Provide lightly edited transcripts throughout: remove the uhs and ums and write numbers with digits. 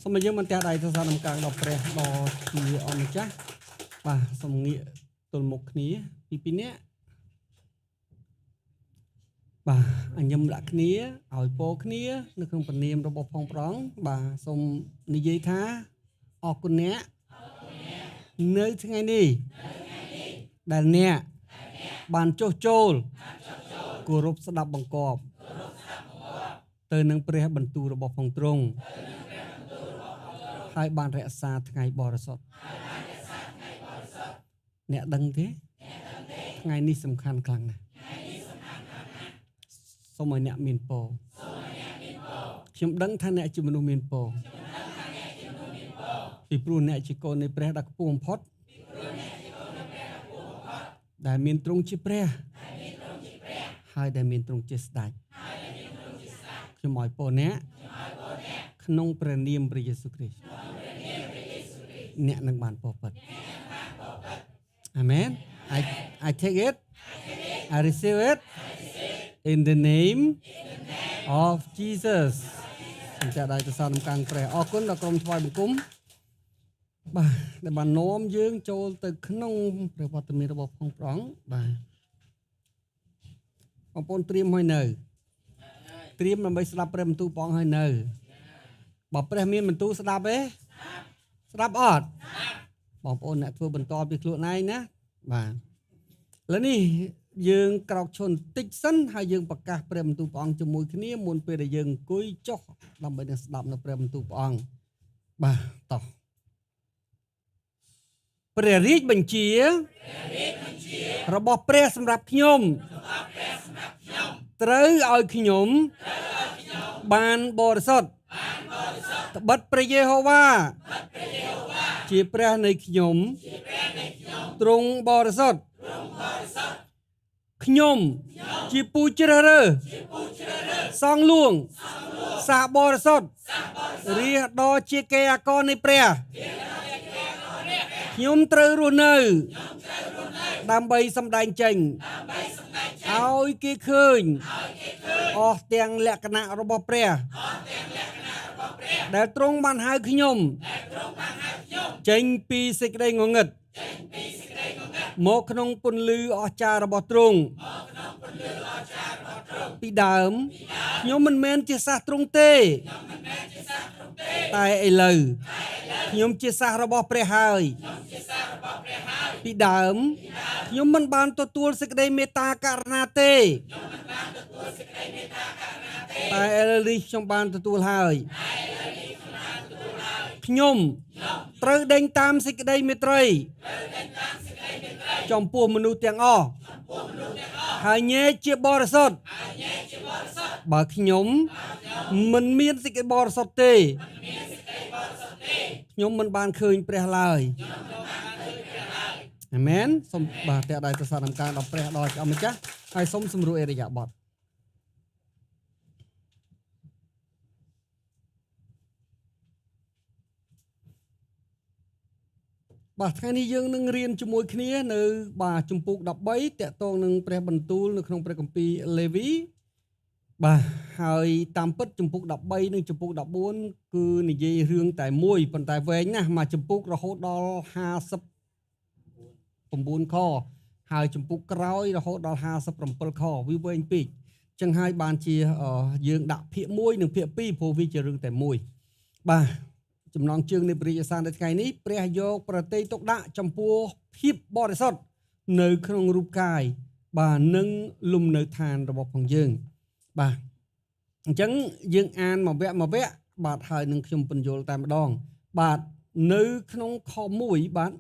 សូមឲ្យយើងបានទះដៃទៅសារនំកាងដល់ព្រះដ៏ជាអម្ចាស់បាទសូមងាកទល់មុខគ្នាពីពីរនាក់បាទអញញឹមដាក់គ្នាឲ្យពោគ្នានៅក្នុងព្រះនាមរបស់ផងព្រះអង្គបាទសូមនិយាយថាអរគុណអ្នកនៅថ្ងៃនេះដែលអ្នកបានចុះចូលគោរពស្ដាប់បង្គាប់ទៅនឹងព្រះបន្ទូលរបស់ផងទ្រង់ហើយបានរក្សាថ្ងៃបរិសុទ្ធអ្នកដឹងទេថ្ងៃនេះសំខាន់ខ្លាំងណាស់សូមឲ្យអ្នកមានពរខ្ញុំដឹងថាអ្នកជាមនុស្សមានពរពីព្រោះអ្នកជាកូននៃព្រះដ៏ខ្ពស់បំផុតដែលមានទ្រង់ជាព្រះហើយដែលមានទ្រង់ជាស្ដេចខ្ញុំឲ្យពរអ្នកក្នុងព្រះនាមព្រះយេស៊ូវគ្រីស្ទអ្នកនឹងបានពរពិតអាមែន I take it, I receive it in the name of Jesus. សូមចាក់ដៃទៅសារនំកាំងព្រះអរគុណដល់ក្រុមថ្វាយបង្គំបាទដែលបាននាំយើងចូលទៅក្នុងព្រះវត្តមានរបស់ផងព្រះអង្គបាទបងប្អូនត្រៀមហើយនៅត្រៀមដើម្បីស្ដាប់ព្រះបន្ទូលព្រះអង្គហើយនៅបើព្រះមានបន្ទូលស្ដាប់ទេស្ដាប់អត់បងប្អូនអ្នកធ្វើបន្តពីខ្លួនឯងណាបាទឥឡូវនេះយើងក្រោកឈរបន្តិចសិនហើយយើងប្រកាសព្រះបន្ទូលព្រះអង្គជាមួយគ្នាមុនពេលដែលយើងអង្គុយចុះដើម្បីនឹងស្ដាប់នៅព្រះបន្ទូលព្រះអង្គបាទតោះព្រះរាជបញ្ជារបស់ព្រះសម្រាប់ខ្ញុំត្រូវឲ្យខ្ញុំបានបរិសុទ្ធត្បិតព្រះយេហូវ៉ាជាព្រះនៃខ្ញុំទ្រង់បរិសុទ្ធខ្ញុំជាពូជជ្រើសរើសសងលួងសាបរិសុទ្ធរាជដ៏ជាកេរអកនៃព្រះខ្ញុំត្រូវរស់នៅដើម្បីសម្ដែងចេញឲ្យគេឃើញអស់ទាំងលក្ខណៈរបស់ព្រះដែលទ្រង់បានហៅខ្ញុំចេញពីសេចក្តីងងឹតមកក្នុងពន្លឺអស្ចារ្យរបស់ទ្រង់ពីដើមខ្ញុំមិនមែនជាសាសទ្រង់ទេតែឥឡូវខ្ញុំជាសាសរបស់ព្រះហើយពីដើមខ្ញុំមិនបានទទួលសេចក្តីមេត្តាករុណាទេតែឥឡូវនេះខ្ញុំបានទទួលហើយខ្ញុំត្រូវដេញតាមសេចក្តីមេត្រីចំពោះមនុស្សទាំងអស់ហើយញែកជាបរិសុទ្ធបើខ្ញុំមិនមានសេចក្តីបរិសុទ្ធទេខ្ញុំមិនបានឃើញព្រះឡើយអាមែនសូមបាទតាក់ដៃប្រសាទនំការដល់ព្រះដល់អម្ចាស់ហើយសូមសម្រួលអរិយាបថបាទថ្ងៃនេះយើងនឹងរៀនជាមួយគ្នានៅបាទជំពូក13តកតងនឹងព្រះបន្ទូលនៅក្នុងព្រះគម្ពីរលេវីបាទហើយតាមពិតជំពូក13និងជំពូក14គឺនិយាយរឿងតែមួយប៉ុន្តែវែងណាស់មួយជំពូករហូតដល់59ខហើយជំពូកក្រោយរហូតដល់57ខវាវែងពេកចឹងហើយបានជាយើងដាក់ភាគ1និងភាគ2ព្រោះវាជារឿងតែមួយបាទចំណងជើងនៃព្រះរាជសារនៅថ្ងៃនេះព្រះយកប្រតិទុកដាក់ចំពោះភាពបរិសុទ្ធនៅក្នុងរូបកាយបាទនិងលំនៅឋានរបស់ផងយើងបាទអញ្ចឹងយើងអានមួយវគ្គមួយវគ្គបាទហើយនឹងខ្ញុំពន្យល់តែម្ដងបាទនៅក្នុងខ1បាទ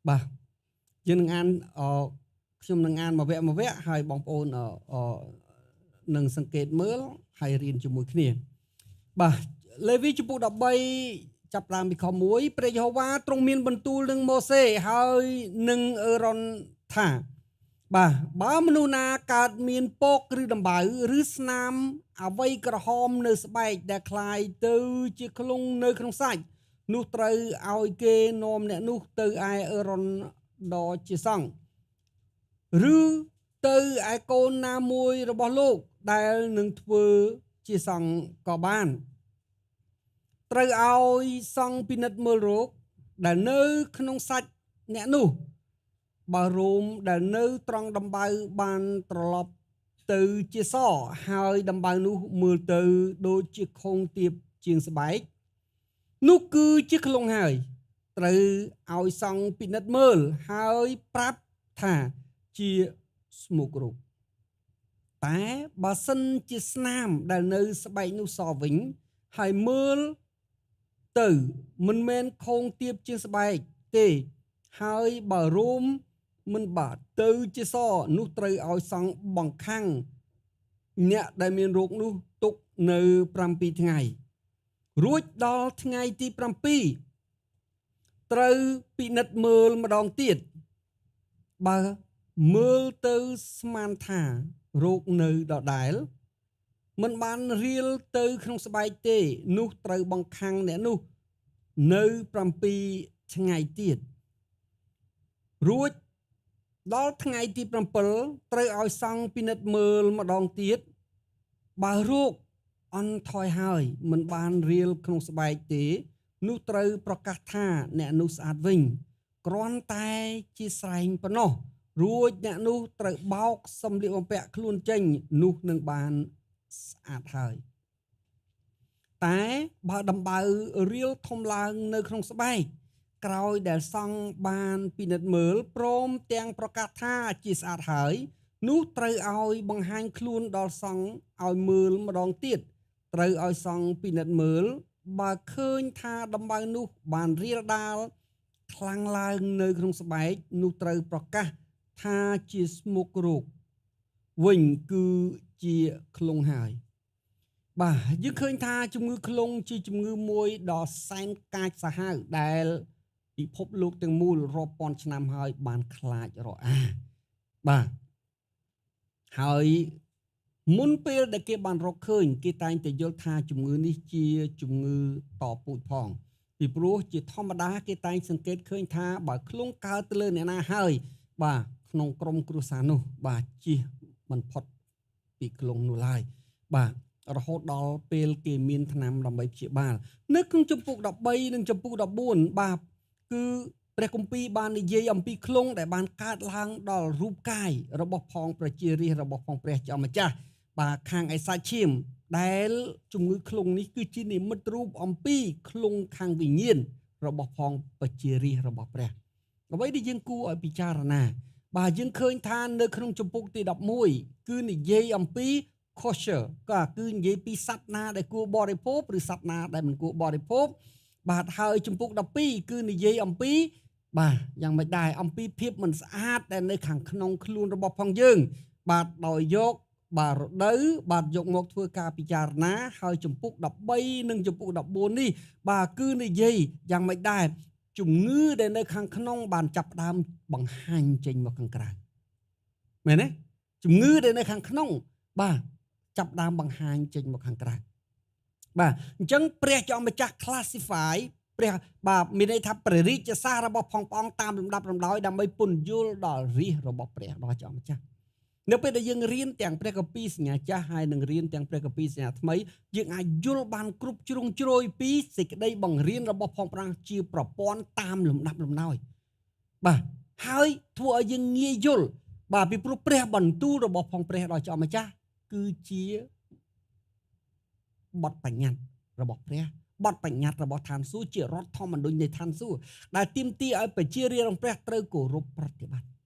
បាទយើងនឹងអានខ្ញុំនឹងអានមួយវគ្គមួយវគ្គហើយបងប្អូននឹងសង្កេតមើលហើយរៀនជាមួយគ្នាបាទលេវីជំពូក13ចាប់ដើមពីខ1ព្រះយេហូវ៉ាទ្រង់មានបន្ទូលនឹងម៉ូសេហើយនឹងអឺរ៉ុនថាបាទបើមនុស្សណាកើតមានពកឬដំបៅឬស្នាមអ្វីក្រហមនៅស្បែកដែលคล้ายទៅជាក្លុងនៅក្នុងសាច់នោះត្រូវឲ្យគេនាំអ្នកនោះទៅឯអឺរ៉ុនដ៏ជាសង្ឃឬទៅឯកូនណាមួយរបស់លោកដែលនឹងធ្វើជាសង្ឃក៏បាន ត្រូវឲ្យសង្ឃពិនិត្យមើលរោគដែលនៅក្នុងសាច់អ្នកនោះបើរោមដែលនៅត្រង់ដំបៅបានត្រឡប់ទៅជាសហើយដំបៅនោះមើលទៅដូចជាខុងទៀបជាងស្បែកនោះគឺជាឃ្លង់ហើយត្រូវឲ្យសង្ឃពិនិត្យមើលហើយប្រាប់ថាជាស្មុគរោគតែបើសិនជាស្នាមដែលនៅស្បែកនោះសវិញហើយមើលទៅមិនមែនខោងទៀបជាងស្បែកទេហើយបើរោមមិនបាទទៅជាសនោះត្រូវឲ្យសង្ឃបង្ខាំងអ្នកដែលមានរោគនោះទុកនៅ7ថ្ងៃរួចដល់ថ្ងៃទី7ត្រូវពិនិត្យមើលម្ដងទៀតបើមើលទៅស្មានថារោគនៅដដែលមិនបានរៀលទៅក្នុងស្បែកទេនោះត្រូវបង្ខាំងអ្នកនោះនៅ7ថ្ងៃទៀតរួចដល់ថ្ងៃទី7ត្រូវឲ្យសង្ឃពិនិត្យមើលម្ដងទៀតបើរោគអន់ថយហើយមិនបានរៀលក្នុងស្បែកទេនោះត្រូវប្រកាសថាអ្នកនោះស្អាតវិញគ្រាន់តែជាស្រែងប៉ុណ្ណោះរួចអ្នកនោះត្រូវបោកសម្លៀកបំពាក់ខ្លួនចេញនោះនឹងបានស្អាតហើយតែបើដំបៅរៀលធំឡើងនៅក្នុងស្បែកក្រោយដែលសង្ឃបានពិនិត្យមើលព្រមទាំងប្រកាសថាជាស្អាតហើយនោះត្រូវឲ្យបង្ហាញខ្លួនដល់សង្ឃឲ្យមើលម្ដងទៀតត្រូវឲ្យសង្ឃពិនិត្យមើលបើឃើញថាដំបៅនោះបានរៀលដាលខ្លាំងឡើងនៅក្នុងស្បែកនោះត្រូវប្រកាសថាជាស្មុគរោគវិញគឺជាឃ្លង់ហើយបាទយើងឃើញថាជំងឺឃ្លង់ជាជំងឺមួយដ៏សែនកាចសាហាវដែលពិភពលោកទាំងមូលរាប់ពាន់ឆ្នាំហើយបានខ្លាចរអាបាទហើយមុនពេលដែលគេបានរកឃើញគេតែងតែយល់ថាជំងឺនេះជាជំងឺតពូជផងពីព្រោះជាធម្មតាគេតែងសង្កេតឃើញថាបើឃ្លង់កើតទៅលើអ្នកណាហើយបាទក្នុងក្រុមគ្រួសារនោះបាទជៀសមិនផុតពីឃ្លង់នោះឡើយបាទរហូតដល់ពេលគេមានថ្នាំដើម្បីព្យាបាលនៅក្នុងជំពូក13និងជំពូក14បាទគឺព្រះគម្ពីរបាននិយាយអំពីឃ្លង់ដែលបានកើតឡើងដល់រូបកាយរបស់ផងប្រជារាស្ត្ររបស់ផងព្រះជាម្ចាស់បាទខាងឯសាច់ឈាមដែលជំងឺឃ្លង់នេះគឺជានិមិត្តរូបអំពីឃ្លង់ខាងវិញ្ញាណរបស់ផងប្រជារាស្ត្ររបស់ព្រះអ្វីដែលយើងគួរឲ្យពិចារណាបាទយើងឃើញថានៅក្នុងជំពូកទី11គឺនិយាយអំពី kosher ក៏គឺនិយាយពីសត្វណាដែលគួរបរិភោគឬសត្វណាដែលមិនគួរបរិភោគបាទហើយជំពូក12គឺនិយាយអំពីបាទយ៉ាងម៉េចដែរអំពីភាពមិនស្អាតដែលនៅខាងក្នុងខ្លួនរបស់ផងយើងបាទដោយយកបាទរដូវបាទយកមកធ្វើការពិចារណាហើយជំពូក13និងជំពូក14នេះបាទគឺនិយាយយ៉ាងម៉េចដែរជំងឺដែលនៅខាងក្នុងបានចាប់ផ្ដើមបង្ហាញចេញមកខាងក្រៅមែនទេជំងឺដែលនៅខាងក្នុងបាទចាប់ដើមបង្ហាញចេញមកខាងក្រៅបាទអញ្ចឹងព្រះជាម្ចាស់ classify ព្រះបាទមានន័យថាព្រះរាជសាររបស់ផងព្រះអង្គតាមលំដាប់លំដោយដើម្បីពន្យល់ដល់រាជរបស់ព្រះដ៏ជាម្ចាស់នៅពេលដែលយើងរៀនទាំងព្រះគម្ពីរសញ្ញាចាស់ហើយនឹងរៀនទាំងព្រះគម្ពីរសញ្ញាថ្មីយើងអាចយល់បានគ្រប់ជ្រុងជ្រោយពីសេចក្តីបង្រៀនរបស់ផងព្រះអង្គជាប្រព័ន្ធតាមលំដាប់លំដោយបាទហើយធ្វើឲ្យយើងងាយយល់បាទពីព្រោះព្រះបន្ទូលរបស់ផងព្រះដ៏ជាម្ចាស់គឺជាបទបញ្ញត្តិរបស់ព្រះបទបញ្ញត្តិរបស់ឋានសួគ៌ជារដ្ឋធម្មនុញ្ញនៃឋានសួគ៌ដែលទាមទារឲ្យប្រជារាស្ត្ររបស់ព្រះត្រូវគោរពប្រតិបត្តិ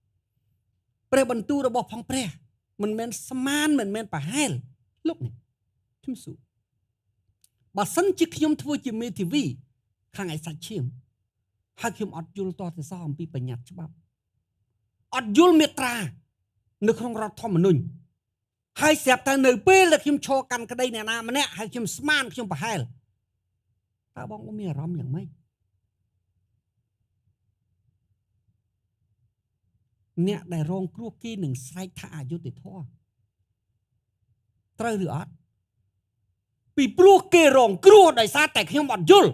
ព្រះបន្ទូលរបស់ផងព្រះមិនមែនស្មានមិនមែនប្រហែលលោកនេះខ្ញុំសួរបើសិនជាខ្ញុំធ្វើជាមេធាវីខាងឯសាច់ឈាមហើយខ្ញុំអត់យល់តទៅសោះអំពីបញ្ញត្តិច្បាប់អត់យល់មាត្រានៅក្នុងរដ្ឋធម្មនុញ្ញហើយស្រាប់តែនៅពេលដែលខ្ញុំឈរកាន់ក្តីអ្នកណាម្នាក់ហើយខ្ញុំស្មានខ្ញុំប្រហែលតើបងមានអារម្មណ៍យ៉ាងម៉េចអ្នកដែលរងគ្រោះគេនឹងស្រែកថាអយុត្តិធម៌ត្រូវឬអត់ពីព្រោះគេរងគ្រោះដោយសារតែខ្ញុំអត់យល់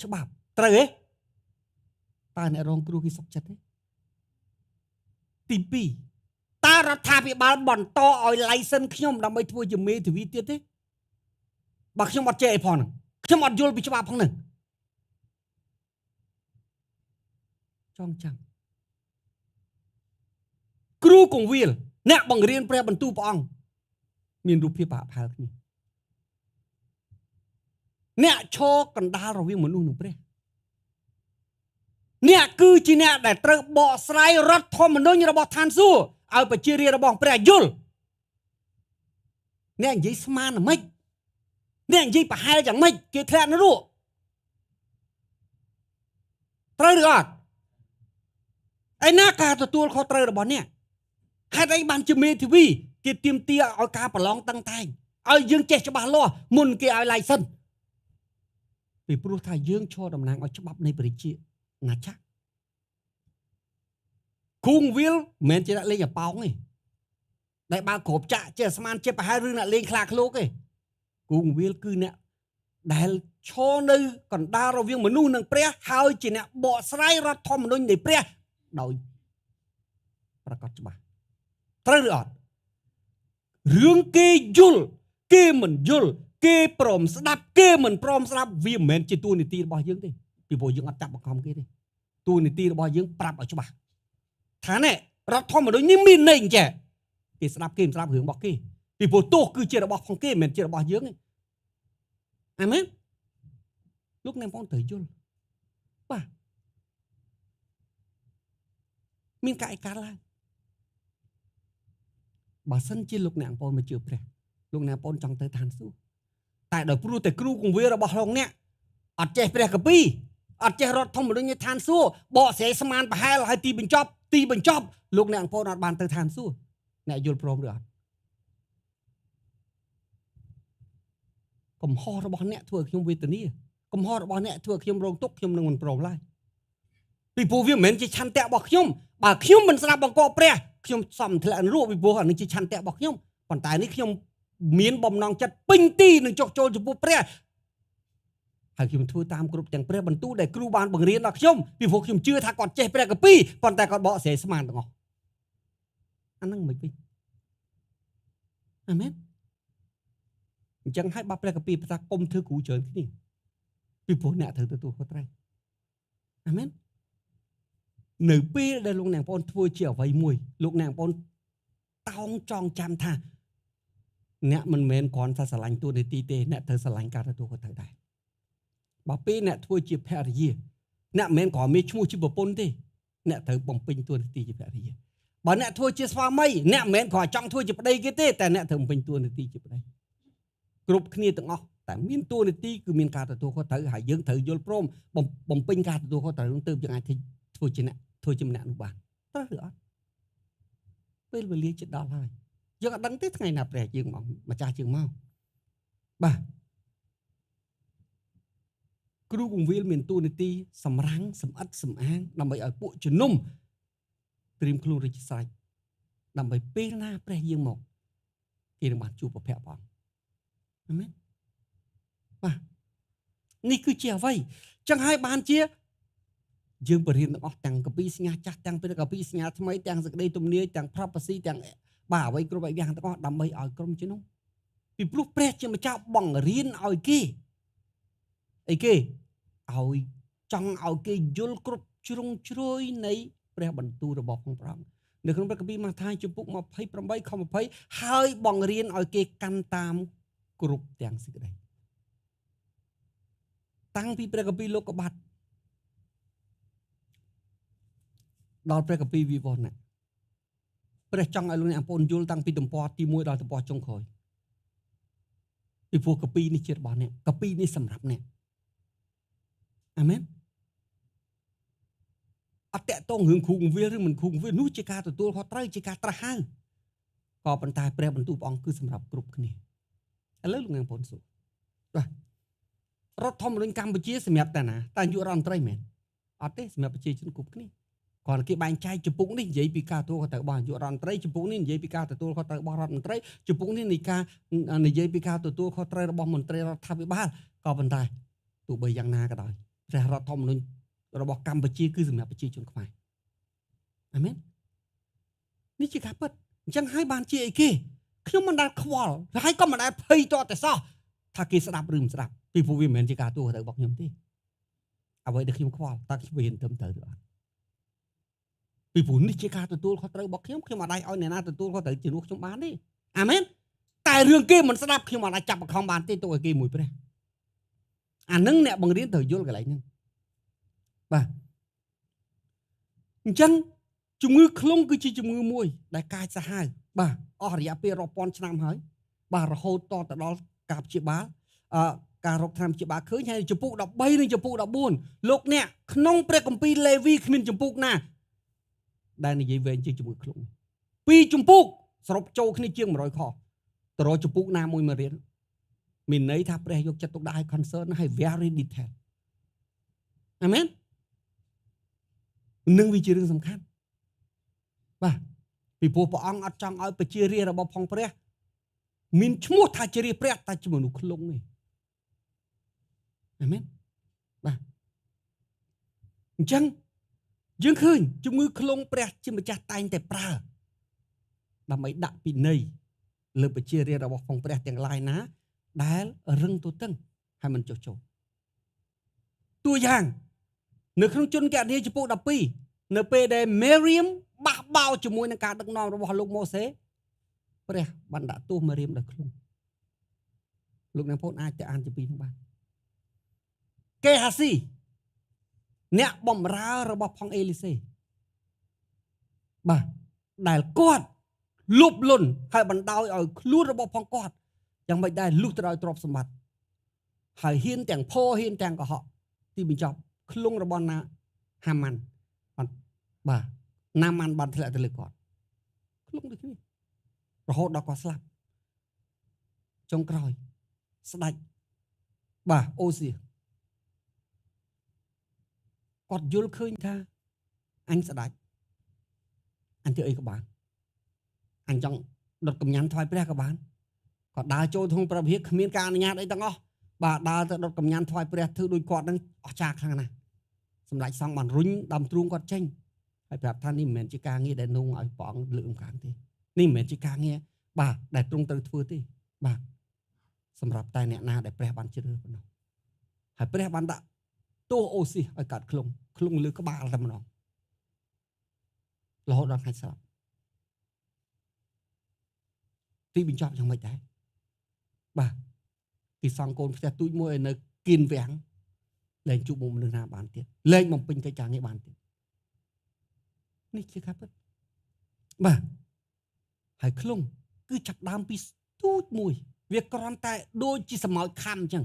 ច្បាប់ត្រូវទេតើអ្នករងគ្រោះគេសុខចិត្តទេទី2តើរដ្ឋាភិបាលបន្តឲ្យ license ខ្ញុំដើម្បីធ្វើជាមេធាវីទៀតទេ បើខ្ញុំអត់ចេះអីផងហ្នឹងខ្ញុំអត់យល់ពីច្បាប់ផងហ្នឹងចងចាំគ្រូគង្វាលអ្នកបង្រៀនព្រះបន្ទូលព្រះអង្គមានរូបភាពប្រហាក់ប្រហែលគ្នាអ្នកឈរកណ្ដាលរវាងមនុស្សនិងព្រះអ្នកគឺជាអ្នកដែលត្រូវបកស្រាយរដ្ឋធម្មនុញ្ញរបស់ឋានសួគ៌ឲ្យប្រជារាស្ត្ររបស់ព្រះយល់អ្នកនិយាយស្មានហ្មិចអ្នកនិយាយប្រហែលយ៉ាងម៉េចគេធ្លាក់នរកត្រូវឬអត់ឯណាការទទួលខុសត្រូវរបស់អ្នកហេតុអីបានជាមេធាវីគេទាមទារឲ្យការប្រឡងតឹងតែងឲ្យយើងចេះច្បាស់លាស់មុនគេឲ្យ license ពីព្រោះថាយើងឈរតំណាងឲ្យច្បាប់នៃព្រះជាណាចាក់គូងវិលមិនមែនជាអ្នកលេងអប៉ោងទេដែលបើក្របចាក់ចេះស្មានចេះប្រហែលឬអ្នកលេងខ្លាឃ្លោកទេគូងវិលគឺអ្នកដែលឈរនៅកណ្ដាលរវាងមនុស្សនិងព្រះហើយជាអ្នកបកស្រាយរដ្ឋធម្មនុញ្ញនៃព្រះដោយប្រកាសច្បាស់ត្រូវឬអត់រឿងគេយល់គេមិនយល់គេព្រមស្ដាប់គេមិនព្រមស្ដាប់វាមិនមែនជាតួនាទីរបស់យើងទេពីព្រោះយើងអត់ចាប់បង្ខំគេទេតួនាទីរបស់យើងប្រាប់ឲ្យច្បាស់ថានេះរដ្ឋធម្មនុញ្ញនេះមានន័យអញ្ចេះគេស្ដាប់គេមិនស្ដាប់រឿងរបស់គេពីព្រោះទោសគឺជារបស់ផងគេមិនមែនជារបស់យើងទេអាមែនលោកអ្នកបងត្រូវយល់បាទមានកាយកើតឡើងបើសិនជាលោកអ្នកបងមកជឿព្រះលោកអ្នកបងចង់ទៅឋានសួគ៌តែដោយព្រោះតែគ្រូគង្វាលរបស់លោកអ្នកអត់ចេះព្រះគម្ពីរអត់ចេះរដ្ឋធម្មនុញ្ញឋានសួគ៌បកស្រាយស្មានប្រហែលហើយទីបញ្ចប់លោកអ្នកបងអត់បានទៅឋានសួគ៌អ្នកយល់ព្រមឬអត់កំហុសរបស់អ្នកធ្វើឲ្យខ្ញុំវេទនាកំហុសរបស់អ្នកធ្វើឲ្យខ្ញុំរងទុក្ខខ្ញុំនឹងមិនព្រមឡើយពីព្រោះវាមិនមែនជាឆន្ទៈរបស់ខ្ញុំបើខ្ញុំមិនស្ដាប់បង្គាប់ព្រះខ្ញុំសំធ្លាក់នរកពីព្រោះអានេះជាឆន្ទៈរបស់ខ្ញុំប៉ុន្តែនេះខ្ញុំមានបំណងចិត្តពេញទីនឹងចុះចូលចំពោះព្រះហើយខ្ញុំធ្វើតាមគ្រប់ទាំងព្រះបន្ទូលដែលគ្រូបានបង្រៀនដល់ខ្ញុំពីព្រោះខ្ញុំជឿថាគាត់ចេះព្រះគម្ពីរប៉ុន្តែគាត់បកស្រាយស្មានទាំងអស់អាហ្នឹងមិនវិញអាមែនអញ្ចឹងហើយបើព្រះគម្ពីរថាកុំធ្វើគ្រូច្រើនគ្នាពីព្រោះអ្នកត្រូវទទួលខុសត្រូវអាមែននៅពេលដែលលោកអ្នកបងធ្វើជាអ្វីមួយលោកអ្នកបងតោងចងចាំថាអ្នកមិនមែនគ្រាន់តែស្រឡាញ់តួនាទីទេអ្នកត្រូវស្រឡាញ់ការទទួលខុសត្រូវដែរបើពេលអ្នកធ្វើជាភរិយាអ្នកមិនមែនគ្រាន់មានឈ្មោះជាប្រពន្ធទេអ្នកត្រូវបំពេញតួនាទីជាភរិយាបើអ្នកធ្វើជាស្វាមីអ្នកមិនមែនគ្រាន់ចង់ធ្វើជាប្តីគេទេតែអ្នកត្រូវបំពេញតួនាទីជាប្តីគ្រប់គ្នាទាំងអស់តែមានតួនាទីគឺមានការទទួលខុសត្រូវហើយយើងត្រូវយល់ព្រមបំពេញការទទួលខុសត្រូវទើបយើងអាចធ្វើជាអ្នកធ្វើជាម្នាក់នោះបានត្រូវឬអត់ពេលវេលាជិតដល់ហើយយើងអត់ដឹងទេថ្ងៃណាព្រះយើងមកម្ចាស់យើងមកបាទគ្រូគង្វាលមានតួនាទីសម្រាំងសម្អិតសម្អាងដើម្បីឲ្យពួកជំនុំត្រៀមខ្លួនរួចជាស្រេចដើម្បីពេលណាព្រះយើងមកគេនឹងបានជួបព្រះភ័ក្ត្រព្រះអង្គអាមែនបាទនេះគឺជាអ្វីចឹងហើយបានជាយើងបរៀនទាំងអស់ទាំងកាពីសញ្ញាចាស់ទាំងព្រះកាពីសញ្ញាថ្មីទាំងសេចក្តីទំនាយទាំងប្រពស៊ីទាំងបាទអ្វីគ្រប់បែបយ៉ាងទាំងអស់ដើម្បីឲ្យក្រុមជំនុំពីព្រោះព្រះជាម្ចាស់បង្រៀនឲ្យគេអីគេឲ្យចង់ឲ្យគេយល់គ្រប់ជ្រុងជ្រោយនៃព្រះបន្ទូលរបស់ព្រះអង្គនៅក្នុងព្រះគម្ពីរម៉ាថាយជំពូក28ខ20ហើយបង្រៀនឲ្យគេកាន់តាមគ្រប់ទាំងសេចក្តីតាំងពីព្រះគម្ពីរលោកុបាទដល់ព្រះគម្ពីរវិវរណៈព្រះចង់ឲ្យលោកអ្នកបងយល់តាំងពីទំព័រទី1ដល់ទំព័រចុងក្រោយពីព្រោះគម្ពីរនេះជារបស់អ្នកគម្ពីរនេះសម្រាប់អ្នកអាមែនអត់តាក់ទងរឿងគ្រូគង្វាលឬមិនគ្រូគង្វាលនោះជាការទទួលខុសត្រូវជាការត្រាស់ហៅក៏ប៉ុន្តែព្រះបន្ទូលព្រះអង្គគឺសម្រាប់គ្រប់គ្នាឥឡូវលោកអ្នកបងសួរបាទរដ្ឋធម្មនុញ្ញកម្ពុជាសម្រាប់តែណាតែនាយករដ្ឋមន្ត្រីមែនអត់ទេសម្រាប់ប្រជាជនគ្រប់គ្នាគ្រាន់គេបែងចែកចំពុកនេះនិយាយពីការទទួលខុសត្រូវរបស់នាយករដ្ឋមន្ត្រីចំពុកនេះនិយាយពីការទទួលខុសត្រូវរបស់រដ្ឋមន្ត្រីចំពុកនេះនៃការនិយាយពីការទទួលខុសត្រូវរបស់មន្ត្រីរដ្ឋាភិបាលក៏ប៉ុន្តែទោះបីយ៉ាងណាក៏ដោយព្រះរដ្ឋធម្មនុញ្ញរបស់កម្ពុជាគឺសម្រាប់ប្រជាជនខ្មែរអាមែននេះជាការពិតអញ្ចឹងហើយបានជាអីគេខ្ញុំមិនដែលខ្វល់ហើយក៏មិនដែលភ័យតតែសោះ ថាគេស្ដាប់ឬមិនស្ដាប់ពីព្រោះវាមិនមែនជាការទទួលខុសត្រូវរបស់ខ្ញុំទេអ្វីដែលខ្ញុំខ្វល់តើខ្ញុំរៀនត្រឹមត្រូវឬអត់ពីព្រោះនេះជាការទទួលខុសត្រូវរបស់ខ្ញុំខ្ញុំអាចឲ្យអ្នកណាទទួលខុសត្រូវជំនួសខ្ញុំបានទេអាមែនតែរឿងគេមិនស្ដាប់ខ្ញុំអាចចាប់បង្ខំបានទេទុកឲ្យគេមួយព្រះអានឹងអ្នកបង្រៀនត្រូវយល់កន្លែងហ្នឹងបាទអញ្ចឹងជំងឺឃ្លុងគឺជាជំងឺមួយដែលកាចសាហាវបាទអស់រយៈពេលរាប់ពាន់ឆ្នាំហើយបាទរហូតតទៅដល់ការព្យាបាលការរកថ្នាំព្យាបាលឃើញហើយចំពុក13និងចំពុក14លោកអ្នកក្នុងព្រះគម្ពីរលេវីគ្មានចំពុកណាដែលនិយាយវែងជាងជំងឺឃ្លុងពីរចំពុកសរុបចូលគ្នាជាង100ខទៅរកចំពុកណាមួយមករៀនមានន័យថាព្រះយកចិត្តទុកដាក់ឲ្យ concern ឲ្យ very detail អាមែននឹងវាជារឿងសំខាន់បាទពីព្រោះព្រះអង្គអត់ចង់ឲ្យប្រជារាស្ត្ររបស់ផងព្រះមានឈ្មោះថាជារាស្ត្រព្រះតែជាមនុស្សឃ្លុងទេអាមែនបាទអញ្ចឹងយើងឃើញជំងឺឃ្លុងព្រះជាម្ចាស់តែងតែប្រើដើម្បីដាក់ពិន័យលើប្រជារាស្ត្ររបស់ផងព្រះទាំងឡាយណាដែលរឹងទទឹងហើយមិនចុះចូលតួយ៉ាងនៅក្នុងជនកណនីចំពុក12នៅពេលដែលមេរៀមបះបោជាមួយនឹងការដឹកនាំរបស់លោកម៉ូសេព្រះបានដាក់ទោសមេរៀមដោយឃ្លុងលោកអ្នកបងអាចទៅអានជាពីរនោះបានកេហាស៊ីអ្នកបំរើរបស់ផងអេលីសេបាទដែលគាត់លុបលុនហើយបណ្ដោយឲ្យខ្លួនរបស់ផងគាត់យ៉ាងម៉េចដែរលុះទៅដោយទ្រព្យសម្បត្តិហើយហ៊ានទាំងផហ៊ានទាំងកុហកទីបញ្ចប់ឃ្លុងរបស់ណាហាម៉ាន់បាទណាម៉ាន់បានធ្លាក់ទៅលើគាត់ឃ្លុងដូចគ្នារហូតដល់គាត់ស្លាប់ចុងក្រោយស្ដេចបាទអូសៀគាត់យល់ឃើញថាអញស្ដេចអញធ្វើអីក៏បានអញចង់ដុតកំញាំថ្វាយព្រះក៏បានគាត់ដើរចូលក្នុងព្រះវិហារគ្មានការអនុញ្ញាតអីទាំងអស់បាទដើរទៅដុតកំញាំថ្វាយព្រះធ្វើដូចគាត់នឹងអស្ចារ្យខ្លាំងណាស់សម្ដេចសង្ឃបានរុញដើមទ្រូងគាត់ចេញហើយប្រាប់ថានេះមិនមែនជាការងារដែលនងឲ្យព្រះអង្គលើកកាងទេនេះមិនមែនជាការងារបាទដែលទ្រង់ត្រូវធ្វើទេបាទសម្រាប់តែអ្នកណាដែលព្រះបានជ្រើសប៉ុណ្ណោះហើយព្រះបានដាក់ទោសអូស៊ីឲ្យកាត់ឃ្លុងឃ្លុងលើក្បាលតែម្ដងរហូតដល់ថ្ងៃស្លាប់ទីបញ្ចប់យ៉ាងម៉េចដែរបាទគេសង់កូនផ្ទះទូចមួយឲ្យនៅគៀនវាំងលែងជួបមុខមនុស្សណាបានទៀតលែងបំពេញកិច្ចការងារបានទៀតនេះជាការពិតបាទហើយឃ្លុងគឺចាប់ដើមពីទូចមួយវាគ្រាន់តែដូចជាសម្ោចខំអញ្ចឹង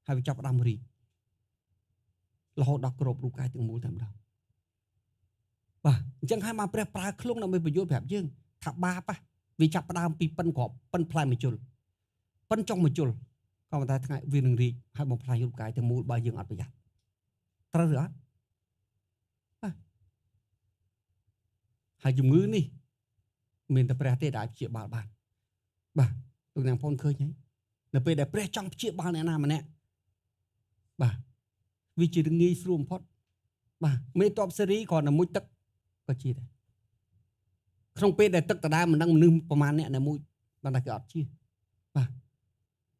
ហើយវាចាប់ដើមរីករហូតដល់គ្រប់រូបកាយទាំងមូលតែម្ដងបាទអញ្ចឹងហើយមកព្រះប្រើឃ្លុងដើម្បីបញ្យល់ប្រាប់យើងថាបាបវាចាប់ផ្ដើមពីប៉ិនគ្រាប់ប៉ិនផ្លែមួយជុលប៉ិនចុងមួយជុលក៏ប៉ុន្តែថ្ងៃវានឹងរីកហើយបំផ្លាញរូបកាយទាំងមូលបើយើងអត់ប្រយ័ត្នត្រូវឬអត់បាទហើយជំងឺនេះមានតែព្រះទេដែលអាចព្យាបាលបានបាទលោកអ្នកបងឃើញហើយនៅពេលដែលព្រះចង់ព្យាបាលអ្នកណាម្នាក់បាទវាជារឿងងាយស្រួលបំផុតបាទមេតបសេរីគ្រាន់តែមុជទឹកក៏ជាដែរក្នុងពេលដែលទឹកដដែលមិនដឹងមនុស្សប្រមាណអ្នកណាមួយបានតែគេអត់ជាបាទ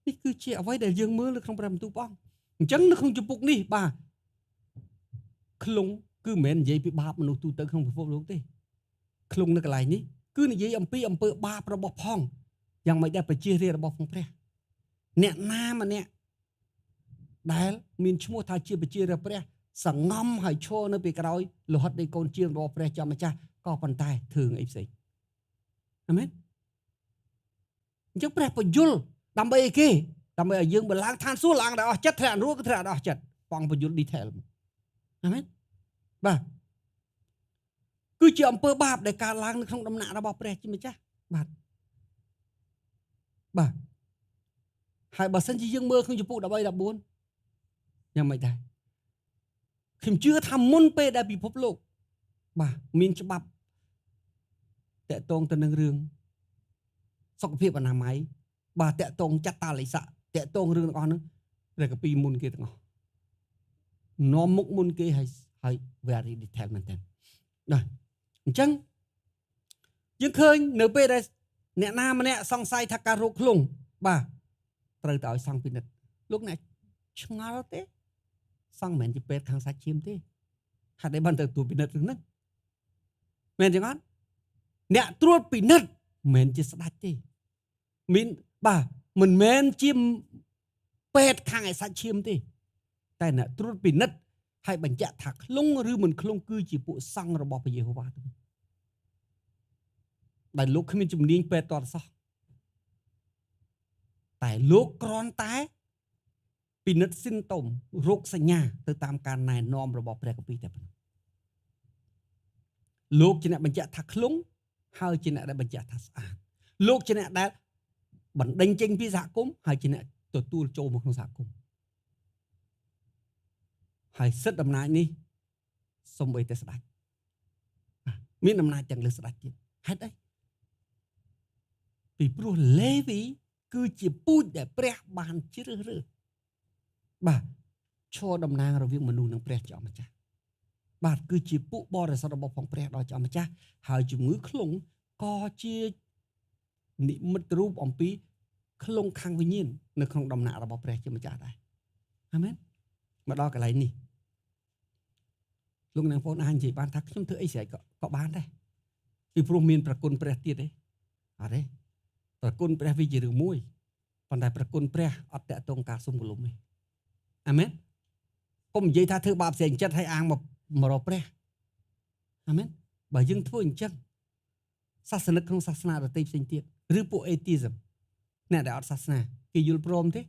នេះគឺជាអ្វីដែលយើងមើលនៅក្នុងព្រះបន្ទូលព្រះអង្គអញ្ចឹងនៅក្នុងជំពូកនេះបាទឃ្លុងគឺមិនមែននិយាយពីបាបមនុស្សទូទៅក្នុងពិភពលោកទេឃ្លុងនៅកន្លែងនេះគឺនិយាយអំពីអំពើបាបរបស់ផងយ៉ាងម៉េចដែរប្រជារាស្ត្ររបស់ផងព្រះអ្នកណាម្នាក់ដែលមានឈ្មោះថាជាប្រជារាស្ត្រព្រះសងំហើយឈរនៅពីក្រោយលោហិតនៃកូនជារបស់ព្រះជាម្ចាស់ក៏ប៉ុន្តែធ្វើអីផ្សេងអាមែនអញ្ចឹងព្រះពយល់ដើម្បីអីគេដើម្បីឲ្យយើងបើឡើងឋានសួគ៌ឡើងដល់អស់ចិត្តធ្លាក់នរកក៏ធ្លាក់ដល់អស់ចិត្តបងពយល់ detail អាមែនបាទគឺជាអំពើបាបដែលកើតឡើងនៅក្នុងដំណាក់របស់ព្រះជាម្ចាស់បាទបាទហើយបើសិនជាយើងមើលក្នុងជំពូក13 14យ៉ាងម៉េចដែរខ្ញុំជឿថាមុនពេលដែលពិភពលោកបាទមានច្បាប់តកតងទៅនឹងរឿងសុខភាពអនាម័យបាទតកតងចត្តាលិស័កតកតងរឿងទាំងអស់ហ្នឹងព្រះកពីមុនគេទាំងអស់នាំមុខមុនគេហើយហើយ very detail មែនតើបាទអញ្ចឹងយើងឃើញនៅពេលដែលអ្នកណាម្នាក់សង្ស័យថាការរោគឃ្លុងបាទ ត្រូវតែឲ្យសង្ឃពិនិត្យលោកអ្នកឆ្ងល់ទេសង្ឃមិនមែនជាពេទ្យខាងសាច់ឈាមទេហេតុអីបានទៅត្រួតពិនិត្យរឿងហ្នឹងមែនទេអត់អ្នកត្រួតពិនិត្យមិនមែនជាស្ដេចទេមានបាទមិនមែនជាពេទ្យខាងឯសាច់ឈាមទេតែអ្នកត្រួតពិនិត្យហើយបញ្ជាក់ថាខ្លងឬមិនខ្លងគឺជាពួកសង្ឃរបស់ព្រះយេហូវ៉ាទៅដែលលោកគ្មានជំនាញពេទ្យតរសោះតែលោកគ្រាន់តែពិនិត្យ symptom រោគសញ្ញាទៅតាមការណែនាំរបស់ព្រះគម្ពីរតែប៉ុណ្ណោះលោកជាអ្នកបញ្ជាក់ថាខ្លងហើយជាអ្នកដែលបញ្ជាក់ថាស្អាតលោកជាអ្នកដែលបណ្ដេញចេញពីសហគមន៍ហើយជាអ្នកទទួលចូលមកក្នុងសហគមន៍ហើយសិទ្ធិអំណាចនេះសូម្បីតែស្ដេចមានអំណាចទាំងលើស្ដេចទៀតហេតុអីពីព្រោះលេវីគឺជាពូជដែលព្រះបានជ្រើសរើសបាទឈរតំណាងរវាងមនុស្សនិងព្រះជាអម្ចាស់បាទគឺជាពួកបរិសុទ្ធរបស់ផងព្រះដ៏ជាអម្ចាស់ហើយជំងឺខ្លងក៏ជានិមិត្តរូបអំពីខ្លងខាងវិញ្ញាណនៅក្នុងដំណាក់របស់ព្រះជាម្ចាស់ដែរអាមែនមកដល់កន្លែងនេះលោកអ្នកបងប្អូនអាចនិយាយបានថាខ្ញុំធ្វើអីស្រេចក៏បានដែរពីព្រោះមានប្រគុណព្រះទៀតទេអត់ទេប្រគុណព្រះវាជារឿងមួយប៉ុន្តែប្រគុណព្រះអត់តាក់ទងការសុំកលុំទេអាមែនកុំនិយាយថាធ្វើបាបផ្សេងចិត្តឲ្យអាងមករកព្រះអាមែនបើយើងធ្វើអញ្ចឹងសាសនិកក្នុងសាសនាដទៃផ្សេងទៀតឬពួក atheism អ្នកដែលអត់សាសនាគេយល់ព្រមទេ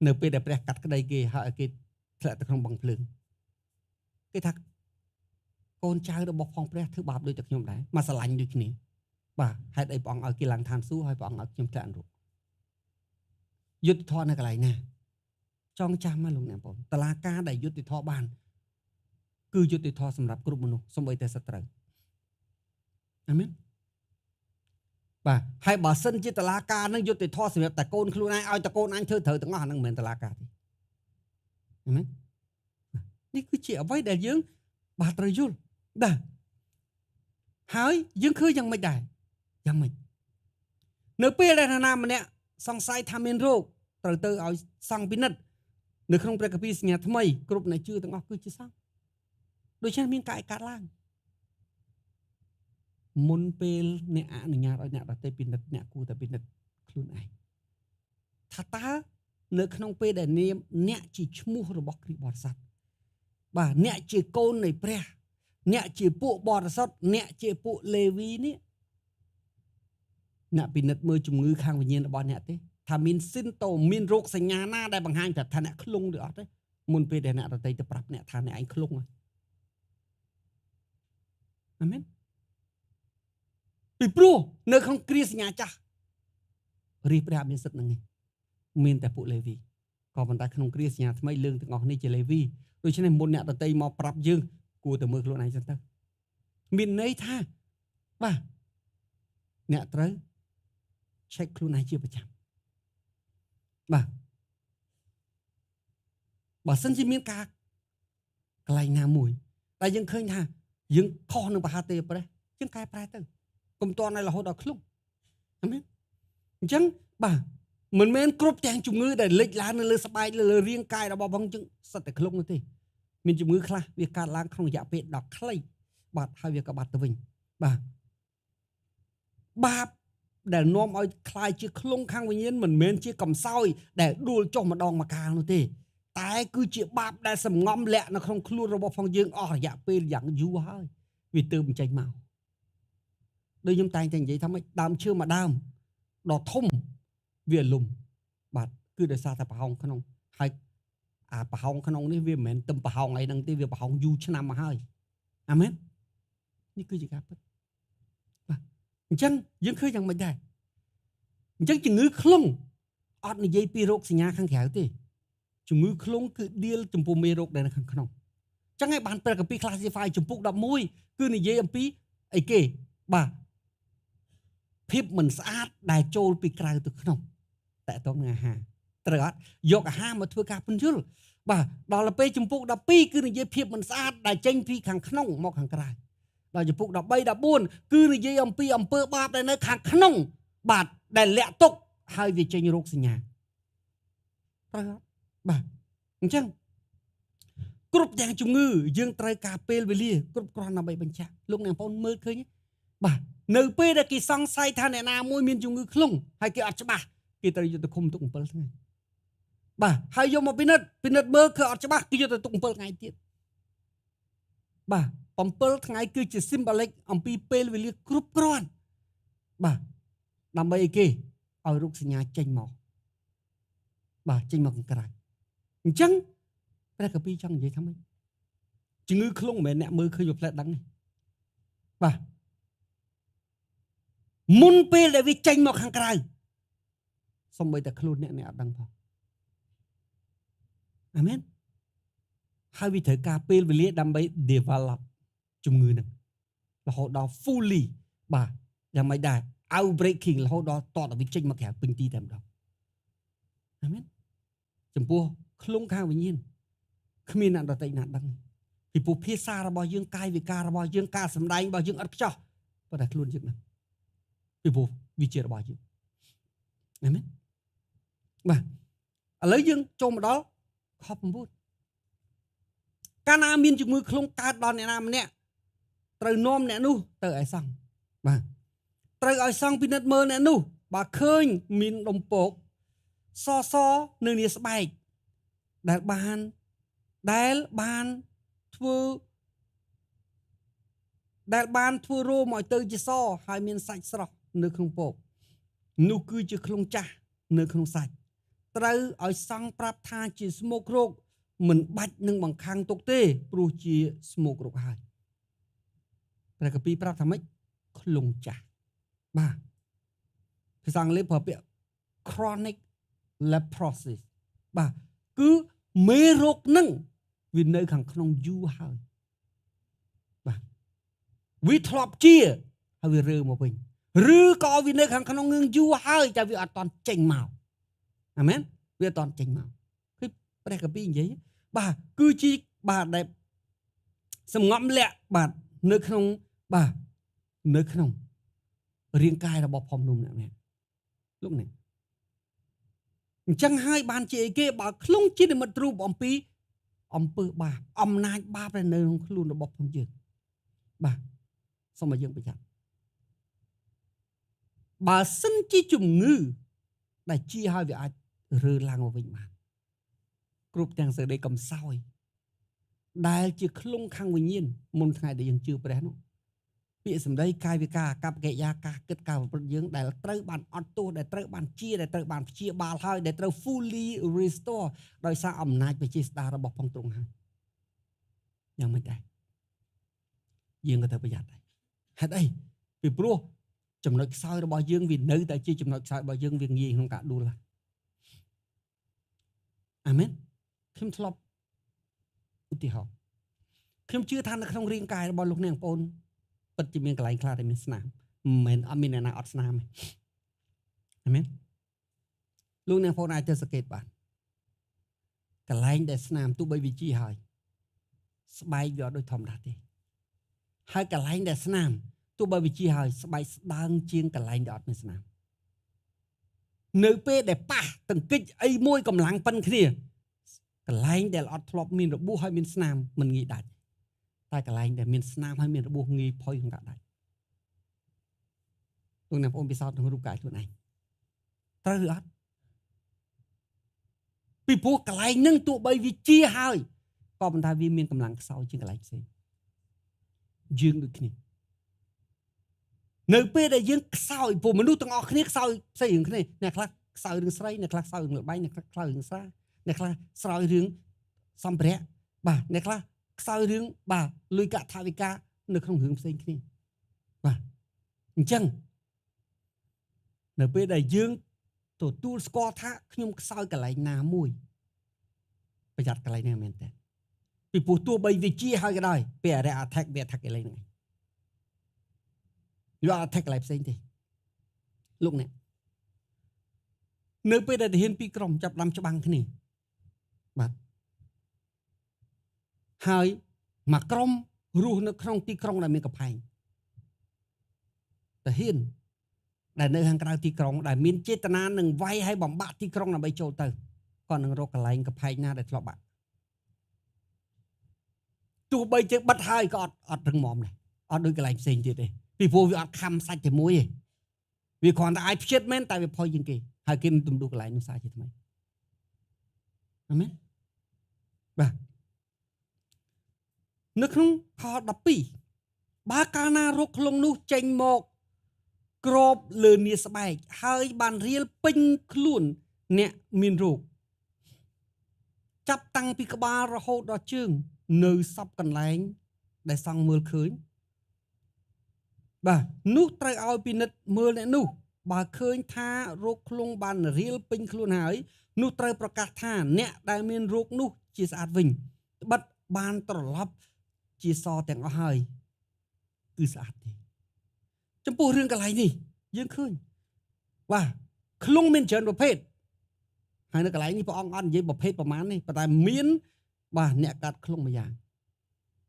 នៅពេលដែលព្រះកាត់ក្តីគេហើយឲ្យគេធ្លាក់ទៅក្នុងបឹងភ្លើងគេថាកូនចៅរបស់ផងព្រះធ្វើបាបដូចតែខ្ញុំដែរមកស្រឡាញ់ដូចគ្នាបាទហេតុអីព្រះអង្គឲ្យគេឡើងឋានសួគ៌ហើយព្រះអង្គឲ្យខ្ញុំធ្លាក់នរកយុត្តិធម៌នៅកន្លែងណាចងចាំមកលោកអ្នកបងតឡាការដែលយុត្តិធម៌បានគឺយុត្តិធម៌សម្រាប់គ្រប់មនុស្សសូម្បីតែសត្រូវអាមែនបាទហើយបើសិនជាតឡាការនឹងយុត្តិធម៌សម្រាប់តែកូនខ្លួនឯងឲ្យតែកូនអញធ្វើត្រូវទាំងអស់ហ្នឹងមិនមែនតឡាការទេអាមែននេះគឺជាអ្វីដែលយើងបាទត្រូវយល់បាទហើយយើងឃើញយ៉ាងម៉េចដែរយ៉ាងម៉េចនៅពេលដែលណាម្នាក់សង្ស័យថាមានរោគត្រូវទៅឲ្យសង្ឃពិនិត្យនៅក្នុងព្រះគម្ពីរសញ្ញាថ្មីគ្រប់អ្នកជឿទាំងអស់គឺជាសង្ឃដូច្នេះមានការកាត់ឡើងមុនពេលអ្នកអនុញ្ញាតឲ្យអ្នកដទៃពិនិត្យអ្នកគួរតែពិនិត្យខ្លួនឯងថាតើនៅក្នុងពេលដែលនាមអ្នកជាឈ្មោះរបស់គ្រីស្ទបរិស័ទបាទអ្នកជាកូននៃព្រះអ្នកជាពួកបរិសុទ្ធអ្នកជាពួកលេវីនេះអ្នកពិនិត្យមើលជំងឺខាងវិញ្ញាណរបស់អ្នកទេថាមាន symptom មានរោគសញ្ញាណាដែលបង្ហាញប្រាប់ថាអ្នកខ្លងឬអត់ទេមុនពេលដែលអ្នកដទៃទៅប្រាប់អ្នកថាអ្នកឯងខ្លងហើយអាមែនពីព្រោះនៅក្នុងគ្រាសញ្ញាចាស់រាជព្រះមានសិទ្ធិនឹងឯងមានតែពួកលេវីក៏ប៉ុន្តែក្នុងគ្រាសញ្ញាថ្មីលើងទាំងអស់នេះជាលេវីដូច្នេះមុនអ្នកដទៃមកប្រាប់យើងគួរតែមើលខ្លួនឯងសិនទៅមានន័យថាបាទអ្នកត្រូវ check ខ្លួនឯងជាប្រចាំបាទបើសិនជាមានការកន្លែងណាមួយតែយើងឃើញថាយើងខុសនឹងបហាទេព្រះយើងកែប្រែទៅកុំតន់ឲ្យរហូតដល់ឃ្លុំអាមែនអញ្ចឹងបាទមិនមែនគ្រប់ទាំងជំងឺដែលលេចឡើងនៅលើស្បែកលើរាងកាយរបស់បងចឹងសិតតែឃ្លុំនោះទេមានជំងឺខ្លះវាកើតឡើងក្នុងរយៈពេលដ៏ខ្លីបាទហើយវាក៏បាត់ទៅវិញបាទបាបដែលនាំឲ្យคล้ายជាឃ្លុងខាងវិញ្ញាណមិនមែនជាកំសោយដែលដួលចុះម្ដងម្កាលនោះទេតែគឺជាបាបដែលសំងំលាក់នៅក្នុងខ្លួនរបស់ផងយើងអស់រយៈពេលយ៉ាងយូរហើយវាទើបបញ្ចេញមកដូចខ្ញុំតែងតែនិយាយថាម៉េចដើមឈើមួយដើមដ៏ធំវាលំបាទគឺដោយសារតែប្រហោងក្នុងហើយអាប្រហោងក្នុងនេះវាមិនមែនទឹមប្រហោងអីហ្នឹងទេវាប្រហោងយូរឆ្នាំមកហើយអាមែននេះគឺជាការពិតបាទអញ្ចឹងយើងឃើញយ៉ាងម៉េចដែរអញ្ចឹងជំងឺឃ្លុងអត់និយាយពីរោគសញ្ញាខាងក្រៅទេជំងឺឃ្លុងគឺដៀលចំពោះមេរោគដែលនៅខាងក្នុងអញ្ចឹងឯងបានព្រះគម្ពីរ classify ចំពុក11គឺនិយាយអំពីអីគេបាទភាពមិនស្អាតដែលចូលពីក្រៅទៅក្នុងតើតងនឹងអាហារត្រូវអត់យកអាហារមកធ្វើការពន្យល់បាទដល់ពេលចំពុក12គឺនិយាយភាពមិនស្អាតដែលចេញពីខាងក្នុងមកខាងក្រៅដល់ចំពុក13 14គឺនិយាយអំពីអំពើបាបដែលនៅខាងក្នុងបាទដែលលាក់ទុកហើយវាចេញរោគសញ្ញា ត្រូវអត់បាទអញ្ចឹងគ្រប់ទាំងជំងឺយើងត្រូវការពេលវេលាគ្រប់គ្រាន់ដើម្បីបញ្ជាក់លោកអ្នកបងប្អូនមើលឃើញបាទនៅពេលដែលគេសង្ស័យថាអ្នកណាមួយមានជំងឺឃ្លុងហើយគេអត់ច្បាស់គេត្រូវយកទៅឃុំទុក7ថ្ងៃបាទហើយយកមកពិនិត្យពិនិត្យមើលគឺអត់ច្បាស់គេយកទៅទុក7ថ្ងៃទៀតបាទ7ថ្ងៃគឺជា symbolic អំពីពេលវេលាគ្រប់គ្រាន់បាទដើម្បីអីគេឲ្យរោគសញ្ញាចេញមកបាទចេញមកខាងក្រៅអញ្ចឹងព្រះគម្ពីរចង់និយាយថាម៉េចជំងឺឃ្លុងមិនមែនអ្នកមើលឃើញវាផ្លែដឹងទេបាទមុនពេលដែលវាចេញមកខាងក្រៅសំបីតែខ្លួនអ្នកអ្នកអត់ដឹងផងអាមែនហើយវាត្រូវការពេលវេលាដើម្បី develop ជំងឺហ្នឹងរហូតដល់ fully បាទយ៉ាងម៉េចដែរ outbreaking រហូតដល់តតវាចេញមកក្រៅពេញទីតែម្ដងអាមែនចំពោះឃ្លុងខាងវិញ្ញាណគ្មានអ្នកដទៃណាដឹងពីព្រោះភាសារបស់យើងកាយវិការរបស់យើងការសម្ដែងរបស់យើងអត់ខ្ចោះប៉ុន្តែខ្លួនយើងដឹងពីព្រោះវាជារបស់យើងអាមែនបាទឥឡូវយើងចូលមកដល់ខ9កាលណាមានជំងឺឃ្លុងកើតដល់អ្នកណាម្នាក់ត្រូវនាំអ្នកនោះទៅឲ្យសង្ឃបាទត្រូវឲ្យសង្ឃពិនិត្យមើលអ្នកនោះបើឃើញមានដុំពកសសនៅនាស្បែកដែលបានដែលបានធ្វើដែលបានធ្វើរោមឲ្យទៅជាសហើយមានសាច់ស្រស់នៅក្នុងពកនោះគឺជាឃ្លុងចាស់នៅក្នុងសាច់ត្រូវឲ្យសង្ឃប្រាប់ថាជាស្មោករោគមិនបាច់នឹងបង្ខាំងទុកទេព្រោះជាស្មោករោគហើយព្រះគម្ពីរប្រាប់ថាម៉េចឃ្លុងចាស់បាទភាសាអង់គ្លេសប្រើពាក្យ chronic leprosy បាទគឺមេរោគនឹងវានៅខាងក្នុងយូរហើយបាទវាធ្លាប់ជាហើយវារើមកវិញឬក៏វានៅខាងក្នុងងឿងយូរហើយតែវាអត់តន់ចេញមកអាមែនវាអត់តន់ចេញមកគឺព្រះគម្ពីរនិយាយបាទគឺជាបាទដែលសំងំលាក់បាទនៅក្នុងបាទនៅក្នុងរាងកាយរបស់ផុមនំអ្នកនេះលោកនេះអញ្ចឹងហើយបានជាអីគេបើឃ្លុងជានិមិត្តរូបអំពីអំពើបាបអំណាចបាបដែលនៅក្នុងខ្លួនរបស់ផងយើងបាទសូមឲ្យយើងប្រយ័ត្នបើសិនជាជំងឺដែលជាហើយវាអាចរើឡើងមកវិញបានគ្រប់ទាំងសេចក្តីកំសោយដែលជាឃ្លុងខាងវិញ្ញាណមុនថ្ងៃដែលយើងជឿព្រះនោះពាក្យសម្ដីកាយវិការអាកប្បកិរិយាការគិតការប្រព្រឹត្តយើងដែលត្រូវបានអត់ទោសដែលត្រូវបានជាដែលត្រូវបានព្យាបាលហើយដែលត្រូវ fully restore ដោយសារអំណាចវិជាស្ដាររបស់ផងទ្រង់ហើយយ៉ាងម៉េចដែរយើងក៏ត្រូវប្រយ័ត្នដែរហេតុអីពីព្រោះចំណុចខ្សោយរបស់យើងវានៅតែជាចំណុចខ្សោយរបស់យើងវាងាយក្នុងការដួលអាមែនខ្ញុំធ្លាប់ឧទាហរណ៍ខ្ញុំជឿថានៅក្នុងរាងកាយរបស់លោកអ្នកបងប្អូនពិតជាមានកន្លែងខ្លះដែលមានស្នាមមិនមែនអត់មានអ្នកណាអត់ស្នាមទេអាមែនលោកអ្នកបងប្អូនអាចទៅសង្កេតបានកន្លែងដែលស្នាមទោះបីវាជាហើយស្បែកវាអត់ដូចធម្មតាទេហើយកន្លែងដែលស្នាមទោះបីវាជាហើយស្បែកស្ដើងជាងកន្លែងដែលអត់មានស្នាមនៅពេលដែលប៉ះតង្គិចអីមួយកម្លាំងប៉ិនគ្នាកន្លែងដែលអត់ធ្លាប់មានរបួសហើយមានស្នាមមិនងាយដាច់តែកន្លែងដែលមានស្នាមហើយមានរបួសងាយផុយក្នុងការដាច់លោកអ្នកបងប្អូនពិសោធន៍ក្នុងរូបកាយខ្លួនឯងត្រូវឬអត់ពីព្រោះកន្លែងហ្នឹងទោះបីវាជាហើយក៏ប៉ុន្តែវាមានកម្លាំងខ្សោយជាងកន្លែងផ្សេងយើងដូចគ្នានៅពេលដែលយើងខ្សោយព្រោះមនុស្សទាំងអស់គ្នាខ្សោយផ្សេងរឿងគ្នាអ្នកខ្លះខ្សោយរឿងស្រីអ្នកខ្លះខ្សោយរឿងល្បែងអ្នកខ្លះខ្សោយរឿងស្រាអ្នកខ្លះស្រោយរឿងសម្ភារៈបាទអ្នកខ្លះខ្សោយរឿងបាទលុយកាក់ថវិកានៅក្នុងរឿងផ្សេងគ្នាបាទអញ្ចឹងនៅពេលដែលយើងទទួលស្គាល់ថាខ្ញុំខ្សោយកន្លែងណាមួយប្រយ័ត្នកន្លែងណាមែនតើពីព្រោះទោះបីវាជាហើយក៏ដោយពេលអរិយ attack វា attack កន្លែងហ្នឹងយក attack កន្លែងផ្សេងទេលោកអ្នកនៅពេលដែលទាហានពីរក្រុមចាប់ដាំច្បាំងគ្នាបាទហើយមួយក្រុមរស់នៅក្នុងទីក្រុងដែលមានកំផែងទាហានដែលនៅខាងក្រៅទីក្រុងដែលមានចេតនានឹងវាយឲ្យបំបាក់ទីក្រុងដើម្បីចូលទៅ គាត់នឹងរកកន្លែងកផែកណាដែលធ្លាប់បាក់ទោះបីជាបិទហើយក៏អត់រឹងមាំដែរអត់ដូចកន្លែងផ្សេងទៀតទេពីព្រោះវាអត់ខំសាច់តែមួយទេវាគ្រាន់តែអាចផ្ចិតមែនតែវាផុយជាងគេហើយគេនឹងទម្លុះកន្លែងនោះសារជាថ្មីអាមែនបាទនៅក្នុងខ12បើកាលណារោគខ្លងនោះចេញមកក្របលើនីស្បែកហើយបានរៀលពេញខ្លួនអ្នកមានរោគចាប់តាំងពីក្បាលរហូតដល់ជើងនៅសពកន្លែងដែលសង់មើលឃើញបាទនោះត្រូវឲ្យពិនិត្យមើលអ្នកនោះបើឃើញថារោគខ្លងបានរៀលពេញខ្លួនហើយនោះត្រូវប្រកាសថាអ្នកដែលមានរោគនោះជាស្អាតវិញត្បិតបានត្រឡប់ជាសទាំងអស់ហើយគឺស្អាតទេចំពោះរឿងកន្លែងនេះយើងឃើញបាទឃ្លុងមានច្រើនប្រភេទហើយនៅកន្លែងនេះព្រះអង្គអត់និយាយប្រភេទប្រមាណនេះប៉ុន្តែមានបាទអ្នកកាត់ឃ្លុងមួយយ៉ាង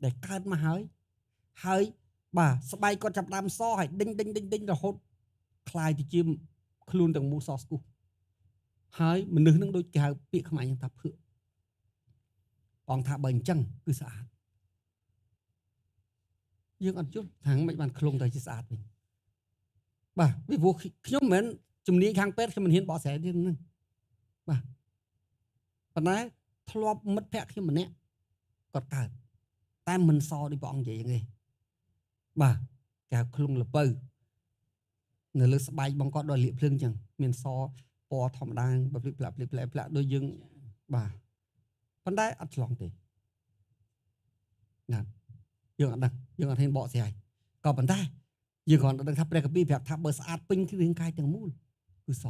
ដែលកើតមកហើយហើយបាទស្បែកគាត់ចាប់ដើមសហើយដេញដេញដេញដេញរហូតคล้ายទៅជាខ្លួនទាំងមូលសស្គូសហើយមនុស្សនឹងដូចគេហៅពាក្យខ្មែរយ៉ាងថាភឿកបងថាបើអញ្ចឹងគឺស្អាតយើងអត់យល់ថាមិនបានឃ្លុងទៅជាស្អាតវិញបាទពីព្រោះខ្ញុំមិនមែនជំនាញខាងពេទ្យខ្ញុំមិនហ៊ានបកស្រាយទៀតហ្នឹងបាទប៉ុន្តែធ្លាប់មិត្តភក្តិខ្ញុំម្នាក់គាត់កើតតែមិនសដូចព្រះអង្គនិយាយហ្នឹងទេបាទគេហៅឃ្លុងលពៅនៅលើស្បែកបងគាត់ដល់លាកភ្លើងអញ្ចឹងមានសពណ៌ធម្មតាបភ្លិកផ្លាក់ភ្លិកផ្លាក់ផ្លាក់ដូចយើងបាទប៉ុន្តែអត់ឆ្លងទេណាយើងអត់ដឹងយើងអត់ហ៊ានបកស្រាយក៏ប៉ុន្តែយើងគ្រាន់តែដឹងថាព្រះគម្ពីរប្រាប់ថាបើស្អាតពេញរាងកាយទាំងមូលគឺស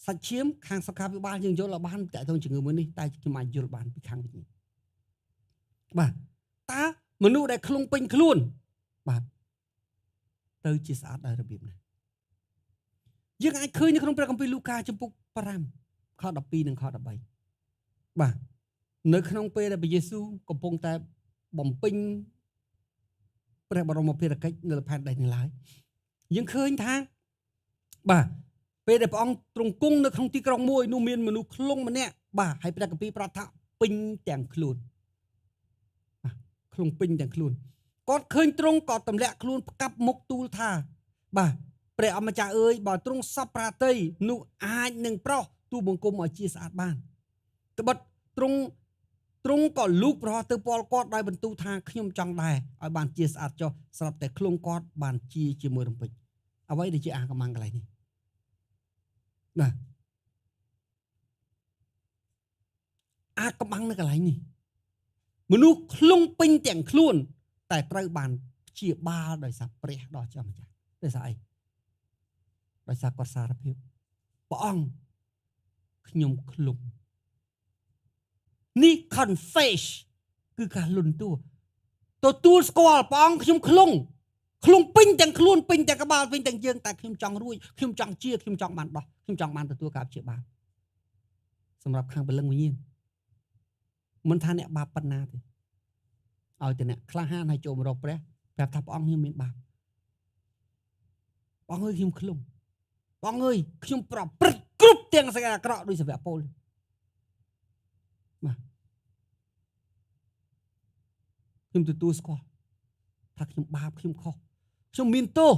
សាច់ឈាមខាងសុខាភិបាលយើងយល់ឲ្យបានតែទៅជំងឺមួយនេះតែខ្ញុំអាចយល់បានពីខាងវិញ្ញាណបាទតើមនុស្សដែលឃ្លុងពេញខ្លួនបាទទៅជាស្អាតដោយរបៀបណាយើងអាចឃើញនៅក្នុងព្រះគម្ពីរលូកាជំពូក5ខ12និងខ13បាទនៅក្នុងពេលដែលព្រះយេស៊ូវកំពុងតែបំពេញព្រះបរមភារកិច្ចនៅលើផែនដីនេះឡើយយើងឃើញថាបាទពេលដែលព្រះអង្គទ្រង់គង់នៅក្នុងទីក្រុងមួយនោះមានមនុស្សឃ្លុងម្នាក់បាទហើយព្រះគម្ពីរប្រាប់ថាពេញទាំងខ្លួនបាទឃ្លុងពេញទាំងខ្លួនគាត់ឃើញទ្រង់ក៏ទម្លាក់ខ្លួនផ្កាប់មុខទូលថាបាទព្រះអម្ចាស់អើយបើទ្រង់សពប្រាតីនោះអាចនឹងប្រោះទូបង្គំឲ្យជាស្អាតបានត្បិតទ្រង់ក៏លូកប្រហោះទៅពលគាត់ដោយបន្ទូលថាខ្ញុំចង់ដែរឲ្យបានជាស្អាតចុះស្រាប់តែខ្លួនគាត់បានជាជាមួយរំពេចអ្វីដែលជាអាកំបាំងកន្លែងនេះបាទអាកំបាំងនៅកន្លែងនេះមនុស្សឃ្លុងពេញទាំងខ្លួនតែត្រូវបានព្យាបាលដោយសារព្រះដ៏ជាម្ចាស់ដោយសារអីដោយសារគាត់សារភាពព្រះអង្គខ្ញុំឃ្លុងនេះ confess គឺការលន់តួទទួលស្គាល់ព្រះអង្គខ្ញុំឃ្លុងឃ្លុងពេញទាំងខ្លួនពេញទាំងក្បាលពេញទាំងយើងតែខ្ញុំចង់រួចខ្ញុំចង់ជាខ្ញុំចង់បានដោះខ្ញុំចង់បានទទួលការព្យាបាលសម្រាប់ខាងព្រលឹងវិញ្ញាណមិនថាអ្នកបាបប៉ុណ្ណាទេឲ្យតែអ្នកក្លាហានឲ្យចូលមករកព្រះប្រាប់ថាព្រះអង្គខ្ញុំមានបាបព្រះអង្គអើយខ្ញុំឃ្លុងព្រះអង្គអើយខ្ញុំប្រព្រឹត្តគ្រប់ទាំងសេចក្តីអាក្រក់ដោយសាវកពលបាទខ្ញុំទទួលស្គាល់ថាខ្ញុំបាបខ្ញុំខុសខ្ញុំមានទោស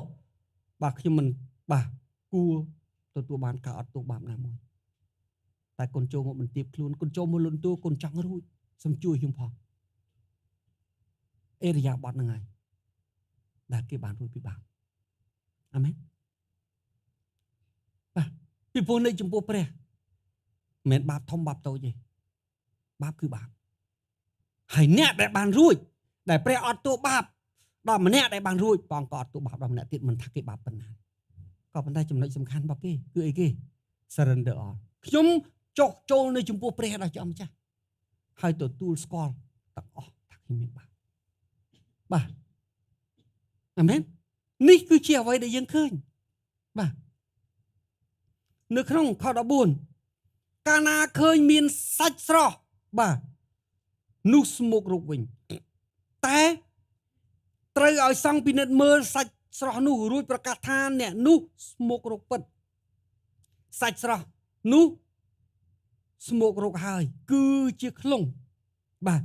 បាទខ្ញុំមិនបាទគួរទទួលបានការអត់ទោសបាបណាមួយតែគុណចូលមកបន្ទាបខ្លួនគុណចូលមកលន់តួគុណចង់រួចសូមជួយខ្ញុំផងអេរិយាបថហ្នឹងហើយដែលគេបានរួចពីបាបអាមែនបាទពីព្រោះនៅចំពោះព្រះមិនមែនបាបធំបាបតូចទេបាបគឺបាបហើយអ្នកដែលបានរួចដែលព្រះអត់ទោសបាបដល់ម្នាក់ដែលបានរួចព្រះអង្គក៏អត់ទោសបាបដល់ម្នាក់ទៀតមិនថាគេបាបប៉ុណ្ណាក៏ប៉ុន្តែចំណុចសំខាន់របស់គេគឺអីគេ surrender all ខ្ញុំចុះចូលនៅចំពោះព្រះដ៏ជាម្ចាស់ហើយទទួលស្គាល់ទាំងអស់ថាខ្ញុំមានបាបបាទអាមែននេះគឺជាអ្វីដែលយើងឃើញបាទនៅក្នុងខ14កាលណាឃើញមានសាច់ស្រស់បាទនោះស្មុករោគវិញតែត្រូវឲ្យសង្ឃពិនិត្យមើលសាច់ស្រស់នោះរួចប្រកាសថាអ្នកនោះស្មុករោគពិតសាច់ស្រស់នោះ ស្មោករោគហើយគឺជាឃ្លុងបាទ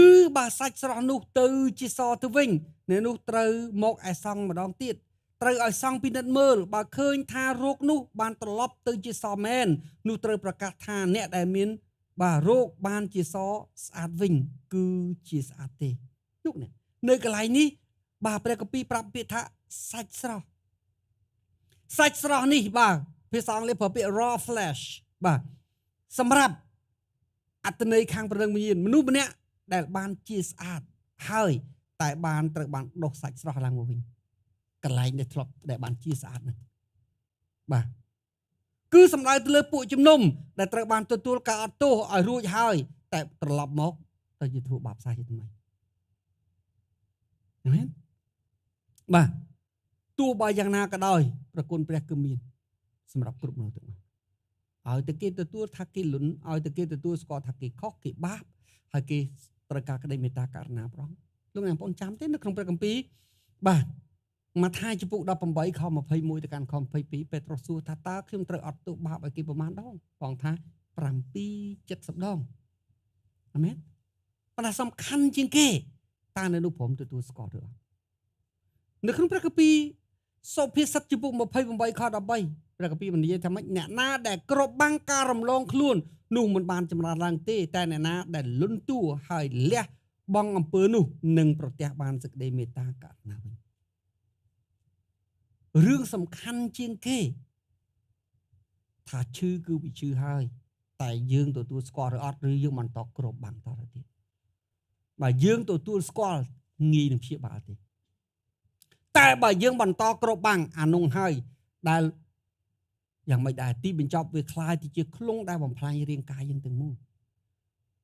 ឬបើសាច់ស្រស់នោះទៅជាសទៅវិញអ្នកនោះត្រូវមកឯសង្ឃម្ដងទៀតត្រូវឲ្យសង្ឃពិនិត្យមើលបើឃើញថារោគនោះបានត្រឡប់ទៅជាសមែននោះត្រូវប្រកាសថាអ្នកដែលមានបាទរោគបានជាសស្អាតវិញគឺជាស្អាតទេលោកអ្នកនៅកន្លែងនេះបាទព្រះគម្ពីរប្រាប់ពាក្យថាសាច់ស្រស់សាច់ស្រស់នេះបាទភាសាអង់គ្លេសប្រើពាក្យ raw flesh បាទសម្រាប់អត្តន័យខាងព្រលឹងវិញ្ញាណមនុស្សម្នាក់ដែលបានជាស្អាតហើយតែបានត្រូវបានដុសសាច់ស្រស់ឡើងមកវិញកន្លែងដែលធ្លាប់ដែលបានជាស្អាតហ្នឹងបាទគឺសំដៅទៅលើពួកជំនុំដែលត្រូវបានទទួលការអត់ទោសឲ្យរួចហើយតែត្រឡប់មកទៅជាធ្វើបាបសាជាថ្មីអាមែនបាទទោះបើយ៉ាងណាក៏ដោយប្រគុណព្រះគឺមានសម្រាប់គ្រប់មនុស្សទាំងអស់ឲ្យតែគេទទួលថាគេលុនឲ្យតែគេទទួលស្គាល់ថាគេខុសគេបាបហើយគេត្រូវការក្តីមេត្តាករុណាព្រះអង្គលោកអ្នកបងប្អូនចាំទេនៅក្នុងព្រះគម្ពីរបាទម៉ាថាយជំពូក18ខ21ទៅកាន់ខ22ពេត្រុសសួរថាតើខ្ញុំត្រូវអត់ទោសបាបឲ្យគេប្រមាណដងបងថា7 70ដងអាមែនប៉ុន្តែសំខាន់ជាងគេតើនៅនោះព្រមទទួលស្គាល់ឬអត់នៅក្នុងព្រះគម្ពីរសុភាសិតជំពូក28ខ13ព្រះគម្ពីរបាននិយាយថាម៉េចអ្នកណាដែលគ្របបាំងការរំលងខ្លួននោះមិនបានចម្រើនឡើងទេតែអ្នកណាដែលលន់តួហើយលះបង់អំពើនោះនឹងប្រទះបានសេចក្តីមេត្តាករុណាវិញរឿងសំខាន់ជាងគេថាឈឺគឺវាឈឺហើយតែយើងទទួលស្គាល់ឬអត់ឬយើងបន្តគ្របបាំងតទៅទៀតបើយើងទទួលស្គាល់ងាយនឹងព្យាបាលទេតែបើយើងបន្តគ្របបាំងអានោះហើយដែលយ៉ាងម៉េចដែរទីបញ្ចប់វាคล้ายទៅជាឃ្លុងដែលបំផ្លាញរាងកាយយើងទាំងមូល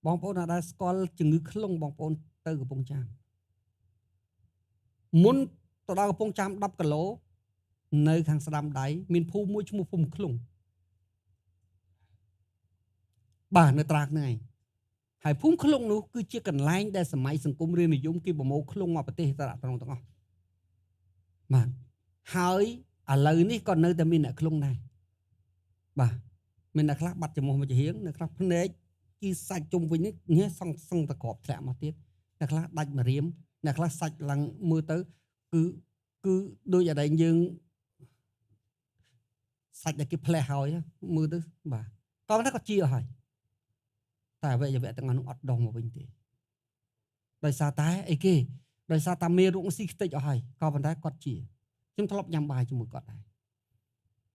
បងប្អូនអាចស្គាល់ជំងឺឃ្លុងបងប្អូនទៅកំពង់ចាមមុនទៅដល់កំពង់ចាម10គីឡូនៅខាងស្ដាំដៃមានភូមិមួយឈ្មោះភូមិឃ្លុងបាទនៅត្រាកហ្នឹងឯងហើយភូមិឃ្លុងនោះគឺជាកន្លែងដែលសម័យសង្គមរាជនិយមគេប្រមូលឃ្លុងមកប្រទេសតរត្រង់ទាំងអស់បាទហើយឥឡូវនេះក៏នៅតែមានអ្នកឃ្លុងដែរបាទមានអ្នកខ្លះបាត់ច្រមុះមកជាហៀងអ្នកខ្លះភ្នែកគឺសាច់ជុំវិញនេះនេះសឹងសឹងតក្របធ្លាក់មកទៀតអ្នកខ្លះដាច់ម្រាមអ្នកខ្លះសាច់ឡើងមើលទៅគឺដូចអីយើងសាច់ដែលគេផ្លេះហើយមើលទៅបាទក៏ប៉ុន្តែក៏ជាហើយតែអវយវៈទាំងអស់នោះអត់ដោះមកវិញទេដោយសារតែអីគេដោយសារតែមេរោគស៊ីខ្ទេចអស់ហើយក៏ប៉ុន្តែគាត់ជាខ្ញុំធ្លាប់ញ៉ាំបាយជាមួយគាត់ដែរ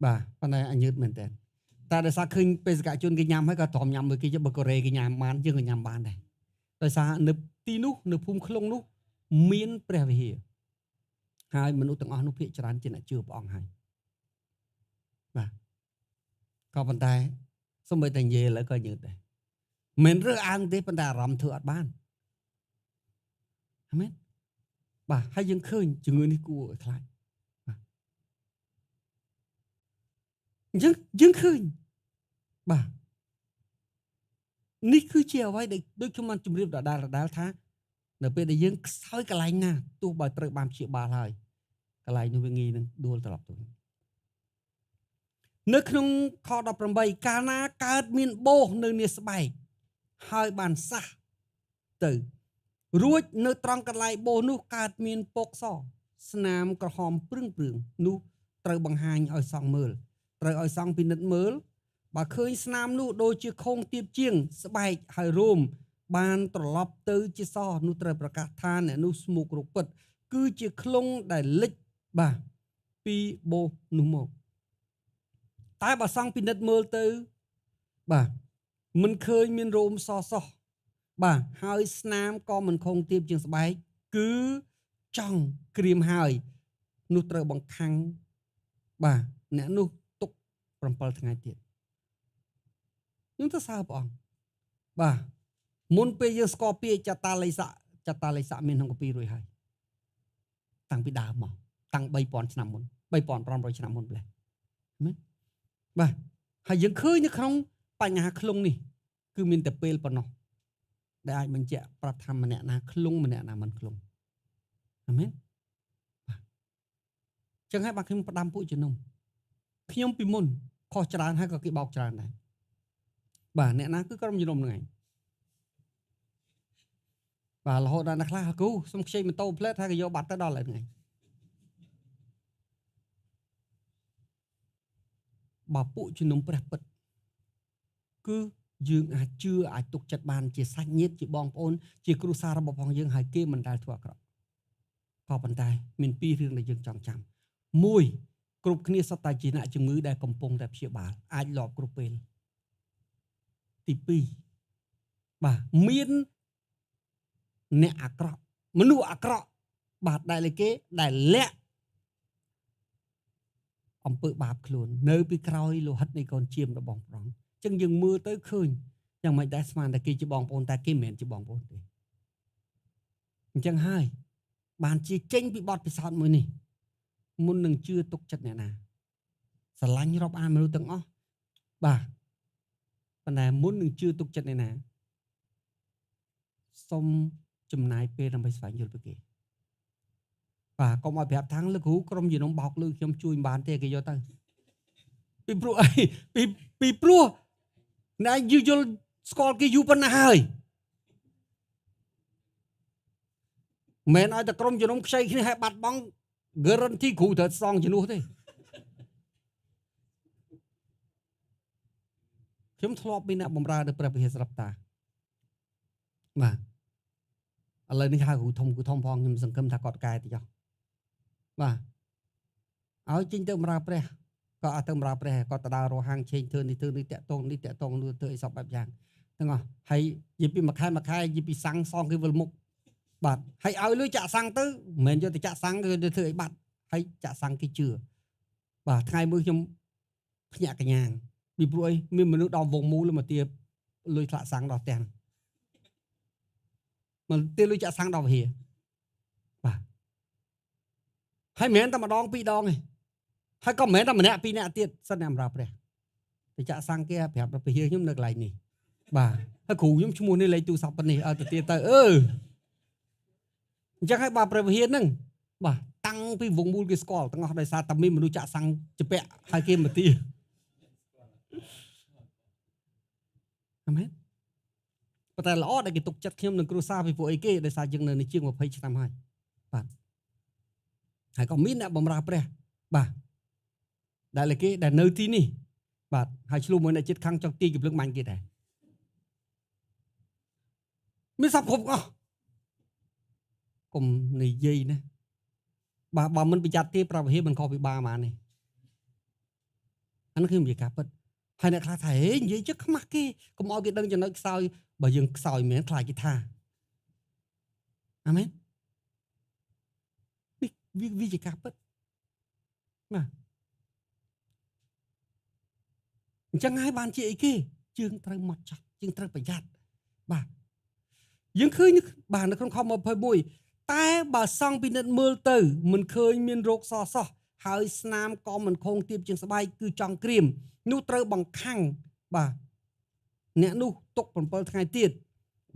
បាទប៉ុន្តែអញយឺតមែនតើតែដោយសារឃើញបេសកជនគេញ៉ាំហើយក៏ទ្រាំញ៉ាំមួយគេបើកូរ៉េគេញ៉ាំបានយើងក៏ញ៉ាំបានដែរដោយសារនៅទីនោះនៅភូមិឃ្លុងនោះមានព្រះវិហារហើយមនុស្សទាំងអស់នោះភាគច្រើនជាអ្នកជឿព្រះអង្គហើយបាទក៏ប៉ុន្តែសូម្បីតែនិយាយឥឡូវក៏យឺតដែរមិនរើសអើងទេប៉ុន្តែអារម្មណ៍ធ្វើអត់បានអាមែនបាទហើយយើងឃើញជំងឺនេះគួរឲ្យខ្លាចបាទអញ្ចឹងយើងឃើញបាទនេះគឺជាអ្វីដែលដូចខ្ញុំបានជម្រាបដដែលដដែលថានៅពេលដែលយើងខ្សោយកន្លែងណាទោះបើត្រូវបានព្យាបាលហើយកន្លែងនោះវាងាយនឹងដួលត្រឡប់ទៅនៅក្នុងខ18កាលណាកើតមានបោសនៅនាស្បែកហើយបានសះទៅរួចនៅត្រង់កន្លែងបោសនោះកើតមានពកសស្នាមក្រហមព្រឿងព្រឿងនោះត្រូវបង្ហាញឲ្យសង្ឃមើលត្រូវឲ្យសង្ឃពិនិត្យមើលបើឃើញស្នាមនោះដូចជាខោងទៀបជាងស្បែកហើយរោមបានត្រឡប់ទៅជាសនោះត្រូវប្រកាសថាអ្នកនោះស្មូករោគពិតគឺជាឃ្លុងដែលលិចបាទពីបោសនោះមកតែបើសង្ឃពិនិត្យមើលទៅបាទមិនឃើញមានរោមសសោះបាទហើយស្នាមក៏មិនខងទៀបជាងស្បែកគឺចង់ក្រៀមហើយនោះត្រូវបង្ខាំងបាទអ្នកនោះទុក7ថ្ងៃទៀតខ្ញុំទៅសើព្រះអង្គបាទមុនពេលយើងស្គាល់ពាក្យចតាលិស័កចតាលិស័កមានក្នុងគម្ពីររួចហើយតាំងពីដើមមកតាំង3000ឆ្នាំមុន3500ឆ្នាំមុនម្លេះមែនបាទហើយយើងឃើញនៅក្នុងបញ្ហាឃ្លុងនេះគឺមានតែពេលប៉ុណ្ណោះដែលអាចបញ្ជាក់ប្រាប់ថាម្នាក់ណាឃ្លុងម្នាក់ណាមិនឃ្លុងអាមែនបាទចឹងហើយបាទខ្ញុំផ្ដាំពួកជំនុំខ្ញុំពីមុនខុសច្រើនហើយក៏គេបោកច្រើនដែរ បាទអ្នកណាគឺក្រុមជំនុំហ្នឹងឯងបាទរហូតដល់អ្នកខ្លះគ្រូសុំខ្ចីម៉ូតូផ្លែតថាគេយកបាត់ទៅដល់ហ្នឹងឯងបើពួកជំនុំព្រះពិតគឺយើងអាចជឿអាចទុកចិត្តបានជាសាច់ញាតិជាបងប្អូនជាគ្រួសាររបស់ផងយើងហើយគេមិនដែលធ្វើអាក្រក់ក៏ប៉ុន្តែមានពីររឿងដែលយើងចង់ចាំមួយគ្រប់គ្នាសុទ្ធតែជាអ្នកជំងឺដែលកំពុងតែព្យាបាលអាចលបគ្រប់ពេលទី2បាទមានអ្នកអាក្រក់មនុស្សអាក្រក់បាទដែលគេដែលលាក់អំពើបាបខ្លួននៅពីក្រោយលោហិតនៃកូនជាមរបស់ព្រះអង្គចឹងយើងមើលទៅឃើញយ៉ាងម៉េចដែរស្មានតែគេជាបងប្អូនតែគេមិនមែនជាបងប្អូនទេអញ្ចឹងហើយបានជាចេញពីបទពិសោធន៍មួយនេះមុននឹងជឿទុកចិត្តអ្នកណាស្រឡាញ់រាប់អានមនុស្សទាំងអស់បាទប៉ុន្តែមុននឹងជឿទុកចិត្តអ្នកណាសូមចំណាយពេលដើម្បីស្វែងយល់ពីគេបាទកុំឲ្យប្រាប់ថាងលោកគ្រូក្រុមជំនុំបោកលឺខ្ញុំជួយមិនបានទេគេយកទៅពីព្រោះអីពីព្រោះអ្នកយល់ស្គាល់គេយូរប៉ុណ្ណាហើយមិនឲ្យតែក្រុមជំនុំខ្ចីគ្នាឲ្យបាត់បង់ guarantee គ្រូត្រូវសងជំនួសទេខ្ញុំធ្លាប់មានអ្នកបម្រើនៅព្រះវិហារស្រាប់តាបាទឥឡូវនេះហៅគ្រូធំផងខ្ញុំសង្ឃឹមថាគាត់កែតិចបាទឲ្យចេញទៅបម្រើព្រះក៏អត់ទៅបម្រើព្រះគាត់ទៅដើររកហាងឆេងធ្វើនេះធ្វើនេះតាក់តងនេះតាក់តងនោះធ្វើអីសពបែបយ៉ាងទាំងអស់ហើយនិយាយពីមួយខែមួយខែនិយាយពីសាំងសងគេវិលមុខបាទហើយឲ្យលុយចាក់សាំងទៅមិនមែនយកទៅចាក់សាំងគឺទៅធ្វើអីបាត់ហើយចាក់សាំងគេជឿបាទថ្ងៃមួយខ្ញុំភ្ញាក់កញ្ញាងពីព្រោះអីមានមនុស្សដល់វងមូលមកទាលុយឆ្លាក់សាំងដល់ផ្ទះមកទាលុយចាក់សាំងដល់វិហារបាទហើយមិនមែនតែម្ដងពីរដងទេហើយក៏មិនមែនតែម្នាក់ពីរនាក់ទៀតសិនតែសម្រាប់ព្រះទៅចាក់សាំងគេប្រាប់ដល់វិហារខ្ញុំនៅកន្លែងនេះបាទហើយគ្រូខ្ញុំឈ្មោះនេះលេខទូរស័ព្ទប៉ុណ្នេះឲ្យទៅទៀតទៅអញ្ចឹងហើយបាទព្រះវិហារហ្នឹងបាទតាំងពីវងមូលគេស្គាល់ទាំងអស់ដោយសារតែមានមនុស្សចាក់សាំងជពាក់ហើយគេមកទាអាមែនប៉ុន្តែល្អដែលគេទុកចិត្តខ្ញុំនឹងគ្រួសារពីពួកអីគេដោយសារយើងនៅនេះជាង20ឆ្នាំហើយបាទហើយក៏មានអ្នកបម្រើព្រះបាទដែលគេដែលនៅទីនេះបាទហើយឆ្លុះមួយអ្នកចិត្តខាងចង់ទាញកំភ្លើងបាញ់គេដែរមានសពគ្រប់អស់កុំនិយាយណាបាទបើមិនប្រយ័ត្នទេព្រះវិហារមិនខុសពីបាហ្មងនេះអានោះគឺនិយាយការពិតហើយអ្នកខ្លះថាហេនិយាយជិះខ្មាស់គេកុំឲ្យគេដឹងចំណុចខ្សោយបើយើងខ្សោយមែនខ្លាចគេថាអាមែននេះវាជាការពិតបាទអញ្ចឹងហើយបានជាអីគេជើងត្រូវមកចាស់ជើងត្រូវប្រយ័ត្នបាទយើងឃើញបាទនៅក្នុងខ21តែបើសង់ពិនិត្យមើលទៅមិនឃើញមានរោគសសោះហើយស្នាមក៏មិនខងទៀបជាងស្បែកគឺចង់ក្រៀមនោះត្រូវបង្ខាំងបាទអ្នកនោះទុក7ថ្ងៃទៀត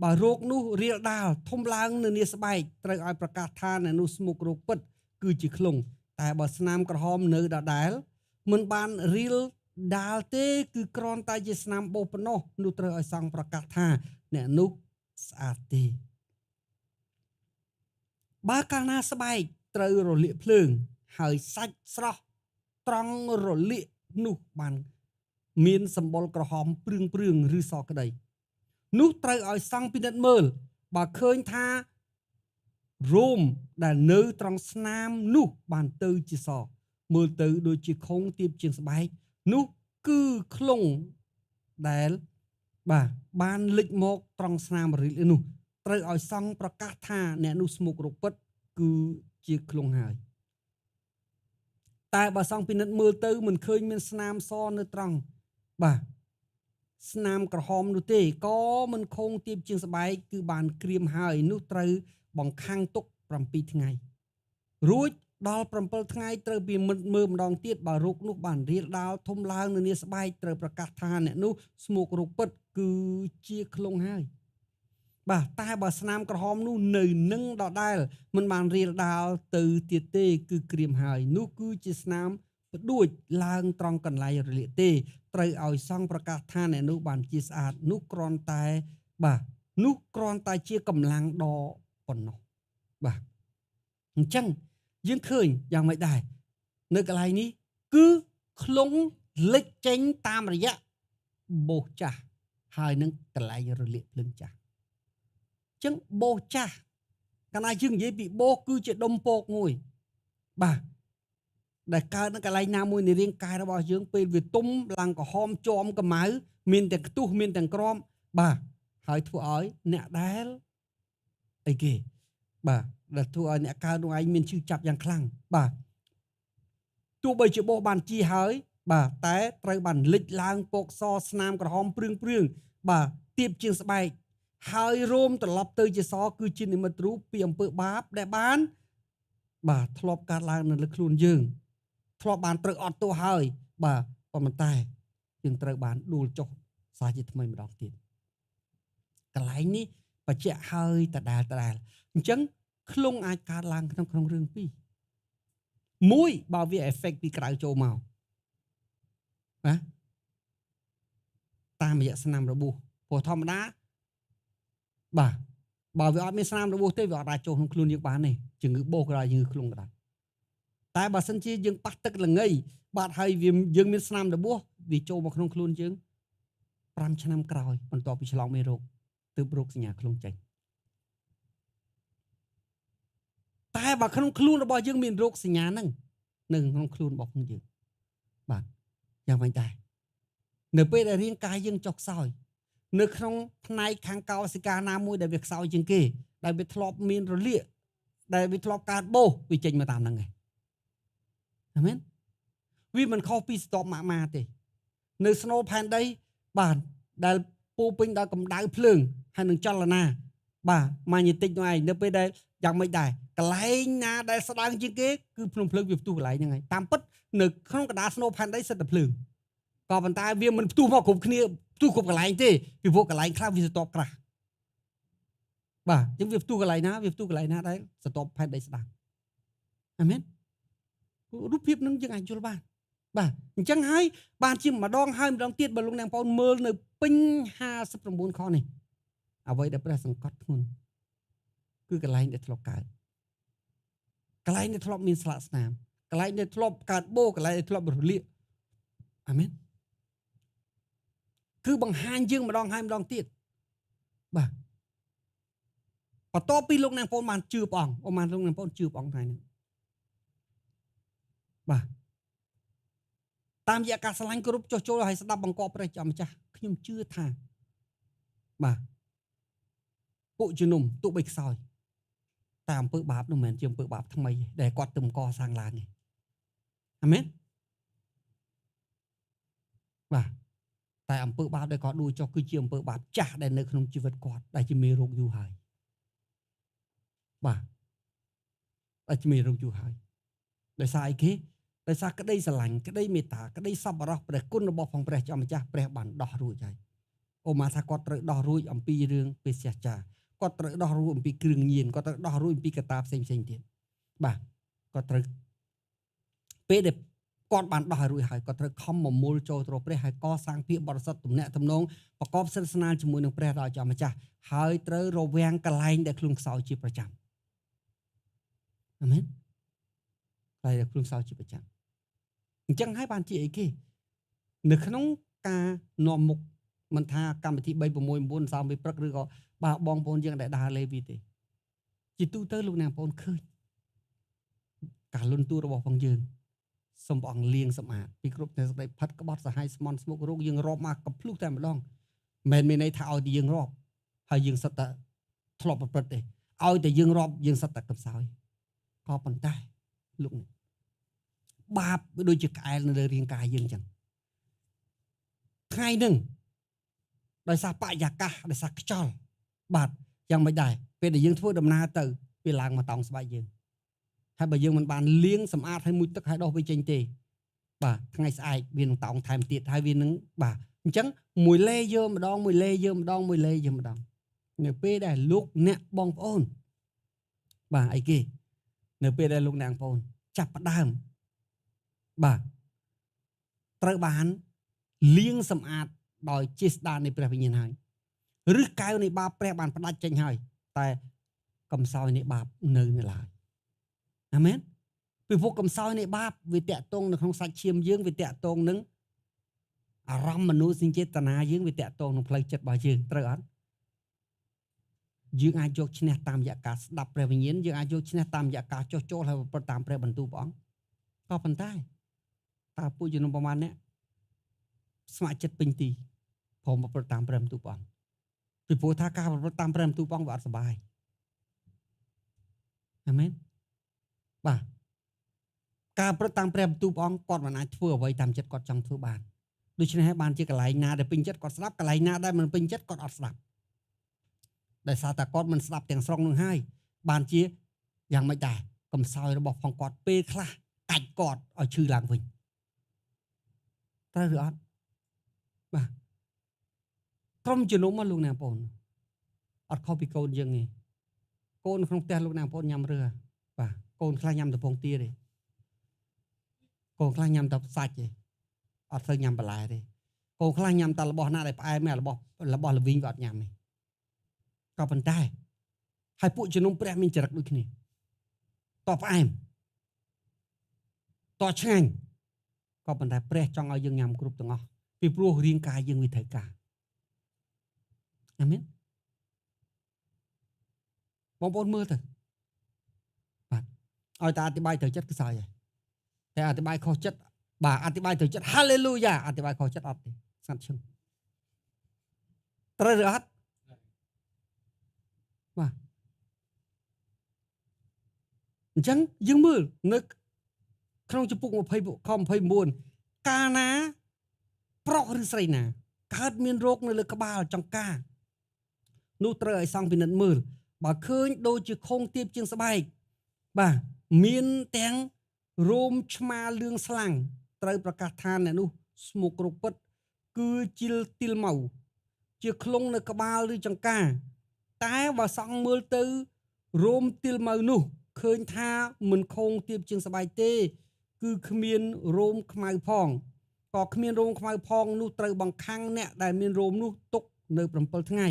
បើរោគនោះរាលដាលធំឡើងនៅនាស្បែកត្រូវឲ្យប្រកាសថាអ្នកនោះស្មុគរោគពិតគឺជាឃ្លុងតែបើស្នាមក្រហមនៅដដែលមិនបានរាលដាលទេគឺគ្រាន់តែជាស្នាមបោសប៉ុណ្ណោះនោះត្រូវឲ្យសង្ឃប្រកាសថាអ្នកនោះស្អាតទេបើកាលណាស្បែកត្រូវរលាកភ្លើងហើយសាច់ស្រស់ត្រង់រលាកនោះបានមានសម្បុរក្រហមព្រឿងព្រឿងឬសក្តីនោះត្រូវឲ្យសង្ឃពិនិត្យមើលបើឃើញថារោមដែលនៅត្រង់ស្នាមនោះបានទៅជាសមើលទៅដូចជាខុងទៀបជាងស្បែកនោះគឺឃ្លុងដែលបាទបានលិចមកត្រង់ស្នាមរលាកនោះត្រូវឲ្យសង្ឃប្រកាសថាអ្នកនោះស្មុគរោគពិតគឺជាឃ្លុងហើយតែបើសង្ឃពិនិត្យមើលទៅមិនឃើញមានស្នាមសនៅត្រង់បាទស្នាមក្រហមនោះទេក៏មិនខងទៀបជាងស្បែកគឺបានក្រៀមហើយនោះត្រូវបង្ខាំងទុក7ថ្ងៃរួចដល់7ថ្ងៃត្រូវពិនិត្យមើលម្ដងទៀតបើរោគនោះបានរាលដាលធំឡើងនៅនាស្បែកត្រូវប្រកាសថាអ្នកនោះស្មុគរោគពិតគឺជាឃ្លុងហើយបាទតែបើស្នាមក្រហមនោះនៅនឹងដដែលមិនបានរាលដាលទៅទៀតទេគឺក្រៀមហើយនោះគឺជាស្នាម ផ្ដួចឡើងត្រង់កន្លែងរលាកទេត្រូវឲ្យសង្ឃប្រកាសថាអ្នកនោះបានជាស្អាតនោះគ្រាន់តែបាទនោះគ្រាន់តែជាកម្លាំងដ៏ប៉ុណ្ណោះបាទអញ្ចឹងយើងឃើញយ៉ាងម៉េចដែរនៅកន្លែងនេះគឺឃ្លុងលេចចេញតាមរយៈបោសចាស់ហើយនឹងកន្លែងរលាកភ្លើងចាស់អញ្ចឹងបោសចាស់កាលណាយើងនិយាយពីបោសគឺជាដុំពកមួយបាទដែលកើតនៅកន្លែងណាមួយនៃរាងកាយរបស់យើងពេលវាទុំឡើងក្រហមជាំកម្ៅមានទាំងខ្ទុះមានទាំងក្រមបាទហើយធ្វើឲ្យអ្នកដែលអីគេបាទដែលធ្វើឲ្យអ្នកកើតនោះឯងមានឈឺចាប់យ៉ាងខ្លាំងបាទទោះបីជាបោសបានជាហើយបាទតែត្រូវបានលិចឡើងពកសស្នាមក្រហមព្រឿងព្រឿងបាទទៀបជាងស្បែកហើយរោមត្រឡប់ទៅជាសគឺជានិមិត្តរូបពីអំពើបាបដែលបានបាទធ្លាប់កើតឡើងនៅលើខ្លួនយើងធ្លាប់បានត្រូវអត់ទោសហើយបាទប៉ុន្តែយើងត្រូវបានដួលចុះសាជាថ្មីម្ដងទៀតកន្លែងនេះបញ្ជាក់ហើយដដែលដដែលអញ្ចឹងឃ្លុងអាចកើតឡើងក្នុងក្នុងរឿងពីរមួយបើវា effect ពីក្រៅចូលមកណាតាមរយៈស្នាមរបួសព្រោះធម្មតាបាទបើវាអត់មានស្នាមរបួសទេវាអត់អាចចូលក្នុងខ្លួនយើងបានទេជំងឺបោសក៏ដោយជំងឺឃ្លុងក៏ដោយតែបើសិនជាយើងប៉ះទឹកល្ងីបាទហើយវាយើងមានស្នាមរបួសវាចូលមកក្នុងខ្លួនយើង5ឆ្នាំក្រោយបន្ទាប់ពីឆ្លងមេរោគទើបរោគសញ្ញាឃ្លុងចេញតែបើក្នុងខ្លួនរបស់យើងមានរោគសញ្ញាហ្នឹងនៅក្នុងខ្លួនរបស់យើងបាទយ៉ាងម៉េចដែរនៅពេលដែលរាងកាយយើងចុះខ្សោយនៅក្នុងផ្នែកខាងកោសិកាណាមួយដែលវាខ្សោយជាងគេដែលវាធ្លាប់មានរលាកដែលវាធ្លាប់កើតបោសវាចេញមកតាមហ្នឹងឯងអាមែនវាមិនខុសពីស្ទប់ម៉ាក់ម៉ាទេនៅស្នូលផែនដីបាទដែលពោពេញដោយកម្ដៅភ្លើងហើយនឹងចលនាបាទម៉ាញេទិកនោះឯងនៅពេលដែលយ៉ាងម៉េចដែរកន្លែងណាដែលស្ដើងជាងគេគឺភ្នំភ្លើងវាផ្ទុះកន្លែងហ្នឹងឯងតាមពិតនៅក្នុងកណ្ដាលស្នូលផែនដីសិតតែភ្លើងក៏ប៉ុន្តែវាមិនផ្ទុះមកគ្រប់គ្នាផ្ទុះគ្រប់កន្លែងទេពីព្រោះកន្លែងខ្លះវាស្ទាប់ក្រាស់បាទអញ្ចឹងវាផ្ទុះកន្លែងណាវាផ្ទុះកន្លែងណាដែលស្ទាប់ផែនដីស្ដើងអាមែនរូបភាពនឹងយើងអាចយល់បានបាទអញ្ចឹងហើយបានជាម្ដងហើយម្ដងទៀតបើលោកអ្នកបងប្អូនមើលនៅពេញ59ខនេះអ្វីដែលព្រះសង្កត់ធ្ងន់គឺកន្លែងដែលធ្លាប់កើតកន្លែងដែលធ្លាប់មានស្លាកស្នាមកន្លែងដែលធ្លាប់កើតបោកន្លែងដែលធ្លាប់រលាកអាមែនគឺបង្ហាញយើងម្ដងហើយម្ដងទៀតបាទបន្ទាប់ពីលោកអ្នកបងប្អូនបានជឿព្រះអង្គអូបានលោកអ្នកបងប្អូនជឿព្រះអង្គថ្ងៃនេះបាទតាមរយៈការស្រឡាញ់គោរពចុះចូលហើយស្ដាប់បង្គាប់ព្រះជាម្ចាស់ខ្ញុំជឿថាបាទពួកជំនុំទោះបីខ្សោយតែអំពើបាបនោះមិនមែនជាអំពើបាបថ្មីដែលគាត់ទៅកសាងឡើងទេអាមែនបាទតែអំពើបាបដែលគាត់ដួលចុះគឺជាអំពើបាបចាស់ដែលនៅក្នុងជីវិតគាត់ដែលជាមេរោគយូរហើយបាទដែលជាមេរោគយូរហើយដោយសារអីគេដោយសារក្តីស្រឡាញ់ក្តីមេត្តាក្តីសប្បុរសព្រះគុណរបស់ផងព្រះជាម្ចាស់ព្រះបានដោះរួចហើយអូម៉ាថាគាត់ត្រូវដោះរួចអំពីរឿងពេស្យាចារគាត់ត្រូវដោះរួចអំពីគ្រឿងញៀនគាត់ត្រូវដោះរួចអំពីកត្តាផ្សេងផ្សេងទៀតបាទគាត់ត្រូវពេលដែលគាត់បានដោះរួចហើយគាត់ត្រូវខំមមូលចូលទៅព្រះហើយកសាងភាពបរិសុទ្ធទំនាក់ទំនងប្រកបសិទ្ធិស្នាលជាមួយនឹងព្រះដ៏ជាម្ចាស់ហើយត្រូវរវាងកន្លែងដែលខ្លួនខ្សោយជាប្រចាំអាមែនកន្លែងដែលខ្លួនខ្សោយជាប្រចាំអញ្ចឹងហើយបានជាអីគេនៅក្នុងការនាំមុខមិនថាកម្មវិធី3 6 9សោមពីព្រឹកឬក៏បាទបងប្អូនយើងដែលដើរលេវីទេជាទូទៅលោកអ្នកបងប្អូនឃើញការលន់តួរបស់ផងយើងសូមព្រះអង្គលាងសម្អាតពីគ្រប់តែសេចក្តីផិតក្បត់សាហាយស្មន់ស្មុគរោគយើងរាប់មកកំភ្លុះតែម្ដងមិនមានន័យថាឲ្យតែយើងរាប់ហើយយើងសិតតែធ្លាប់ប្រព្រឹត្តទេឲ្យតែយើងរាប់យើងសិតតែកំសោយក៏ប៉ុន្តែលោកនេះបាបវាដូចជាក្អែលនៅលើរាងកាយយើងអញ្ចឹងថ្ងៃហ្នឹងដោយសារបរិយាកាសដោយសារខ្យល់បាទយ៉ាងមិនដែរពេលដែលយើងធ្វើដំណើរទៅវាឡើងមកតោងស្បែកយើងហើយបើយើងមិនបានលាងសម្អាតឲ្យមួយទឹកឲ្យដោះវាចេញទេបាទថ្ងៃស្អែកវានឹងតោងថែមទៀតហើយវានឹងបាទអញ្ចឹងមួយលេយើងម្ដងមួយលេយើងម្ដងមួយលេយើងម្ដងនៅពេលដែលលោកអ្នកបងប្អូនបាទអីគេនៅពេលដែលលោកអ្នកបងប្អូនចាប់ផ្ដើមបាទ ត្រូវបានលាងសម្អាតដោយចេស្តានៃព្រះវិញ្ញាណហើយឬកែវនៃបាបព្រះបានផ្ដាច់ចេញហើយតែកំសោយនៃបាបនៅនៅឡើយអាមែនពីព្រោះកំសោយនៃបាបវាតាក់ទងនៅក្នុងសាច់ឈាមយើងវាតាក់ទងនឹងអារម្មណ៍មនោសញ្ចេតនាយើងវាតាក់ទងនឹងផ្លូវចិត្តរបស់យើងត្រូវអត់យើងអាចយកឈ្នះតាមរយៈការស្ដាប់ព្រះវិញ្ញាណយើងអាចយកឈ្នះតាមរយៈការចុះចូលហើយប្រព្រឹត្តតាមព្រះបន្ទូលព្រះអង្គក៏ប៉ុន្តែតើពួកជំនុំប្រមាណអ្នកស្ម័គ្រចិត្តពេញទីព្រមប្រព្រឹត្តតាមព្រះបន្ទូលព្រះអង្គពីព្រោះថាការប្រព្រឹត្តតាមព្រះបន្ទូលព្រះអង្គវាអត់សប្បាយអាមែនបាទការប្រព្រឹត្តតាមព្រះបន្ទូលព្រះអង្គគាត់មិនអាចធ្វើអ្វីតាមចិត្តគាត់ចង់ធ្វើបានដូច្នេះហើយបានជាកន្លែងណាដែលពេញចិត្តគាត់ស្ដាប់កន្លែងណាដែលមិនពេញចិត្តគាត់អត់ស្ដាប់ដោយសារតែគាត់មិនស្ដាប់ទាំងស្រុងនឹងហើយបានជាយ៉ាងម៉េចដែរកំសោយរបស់ផងគាត់ពេលខ្លះកាច់គាត់ឲ្យឈឺឡើងវិញត្រូវឬអត់បាទក្រុមជំនុំមកលោកអ្នកបងអត់ខុសពីកូនយើងទេកូនក្នុងផ្ទះលោកអ្នកបងញ៉ាំរើបាទកូនខ្លះញ៉ាំតែពងទាទេកូនខ្លះញ៉ាំតែសាច់ទេអត់ត្រូវញ៉ាំបន្លែទេកូនខ្លះញ៉ាំតែរបស់ណាដែលផ្អែមរបស់របស់ល្វីងក៏អត់ញ៉ាំទេក៏ប៉ុន្តែហើយពួកជំនុំព្រះមានចរិតដូចគ្នាតផ្អែមតឆ្ងាញ់ក៏ប៉ុន្តែព្រះចង់ឲ្យយើងញ៉ាំគ្រប់ទាំងអស់ពីព្រោះរាងកាយយើងវាត្រូវការអាមែនបងប្អូនមើលទៅបាទឲ្យតែអធិប្បាយត្រូវចិត្តគឺសើចហើយតែអធិប្បាយខុសចិត្តបាទអធិប្បាយត្រូវចិត្តហាឡេលូយ៉ាអធិប្បាយខុសចិត្តអត់ទេស្ងាត់ឈឹងត្រូវឬអត់បាទអញ្ចឹងយើងមើលនៅក្នុងជំពូក20ខ29កាលណាប្រុសឬស្រីណាកើតមានរោគនៅលើក្បាលចង្កានោះត្រូវឲ្យសង្ឃពិនិត្យមើលបើឃើញដូចជាខុងទៀបជាងស្បែកបាទមានទាំងរោមឆ្មាលឿងស្លាំងត្រូវប្រកាសថាអ្នកនោះស្មុគរោគពិតគឺជីលទីលម៉ៅជាឃ្លុងនៅក្បាលឬចង្កាតែបើសង្ឃមើលទៅរោមទីលម៉ៅនោះឃើញថាមិនខុងទៀបជាងស្បែកទេគឺគ្មានរោមខ្មៅផងក៏គ្មានរោមខ្មៅផងនោះត្រូវបង្ខាំងអ្នកដែលមានរោមនោះទុកនៅ7ថ្ងៃ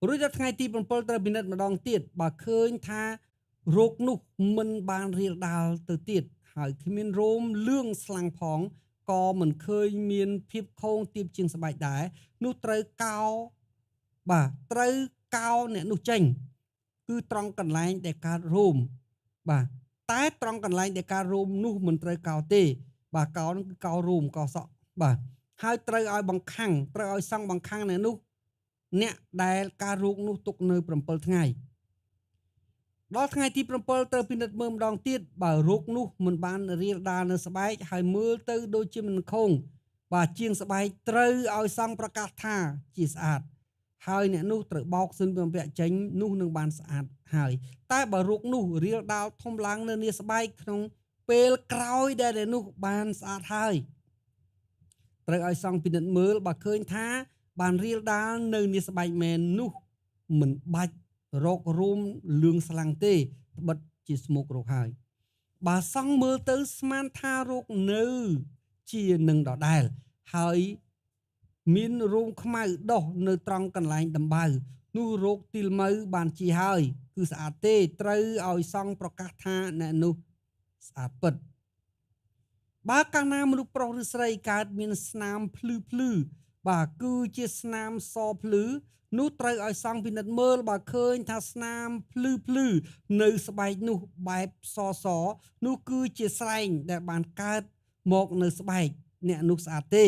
រួចដល់ថ្ងៃទី7ត្រូវពិនិត្យម្ដងទៀតបើឃើញថារោគនោះមិនបានរាលដាលទៅទៀតហើយគ្មានរោមលឿងស្លាំងផងក៏មិនឃើញមានភាពខូងទៀបជាងស្បែកដែរនោះត្រូវកោបាទត្រូវកោអ្នកនោះចេញគឺត្រង់កន្លែងដែលកើតរោមបាទតែត្រង់កន្លែងដែលកើតរោមនោះមិនត្រូវកោទេបាទកោនោះគឺកោរោមកោសក់បាទហើយត្រូវឲ្យបង្ខាំងត្រូវឲ្យសង់បង្ខាំងអ្នកនោះអ្នកដែលការរោគនោះទុកនៅ7ថ្ងៃដល់ថ្ងៃទី7ត្រូវពិនិត្យមើលម្ដងទៀតបើរោគនោះមិនបានរាលដាលនៅស្បែកហើយមើលទៅដូចជាមិនខុងបាទជាងស្បែកត្រូវឲ្យសង់ប្រកាសថាជាស្អាតហើយអ្នកនោះត្រូវបោកសម្លៀកបំពាក់ចេញនោះនឹងបានស្អាតហើយតែបើរោគនោះរាលដាលធំឡើងនៅនាស្បែកក្នុងពេលក្រោយដែលអ្នកនោះបានស្អាតហើយត្រូវឲ្យសង់ពិនិត្យមើលបើឃើញថាបានរាលដាលនៅនាស្បែកមែននោះមិនបាច់រករោមលឿងស្លាំងទេត្បិតជាស្មុគរោគហើយបើសង់មើលទៅស្មានថារោគនៅជានឹងដដែលហើយមានរោមខ្មៅដុះនៅត្រង់កន្លែងដំបៅនោះរោគទីលម៉ៅបានជាហើយគឺស្អាតទេត្រូវឲ្យសង់ប្រកាសថាអ្នកនោះស្អាតពិតបើកាលណាមនុស្សប្រុសឬស្រីកើតមានស្នាមភ្លឺភ្លឺបាទគឺជាស្នាមសភ្លឺនោះត្រូវឲ្យសង់ពិនិត្យមើលបើឃើញថាស្នាមភ្លឺភ្លឺនៅស្បែកនោះបែបសសនោះគឺជាស្រែងដែលបានកើតមកនៅស្បែកអ្នកនោះស្អាតទេ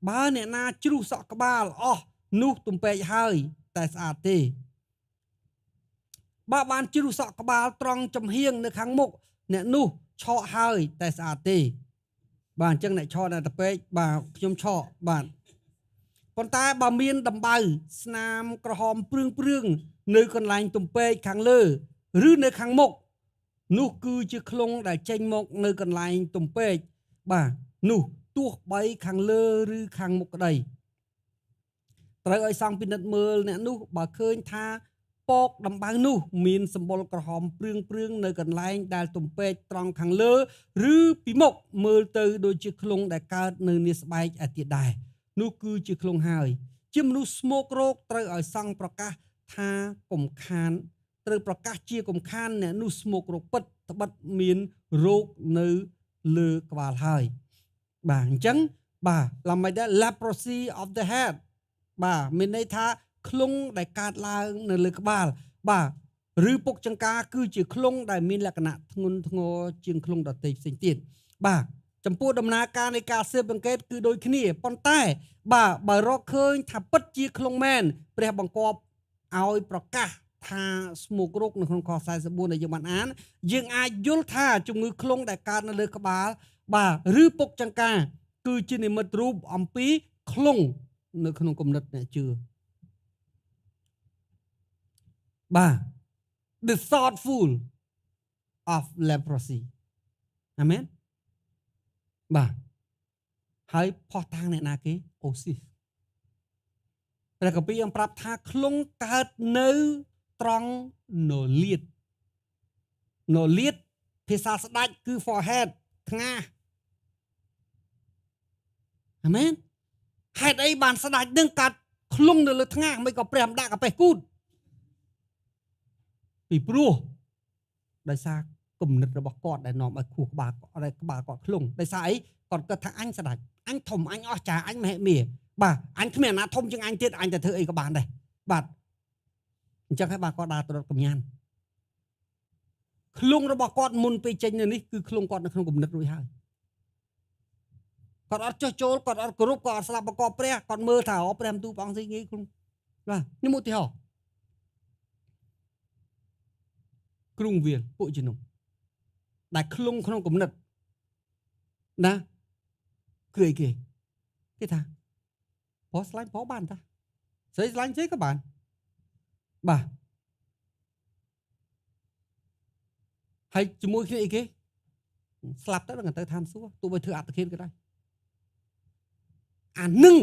បើអ្នកណាជ្រុះសក់ក្បាលអស់នោះទំពេកហើយតែស្អាតទេបើបានជ្រុះសក់ក្បាលត្រង់ចំហៀងនៅខាងមុខអ្នកនោះឆក់ហើយតែស្អាតទេបាទអញ្ចឹងអ្នកឆក់អ្នកតពេកបាទខ្ញុំឆក់បាទប៉ុន្តែបើមានដំបៅស្នាមក្រហមព្រឿងព្រឿងនៅកន្លែងទំពេកខាងលើឬនៅខាងមុខនោះគឺជាឃ្លុងដែលចេញមកនៅកន្លែងទំពេកបាទនោះទោះបីខាងលើឬខាងមុខក្តីត្រូវឲ្យសង់ពិនិត្យមើលអ្នកនោះបើឃើញថា ពកដំបៅនោះមានសម្បុរក្រហមព្រឿងព្រឿងនៅកន្លែងដែលទំពេកត្រង់ខាងលើឬពីមុខមើលទៅដូចជាឃ្លុងដែលកើតនៅនាស្បែកឯទៀតដែរនោះគឺជាឃ្លុងហើយជាមនុស្សស្មោករោគត្រូវឲ្យសង្ឃប្រកាសថាកុំខានត្រូវប្រកាសជាកុំខានអ្នកនោះស្មោករោគពិតត្បិតមានរោគនៅលើក្បាលហើយបាទអញ្ចឹងបាទឡើងមិនដែរ leprosy of the head បាទមានន័យថាឃ្លុងដែលកើតឡើងនៅលើក្បាលបាទឬពុកចង្ការគឺជាឃ្លុងដែលមានលក្ខណៈធ្ងន់ធ្ងរជាងឃ្លុងដទៃផ្សេងទៀតបាទចំពោះដំណើរការនៃការស៊ើបអង្កេតគឺដូចគ្នាប៉ុន្តែបាទបើរកឃើញថាពិតជាឃ្លុងមែនព្រះបង្គាប់ឲ្យប្រកាសថាស្មោករោគនៅក្នុងខ44ដែលយើងបានអានយើងអាចយល់ថាជំងឺឃ្លុងដែលកើតនៅលើក្បាលបាទឬពុកចង្ការគឺជានិមិត្តរូបអំពីឃ្លុងនៅក្នុងគំនិតអ្នកជឿបាទ the thoughtful of leprosy អាមែនបាទហើយផោះតាងអ្នកណាគេអូស៊ីសព្រះគម្ពីរยังប្រាប់ថាឃ្លុងកើតនៅត្រង់នលៀតនលៀតភាសាស្ដាច់គឺ forehead ថ្ងាសអាមែនហេតុអីបានស្ដាច់នឹងកាត់ឃ្លុងនៅលើថ្ងាសមិនក៏ព្រះមិនដាក់កាប៉េះគូតពីព្រោះដោយសារគំនិតរបស់គាត់ដែលនាំឲ្យខួរក្បាលគាត់ក្បាលគាត់ឃ្លុងដោយសារអីគាត់គិតថាអញស្ដាច់អញធំអញអស់ចាអញមហិមាបាទអញគ្មានអាណាធំជាងអញទៀតអញទៅធ្វើអីក៏បានដែរបាទអញ្ចឹងហើយបាទគាត់ដើរទៅរកកំញានឃ្លុងរបស់គាត់មុនពេលចេញនៅនេះគឺឃ្លុងគាត់នៅក្នុងគំនិតរួចហើយគាត់អត់ចោះចូលគាត់អត់គោរពគាត់អត់ស្ដាប់បកព្រះគាត់មើលថាអូព្រះបន្ទូលព្រះអង្គស្អីងាយខ្លួនបាទខ្ញុំឧទាហរណ៍គ្រុងវាលពួកជំនុំដែលឃ្លុងក្នុងគំនិតណាគឺអីគេគេថាព្រោះស្លាញ់ព្រោះបានតាស្រីស្លាញ់ស្រីក៏បានបាទហើយជាមួយគ្នាអីគេស្លាប់ទៅដល់ទៅឋានសួគ៌ទោះបីធ្វើអត្តឃាតក៏ដោយអានឹង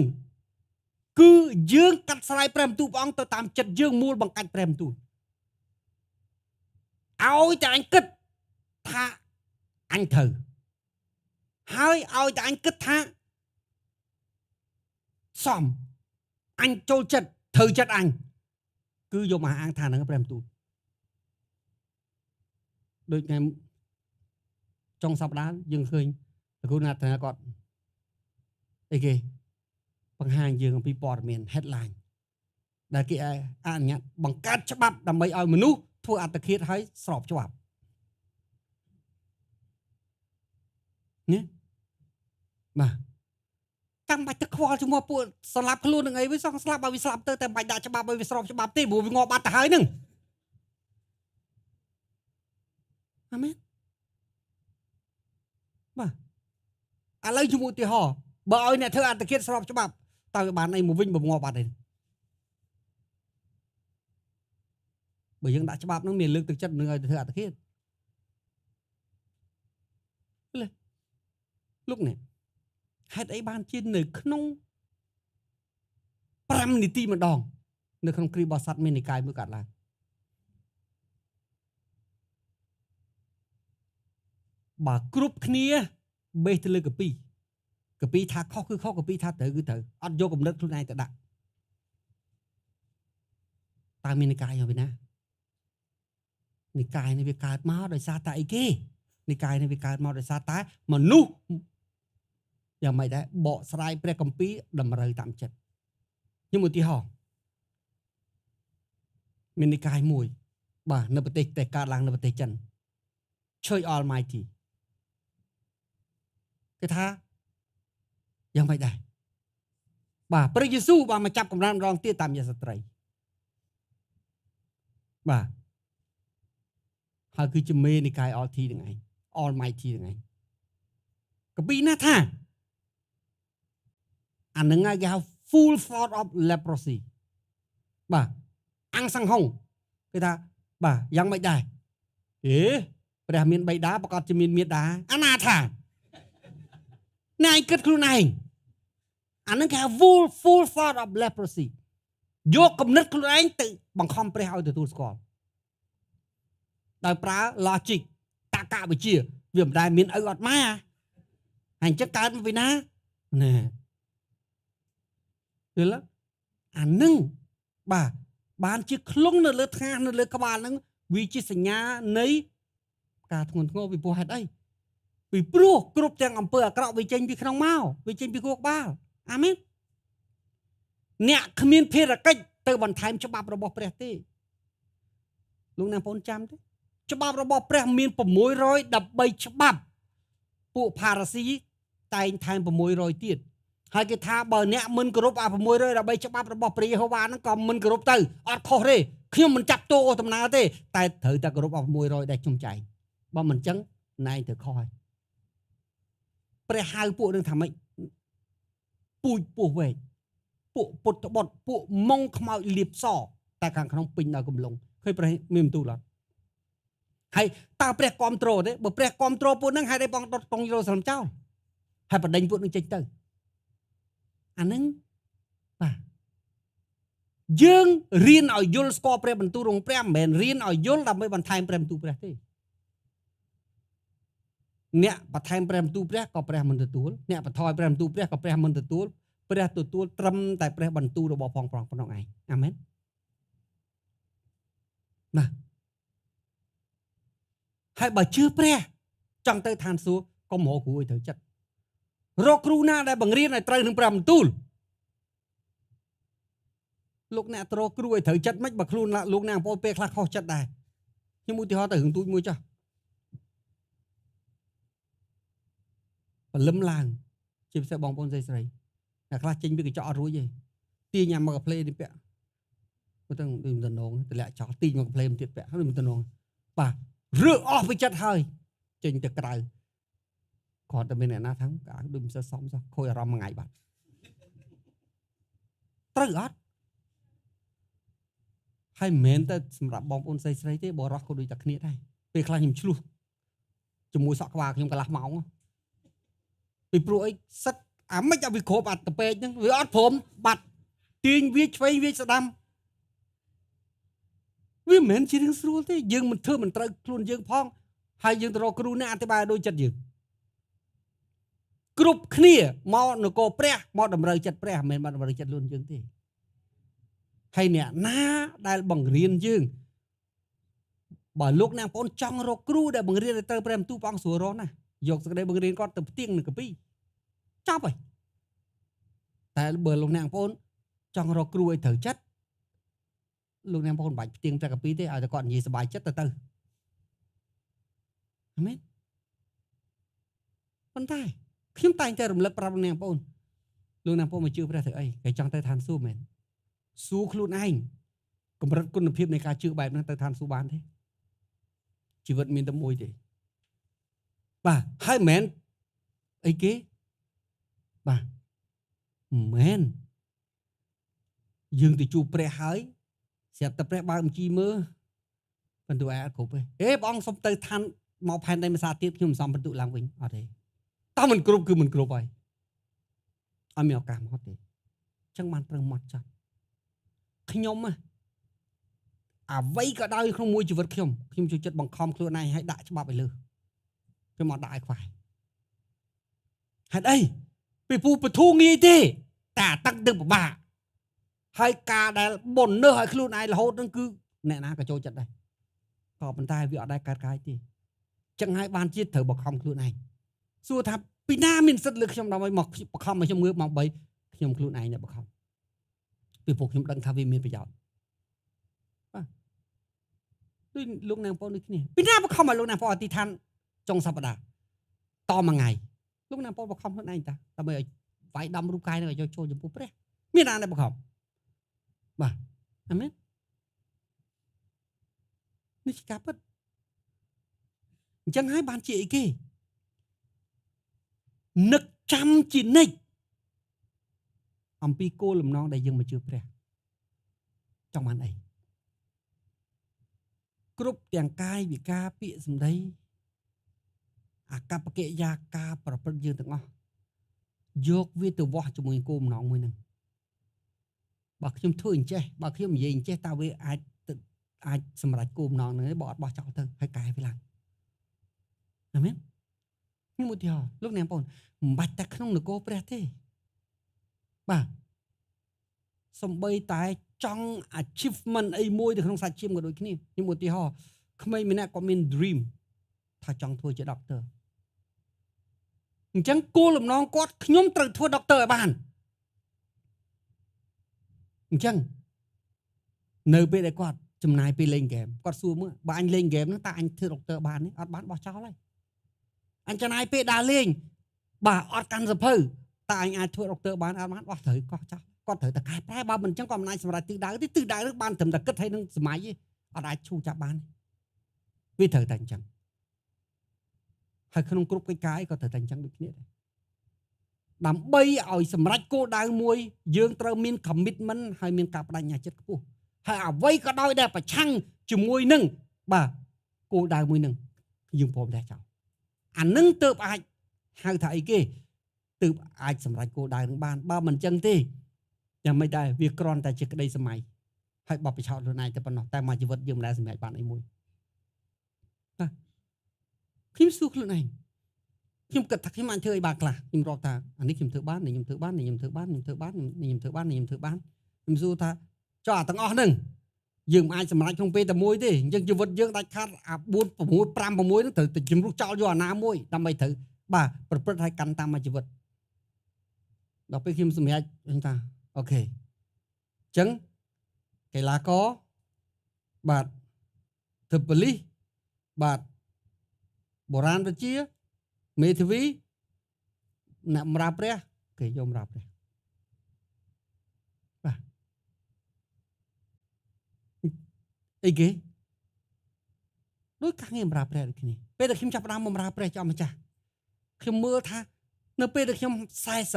គឺយើងកាត់ស្រាយព្រះបន្ទូលព្រះអង្គទៅតាមចិត្តយើងមូលបង្កាច់ព្រះបន្ទូលឲ្យតែអញគិតថាអញត្រូវហើយឲ្យតែអញគិតថាសមអញចូលចិត្តត្រូវចិត្តអញគឺយកមកអាងថាហ្នឹងព្រះបន្ទូលដូចថ្ងៃចុងសប្តាហ៍យើងឃើញលោកគ្រូណាត់ថាគាត់អីគេបង្ហាញយើងអំពីព័ត៌មាន headline ដែលគេអនុញ្ញាតបង្កើតច្បាប់ដើម្បីឲ្យមនុស្សធ្វើអត្តឃាតឲ្យស្របច្បាប់នេះបាទចាំបាច់ទៅខ្វល់ជាមួយពួកស្លាប់ខ្លួននឹងអីវាសងស្លាប់ឲ្យវាស្លាប់ទៅតែមិនបាច់ដាក់ច្បាប់ឲ្យវាស្របច្បាប់ទេព្រោះវាងាប់បាត់ទៅហើយនឹងអាមែនបាទឥឡូវជាមួយឧទាហរណ៍បើឲ្យអ្នកធ្វើអត្តឃាតស្របច្បាប់តើវាបានអីមកវិញបើងាប់បាត់ទេបើយើងដាក់ច្បាប់ហ្នឹងមានលើកទឹកចិត្តនឹងឲ្យទៅធ្វើអត្តឃាតលោកនេះហេតុអីបានជានៅក្នុង5នាទីម្ដងនៅក្នុងគ្រីបរិស័ទមាននិកាយមួយកាត់ឡើងបើគ្រប់គ្នាបេះទៅលើកាពីកាពីថាខុសគឺខុសកាពីថាត្រូវគឺត្រូវអត់យកកំណត់ខ្លួនឯងទៅដាក់តើមាននិកាយយ៉ាងណានិកាយនេះវាកើតមកដោយសារតែអីគេនិកាយនេះវាកើតមកដោយសារតែមនុស្សយ៉ាងម៉េចដែរបកស្រាយព្រះគម្ពីរតម្រូវតាមចិត្តខ្ញុំឧទាហរណ៍មាននិកាយមួយបាទនៅប្រទេសតែកើតឡើងនៅប្រទេសចិន Church Almighty គេថាយ៉ាងម៉េចដែរបាទព្រះយេស៊ូវបានមកចាប់កម្រិតម្ដងទៀតតាមយស្ត្រីបាទហើយគឺជាមេនិកាយ RT នឹងឯង Almighty នឹងឯងកពីណាថាអានឹងគេហៅ full thought of leprosy បាទអង្គសង្ហុងគេថាបាទយ៉ាងម៉េចដែរអេព្រះមានបិតាប្រកាសជាមានមេដាអាណាថាណែឯងគិតខ្លួនឯងអានឹងគេហៅ full thought of leprosy យកគំនិតខ្លួនឯងទៅបង្ខំព្រះឲ្យទទួលស្គាល់ដោយប្រើ logic តក្កវិជ្ជាវាមិនដែលមានឪអត់ម៉ែហើយអញ្ចឹងកើតមកពីណាណែយល់អានឹងបាទបានជាឃ្លុងនៅលើថ្ងាសនៅលើក្បាលហ្នឹងវាជាសញ្ញានៃការធ្ងន់ធ្ងរពីព្រោះហេតុអីពីព្រោះគ្រប់ទាំងអំពើអាក្រក់វាចេញពីក្នុងមកវាចេញពីខួរក្បាលអាមែនអ្នកគ្មានភារកិច្ចទៅបន្ថែមច្បាប់របស់ព្រះទេលោកអ្នកបងចាំទេច្បាប់របស់ព្រះមាន613ច្បាប់ពួកផារ៉ាស៊ីតែងថែម600ទៀតហើយគេថាបើអ្នកមិនគោរពអា613ច្បាប់របស់ព្រះយេហូវ៉ាហ្នឹងក៏មិនគោរពទៅអត់ខុសទេខ្ញុំមិនចាប់ទោសដំណើរទេតែត្រូវតែគោរពអា600ដែលខ្ញុំចែងបើមិនចឹងណែត្រូវខុសហើយព្រះហៅពួកនឹងថាម៉េចពូជពោះវែកពួកពុទ្ធបុត្រពួកម៉ងខ្មោចលៀបសតែខាងក្នុងពេញដោយកំឡុងឃើញព្រះមានបន្ទូលអត់ហើយតើព្រះគ្រប់គ្រងទេបើព្រះគ្រប់គ្រងពួកនឹងហេតុអីបងដុតកងយេរូសាឡឹមចោលហើយបដិញពួកនឹងចេញទៅអានឹងបាទយើងរៀនឲ្យយល់ស្គាល់ព្រះបន្ទូលរបស់ព្រះមិនមែនរៀនឲ្យយល់ដើម្បីបន្ថែមព្រះបន្ទូលព្រះទេអ្នកបន្ថែមព្រះបន្ទូលព្រះក៏ព្រះមិនទទួលអ្នកបន្ថយព្រះបន្ទូលព្រះក៏ព្រះមិនទទួលព្រះទទួលត្រឹមតែព្រះបន្ទូលរបស់ផងប្រងប៉ុណ្ណោះឯងអាមែនណាហើយបើជឿព្រះចង់ទៅឋានសួគ៌កុំរកគ្រូឲ្យត្រូវចិត្តរកគ្រូណាដែលបង្រៀនឲ្យត្រូវនឹងព្រះបន្ទូលលោកអ្នកត្រគ្រូឲ្យត្រូវចិត្តមិនបើខ្លួនលោកអ្នកបងពេលខ្លះខុសចិត្តដែរខ្ញុំឧទាហរណ៍ទៅរឿងទូចមួយចុះព្រលឹមឡើងជាពិសេសបងប្អូនស្រីស្រីអ្នកខ្លះចេញពីកញ្ចក់អត់រួចទេទាញញ៉ាំមកកាផ្លេនេះពាក់ទៅដូចមិនតំណងតម្លាក់ចោលទាញមកកាផ្លេទៀតពាក់ដូចមិនតំណងបាទរើអស់ពីចិត្តហើយចេញទៅក្រៅគ្រាន់តែមានអ្នកណាថាដូចមិនសូវសមសោះខូចអារម្មណ៍មួយថ្ងៃបាត់ត្រូវអត់ហើយមិនមែនតែសម្រាប់បងប្អូនស្រីស្រីទេបរោះក៏ដូចតែគ្នាដែរពេលខ្លះខ្ញុំឆ្លោះជាមួយសក់ក្បាលខ្ញុំកន្លះម៉ោងពីព្រោះអីសិតអាមិនឲ្យវាគ្រប់អាតពេកហ្នឹងវាអត់ព្រមបាត់ទាញវាឆ្វេងវាស្ដាំវាមិនមែនជារឿងស្រួលទេយើងមិនធ្វើមិនត្រូវខ្លួនយើងផងហើយយើងទៅរកគ្រូអ្នកអធិប្បាយដូចចិត្តយើងគ្រប់គ្នាមកនគរព្រះមកតម្រូវចិត្តព្រះមិនមែនមកតម្រូវចិត្តខ្លួនយើងទេហើយអ្នកណាដែលបង្រៀនយើងបើលោកអ្នកបងប្អូនចង់រកគ្រូដែលបង្រៀនឲ្យត្រូវព្រះបន្ទូលព្រះអង្គស្រួលរកណាស់យកសេចក្តីបង្រៀនគាត់ទៅផ្ទៀងនឹងកាពីចប់ហើយតែបើលោកអ្នកបងប្អូនចង់រកគ្រូឲ្យត្រូវចិត្តលោកអ្នកបងប្អូនមិនបាច់ផ្ទៀងព្រះកាពីទេឲ្យតែគាត់និយាយសប្បាយចិត្តទៅអាមែនប៉ុន្តែខ្ញុំតែងតែរំលឹកប្រាប់លោកអ្នកបងប្អូនលោកអ្នកបងប្អូនមកជឿព្រះធ្វើអីគេចង់ទៅឋានសួគ៌មែនសួរខ្លួនឯងកម្រិតគុណភាពនៃការជឿបែបហ្នឹងទៅឋានសួគ៌បានទេជីវិតមានតែមួយទេបាទហើយមិនមែនអីគេបាទមិនមែនយើងទៅជួបព្រះហើយស្រាប់តែព្រះបើកបញ្ជីមើលបន្ទូឯអត់គ្រប់ទេអេព្រះអង្គសុំទៅឋានមកផែនដីភាសាទៀតខ្ញុំមិនសមបន្ទូឡើងវិញអត់ទេតើមិនគ្រប់គឺមិនគ្រប់ហើយអត់មានឱកាសមកទេអញ្ចឹងបានត្រូវមកចាត់ខ្ញុំអ្វីក៏ដោយក្នុងមួយជីវិតខ្ញុំខ្ញុំចូលចិត្តបង្ខំខ្លួនឯងឲ្យដាក់ច្បាប់ឲ្យលើខ្ញុំអត់ដាក់ឲ្យខ្វះហេតុអីពីពូពធូងាយទេតែអាទឹកទៅពិបាកហើយការដែលបុននឹះឲ្យខ្លួនឯងរហូតហ្នឹងគឺអ្នកណាក៏ចូលចិត្តដែរក៏ប៉ុន្តែវាអត់ដែរកើតកាយទេចឹងហើយបានជាតិត្រូវបង្ខំខ្លួនឯងសួរថាពីណាមានសិទ្ធិលើខ្ញុំដើម្បីមកបង្ខំឲ្យខ្ញុំងើបម៉ោង3ខ្ញុំខ្លួនឯងអ្នកបង្ខំពីព្រោះខ្ញុំដឹងថាវាមានប្រយោជន៍បាទដូចលោកអ្នកបងប្អូនដូចគ្នាពីណាបង្ខំឲ្យលោកអ្នកបងប្អូនអធិដ្ឋានចុងសប្តាហ៍តមួយថ្ងៃលោកអ្នកបងប្អូនបង្ខំខ្លួនឯងតាដើម្បីឲ្យវាយដំរូបកាយនឹងឲ្យចូលចំពោះព្រះមានណាដែលបង្ខំបាទអាមែននេះជាការពិតអញ្ចឹងហើយបានជាអីគេនឹកចាំជានិច្ចអំពីគោលបំណងដែលយើងមកជឿព្រះចង់បានអីគ្រប់ទាំងកាយវិការពាក្យសម្ដីអាកប្បកិរិយាការប្រព្រឹត្តយើងទាំងអស់យកវាទៅវាស់ជាមួយគោលបំណងមួយហ្នឹង បើខ្ញុំធ្វើអញ្ចេះបើខ្ញុំនិយាយអញ្ចេះតើវាអាចអាចសម្រេចគោលបំណងហ្នឹងឯងបើអត់បោះចោលទៅហើយកែវាឡើងអាមែនខ្ញុំឧទាហរណ៍លោកអ្នកបងប្អូនមិនបាច់តែក្នុងនគរព្រះទេបាទសំបីតែចង់ achievement អីមួយនៅក្នុងសាច់ឈាមក៏ដូចគ្នាខ្ញុំឧទាហរណ៍ក្មេងម្នាក់គាត់មាន dream ថាចង់ធ្វើជា doctor អញ្ចឹងគោលបំណងគាត់ខ្ញុំត្រូវធ្វើ doctor ឲ្យបានអញ្ចឹងនៅពេលដែលគាត់ចំណាយពេលលេងហ្គេមគាត់សួរមើលបើអញលេងហ្គេមហ្នឹងតើអញធ្វើ doctor បានទេអត់បានបោះចោលហើយអញចំណាយពេលដើរលេងបាទអត់កាន់សភៅតើអញអាចធ្វើ doctor បានអត់បានបោះត្រូវកោះចោលគាត់ត្រូវតែកែប្រែបើមិនអញ្ចឹងគាត់មិនអាចសម្រេចទិសដៅទេទិសដៅនឹងបានត្រឹមតែគិតឲ្យនឹងសម័យទេអត់អាចឈូចាប់បានវាត្រូវតែអញ្ចឹងហើយក្នុងគ្រប់កិច្ចការអីក៏ត្រូវតែអញ្ចឹងដូចគ្នាដែរដើម្បីឲ្យសម្រេចគោលដៅមួយយើងត្រូវមាន commitment ហើយមានការបដិញ្ញាចិត្តខ្ពស់ហើយអ្វីក៏ដោយដែលប្រឆាំងជាមួយនឹងបាទគោលដៅមួយនឹងយើងព្រមតែចោលអានឹងទៅអាចហៅថាអីគេទើបអាចសម្រេចគោលដៅនឹងបានបើមិនអញ្ចឹងទេយ៉ាងម៉េចដែរវាគ្រាន់តែជាក្តីសម័យហើយបបពិឆោតខ្លួនឯងតែប៉ុណ្ណោះតែមួយជីវិតយើងមិនដែលសម្រេចបានអីមួយបាទខ្ញុំសួរខ្លួនឯងខ្ញុំគិតថាខ្ញុំអាចធ្វើអីបានខ្លះខ្ញុំរាប់ថាអានេះខ្ញុំធ្វើបាននេះខ្ញុំធ្វើបាននេះខ្ញុំធ្វើបានខ្ញុំធ្វើបាននេះខ្ញុំធ្វើបាននេះខ្ញុំធ្វើបានខ្ញុំសួរថាចុះអាទាំងអស់ហ្នឹងយើងមិនអាចសម្រេចក្នុងពេលតែមួយទេអញ្ចឹងជីវិតយើងដាច់ខាតអា4 6 5 6ហ្នឹងត្រូវតែជំរុះចោលយកអាណាមួយដើម្បីត្រូវបាទប្រព្រឹត្តឲ្យកាន់តាមមួយជីវិតដល់ពេលខ្ញុំសម្រេចខ្ញុំថា OK អញ្ចឹងកីឡាករបាទធ្វើប៉ូលីសបាទបុរាណវិទ្យាមេធាវីអ្នកបម្រើព្រះគេយកបម្រើព្រះបាទអីគេដូចការងារបម្រើព្រះដូចគ្នាពេលដែលខ្ញុំចាប់ផ្ដើមបម្រើព្រះចំម្ចាស់ខ្ញុំមើលថានៅពេលដែលខ្ញុំ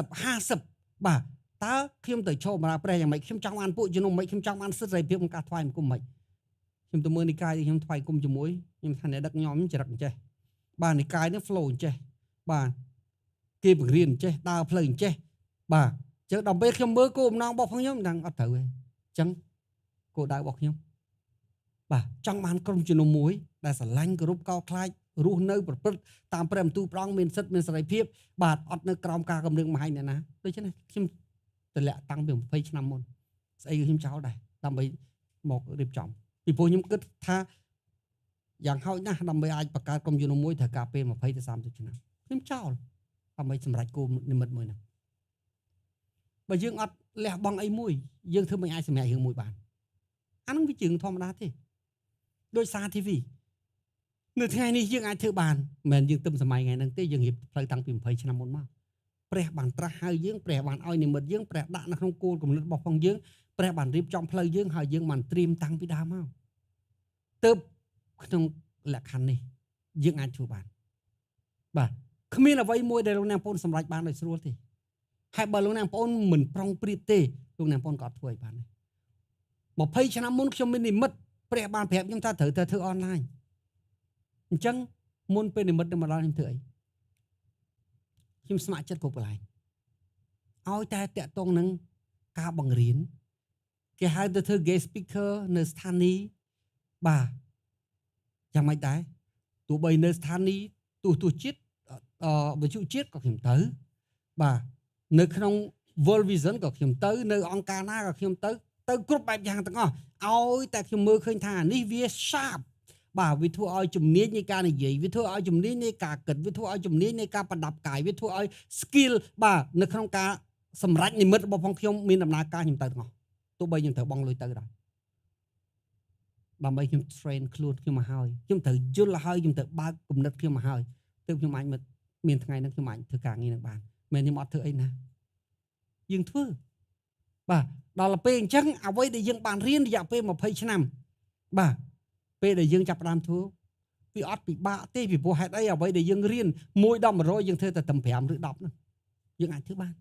40 50បាទតើខ្ញុំទៅឈរបម្រើព្រះយ៉ាងម៉េចខ្ញុំចង់បានពួកជំនុំម៉េចខ្ញុំចង់បានសិទ្ធិសេរីភាពក្នុងការថ្វាយបង្គំម៉េចខ្ញុំទៅមើលនិកាយខ្ញុំថ្វាយបង្គំជាមួយខ្ញុំថាអ្នកដឹកនាំចរិតអញ្ចេះបាទនិកាយនេះ flow អញ្ចេះបាទគេបង្រៀនអញ្ចេះដើរផ្លូវអញ្ចេះបាទអញ្ចឹងដល់ពេលខ្ញុំមើលគោលបំណងរបស់ខ្ញុំដឹងអត់ត្រូវទេអញ្ចឹងគោលដៅរបស់ខ្ញុំបាទចង់បានក្រុមជំនុំមួយដែលស្រឡាញ់គោរពកោតខ្លាចរស់នៅប្រព្រឹត្តតាមព្រះបន្ទូលព្រះអង្គមានសិទ្ធិមានសេរីភាពបាទអត់នៅក្រោមការគម្រាមកំហែងអ្នកណាដូច្នេះខ្ញុំតម្លាក់តាំងពី20ឆ្នាំមុនស្អីខ្ញុំចោលដែរដើម្បីមករៀបចំពីព្រោះខ្ញុំគិតថាយ៉ាងហោចណាស់ដើម្បីអាចបង្កើតក្រុមជំនុំមួយត្រូវការពេល20ទៅ30ឆ្នាំខ្ញុំចោលដើម្បីសម្រេចគោលនិមិត្តមួយហ្នឹងបើយើងអត់លះបង់អីមួយយើងធ្វើមិនអាចសម្រេចរឿងមួយបានអាហ្នឹងវាជារឿងធម្មតាទេដោយសារ TV នៅថ្ងៃនេះយើងអាចធ្វើបានមិនមែនយើងទឹមសម័យថ្ងៃហ្នឹងទេយើងរៀបផ្លូវតាំងពី20ឆ្នាំមុនមកព្រះបានត្រាស់ហៅយើងព្រះបានឲ្យនិមិត្តយើងព្រះដាក់នៅក្នុងគោលគំនិតរបស់ផងយើងព្រះបានរៀបចំផ្លូវយើងហើយយើងបានត្រៀមតាំងពីដើមមកទើបក្នុងលក្ខខណ្ឌនេះយើងអាចធ្វើបានបាទគ្មានអ្វីមួយដែលលោកអ្នកបងប្អូនសម្រេចបានដោយស្រួលទេហើយបើលោកអ្នកបងប្អូនមិនប្រុងប្រៀបទេលោកអ្នកបងប្អូនក៏អត់ធ្វើឲ្យបានដែរ20ឆ្នាំមុនខ្ញុំមាននិមិត្តព្រះបានប្រាប់ខ្ញុំថាត្រូវតែធ្វើអនឡាញអញ្ចឹងមុនពេលនិមិត្តនឹងមកដល់ខ្ញុំធ្វើអីខ្ញុំស្ម័គ្រចិត្តគ្រប់កន្លែងឲ្យតែតាក់ទងនឹងការបង្រៀនគេហៅទៅធ្វើ guest speaker នៅស្ថានីយ៍បាទយ៉ាងម៉េចដែរទោះបីនៅស្ថានីយ៍ទោះទោះជាតិអឺវិទ្យុជាតិក៏ខ្ញុំទៅបាទនៅក្នុង World Vision ក៏ខ្ញុំទៅនៅអង្គការណាក៏ខ្ញុំទៅទៅគ្រប់បែបយ៉ាងទាំងអស់ឲ្យតែខ្ញុំមើលឃើញថានេះវា sharp បាទវាធ្វើឲ្យជំនាញនៃការនិយាយវាធ្វើឲ្យជំនាញនៃការគិតវាធ្វើឲ្យជំនាញនៃការប្រដាប់កាយវាធ្វើឲ្យ skill បាទនៅក្នុងការសម្រេចនិមិត្តរបស់ផងខ្ញុំមានដំណើរការខ្ញុំទៅទាំងអស់ទោះបីខ្ញុំត្រូវបង់លុយទៅដែរដើម្បីខ្ញុំ train ខ្លួនខ្ញុំមកហើយខ្ញុំត្រូវយល់ហើយខ្ញុំត្រូវបើកគំនិតខ្ញុំមកហើយទើបខ្ញុំអាចមានថ្ងៃហ្នឹងខ្ញុំអាចធ្វើការងារនឹងបានមិនខ្ញុំអត់ធ្វើអីណាយើងធ្វើបាទដល់ពេលអញ្ចឹងអ្វីដែលយើងបានរៀនរយៈពេល20ឆ្នាំបាទពេលដែលយើងចាប់ផ្ដើមធ្វើវាអត់ពិបាកទេពីព្រោះហេតុអីអ្វីដែលយើងរៀន1ដល់100យើងធ្វើតែត្រឹម5ឬ10ហ្នឹងយើងអាចធ្វើបាន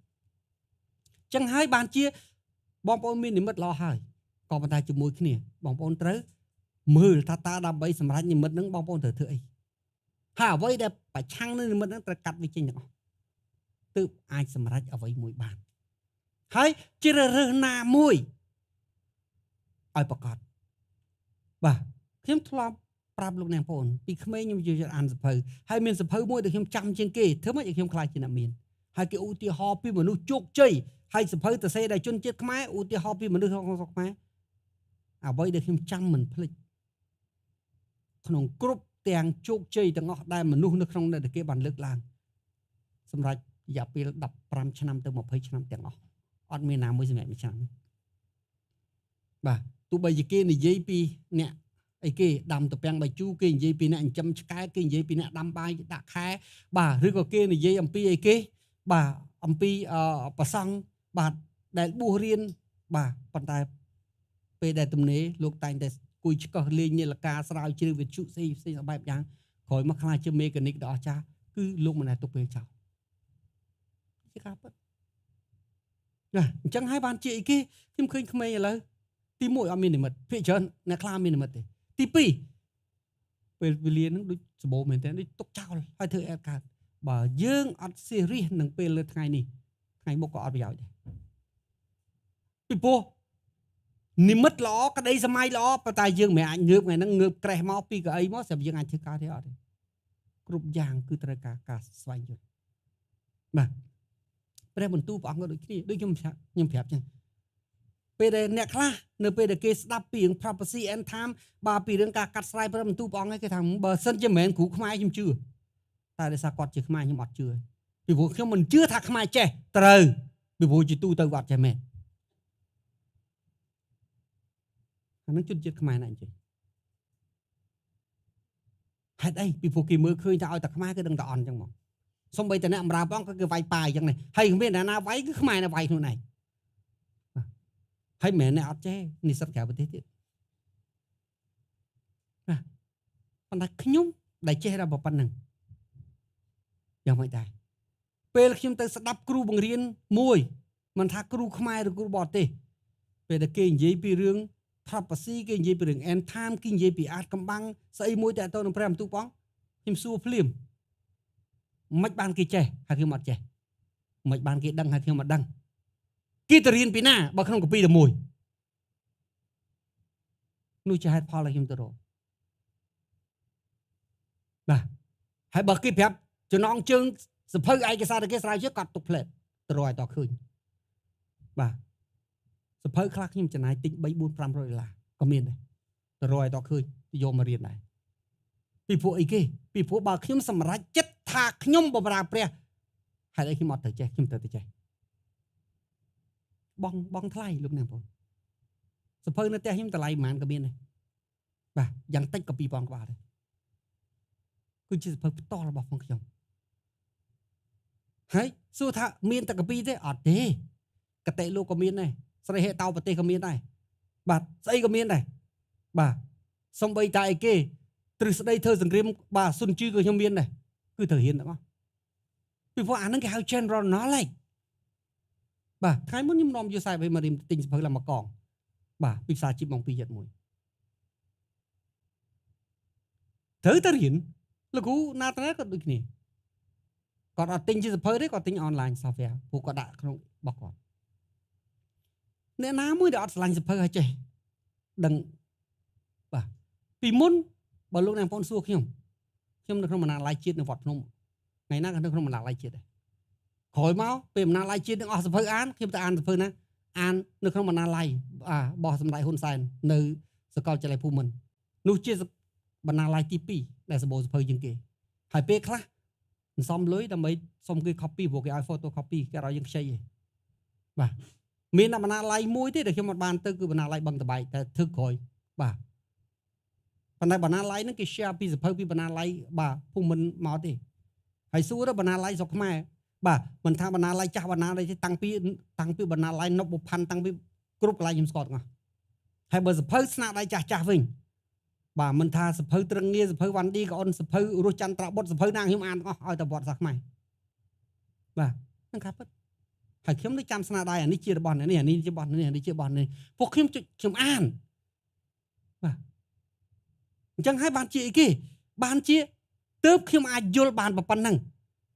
ចឹងហើយបានជាបងប្អូនមាននិមិត្តល្អហើយក៏ប៉ុន្តែជាមួយគ្នាបងប្អូនត្រូវមើលថាតើដើម្បីសម្រេចនិមិត្តហ្នឹងបងប្អូនត្រូវធ្វើអីហើយអ្វីដែលប្រឆាំងនឹងនិមិត្តហ្នឹងត្រូវកាត់វាចេញទាំងអស់ទើបអាចសម្រេចអ្វីមួយបានហើយជ្រើសរើសណាមួយ ឲ្យប្រកបបាទខ្ញុំធ្លាប់ប្រាប់លោកអ្នកបងពីក្មេងខ្ញុំយកអានសភៅហើយមានសភៅមួយដែលខ្ញុំចាំជាងគេធ្វើម៉េចឲ្យខ្ញុំខ្លាចជាអ្នកមានហើយគេឧទាហរណ៍ពីមនុស្សជោគជ័យហើយសភៅទៅសេដែលជនជាតិខ្មែរឧទាហរណ៍ពីមនុស្សក្នុងស្រុកខ្មែរអ្វីដែលខ្ញុំចាំមិនភ្លេចក្នុងគ្រប់ទាំងជោគជ័យទាំងអស់ដែលមនុស្សនៅក្នុងដែលគេបានលើកឡើងសម្រាប់រយៈពេល15ឆ្នាំទៅ20ឆ្នាំទាំងអស់អត់មានណាមួយសម្រាប់មួយឆ្នាំបាទទោះបីជាគេនិយាយពីអ្នកអីគេដាំតពាំងបាយជូរគេនិយាយពីអ្នកចិញ្ចឹមឆ្កែគេនិយាយពីអ្នកដាំបាយដាក់ខែបាទឬក៏គេនិយាយអំពីអីគេបាទអំពីប្រសង់បាទដែលបួសរៀនបាទប៉ុន្តែពេលដែលទំនេរលោកតែងតែគួយឆ្កឹះលេងនាឡិកាស្រាវជ្រាវវិទ្យុផ្សេងផ្សេងបែបយ៉ាងក្រោយមកខ្លាចជាមេកានិកដ៏អស្ចារ្យគឺលោកមិនដែលទុកពេលចោលជាការពិតណាអញ្ចឹងហើយបានជាអីគេខ្ញុំឃើញក្មេងឥឡូវទី1អត់មាននិមិត្តភាគច្រើនអ្នកខ្លះមាននិមិត្តទេទី2ពេលវេលាហ្នឹងដូចសបោមែនតើដូចទុកចោលហើយធ្វើអែបកើតបើយើងអត់ស៊ីរីសនឹងពេលលើថ្ងៃនេះថ្ងៃមុខក៏អត់ប្រយោជន៍ដែរពីព្រោះនិមិត្តល្អក្តីសម័យល្អប៉ុន្តែយើងមិនអាចងើបថ្ងៃហ្នឹងងើបក្រេះមកពីកៅអីមកស្រាប់យើងអាចធ្វើការទេអត់ទេគ្រប់យ៉ាងគឺត្រូវការការស្វែងយល់បាទព្រះបន្ទូលព្រះអង្គក៏ដូចគ្នាដូចខ្ញុំប្រាប់ចឹងពេលដែលអ្នកខ្លះនៅពេលដែលគេស្ដាប់ពីរឿង prophecy end time បាទពីរឿងការកាត់ស្រាយព្រះបន្ទូលព្រះអង្គគេថាបើសិនជាមិនមែនគ្រូខ្មែរខ្ញុំជឿតែដោយសារគាត់ជាខ្មែរខ្ញុំអត់ជឿពីព្រោះខ្ញុំមិនជឿថាខ្មែរចេះត្រូវពីព្រោះជាទូទៅគាត់ចេះមែនអានឹងជនជាតិខ្មែរណាអញ្ចឹងហេតុអីពីព្រោះគេមើលឃើញថាឲ្យតែខ្មែរគឺដឹងតែអន់អញ្ចឹងហ្មងសំបីតែអ្នកអំរាបងក៏គេវាយប៉ាអញ្ចឹងនេះហើយគ្មានអ្នកណាវាយគឺខ្មែរណាវាយខ្លួនឯងហើយមិនមែនអ្នកអត់ចេះនិស្សិតក្រៅប្រទេសទៀតណាប៉ុន្តែខ្ញុំដែលចេះដល់ប៉ុណ្្នឹងយ៉ាងម៉េចដែរពេលខ្ញុំទៅស្ដាប់គ្រូបង្រៀនមួយមិនថាគ្រូខ្មែរឬគ្រូបរទេសពេលដែលគេនិយាយពីរឿង prophecy គេនិយាយពីរឿង end time គេនិយាយពីអាចកំបាំងស្អីមួយតទៅនឹងព្រះបន្ទូលបងខ្ញុំសួរភ្លាមមិនបានគេចេះហើយខ្ញុំអត់ចេះមិនបានគេដឹងហើយខ្ញុំអត់ដឹងគេទៅរៀនពីណាបើក្នុងកាពីតែមួយនោះជាហេតុផលឲ្យខ្ញុំទៅរកបាទហើយបើគេប្រាប់ចំណងជើងសភៅឯកសារដែលគេស្រាវជ្រាវគាត់ទុកផ្លែតទៅរកឲ្យតឃើញបាទសភៅខ្លះខ្ញុំចំណាយទិញ3 4 500ដុល្លារក៏មានដែរទៅរកឲ្យតឃើញយកមករៀនដែរពីព្រោះអីគេពីព្រោះបើខ្ញុំសម្រេចចិត្តថាខ្ញុំបម្រើព្រះហេតុអីខ្ញុំអត់ត្រូវចេះខ្ញុំត្រូវតែចេះបងថ្លៃលោកអ្នកបងសភៅនៅផ្ទះខ្ញុំតម្លៃប្រហែលក៏មានដែរបាទយ៉ាងតិចក៏2000ក្បាលដែរគឺជាសភៅផ្ទាល់របស់ផងខ្ញុំហើយសួរថាមានតែកាពីទេអត់ទេកតិលោកក៏មានដែរស្រីហេតោប្រទេសក៏មានដែរបាទស្អីក៏មានដែរបាទសំបីតែអីគេទ្រឹស្ដីធ្វើសង្គ្រាមបាទសុនជឺក៏ខ្ញុំមានដែរគឺត្រូវរៀនទាំងអស់ពីព្រោះអាហ្នឹងគេហៅ general knowledge បាទថ្ងៃមុនខ្ញុំនាំយូសែបឲ្យមករៀនទិញសភៅឡើងមកកងបាទពីភាសាជីពម៉ោង2:71ត្រូវតែរៀនលោកគ្រូណាតាក៏ដូចគ្នាគាត់អត់ទិញជាសភៅទេគាត់ទិញ online software ព្រោះគាត់ដាក់ក្នុងរបស់គាត់អ្នកណាមួយដែលអត់ស្រឡាញ់សភៅហើយចេះដឹងបាទពីមុនបើលោកអ្នកបងប្អូនសួរខ្ញុំខ្ញុំនៅក្នុងបណ្ណាល័យជាតិនៅវត្តភ្នំថ្ងៃណាក៏នៅក្នុងបណ្ណាល័យជាតិដែរក្រោយមកពេលបណ្ណាល័យជាតិនឹងអស់សភៅអានខ្ញុំទៅអានសភៅណាអាននៅក្នុងបណ្ណាល័យរបស់សម្ដេចហ៊ុនសែននៅសាកលវិទ្យាល័យភូមិន្ទនោះជាបណ្ណាល័យទី2ដែលសម្បូរសភៅជាងគេហើយពេលខ្លះសន្សំលុយដើម្បីសុំគេ copy ព្រោះគេឲ្យ photo copy គេឲ្យយើងខ្ចីឯងបាទមានតែបណ្ណាល័យមួយទេដែលខ្ញុំអត់បានទៅគឺបណ្ណាល័យបឹងតបែកតែធ្វើក្រោយបាទប៉ុន្តែបណ្ណាល័យហ្នឹងគេ share ពីសភៅពីបណ្ណាល័យបាទភូមិន្ទមកទេហើយសួរទៅបណ្ណាល័យស្រុកខ្មែរបាទមិនថាបណ្ណាល័យចាស់បណ្ណាល័យទេតាំងពីបណ្ណាល័យនបុផាន់តាំងពីគ្រប់កន្លែងខ្ញុំស្គាល់ទាំងអស់ហើយបើសភៅស្នាដៃចាស់ចាស់វិញបាទមិនថាសភៅត្រឹងងារសភៅវ៉ាន់ឌីក៏អនសភៅរស់ចន្ទ្របុត្រសភៅណាខ្ញុំអានទាំងអស់ឲ្យតែប្រវត្តិសាស្ត្រខ្មែរបាទហ្នឹងការពិតហើយខ្ញុំនៅចាំស្នាដៃអានេះជារបស់នេះអានេះជារបស់នេះអានេះជារបស់នេះពួកខ្ញុំខ្ញុំអានបាទអញ្ចឹងហើយបានជាអីគេបានជាទើបខ្ញុំអាចយល់បានប៉ុណ្ណឹង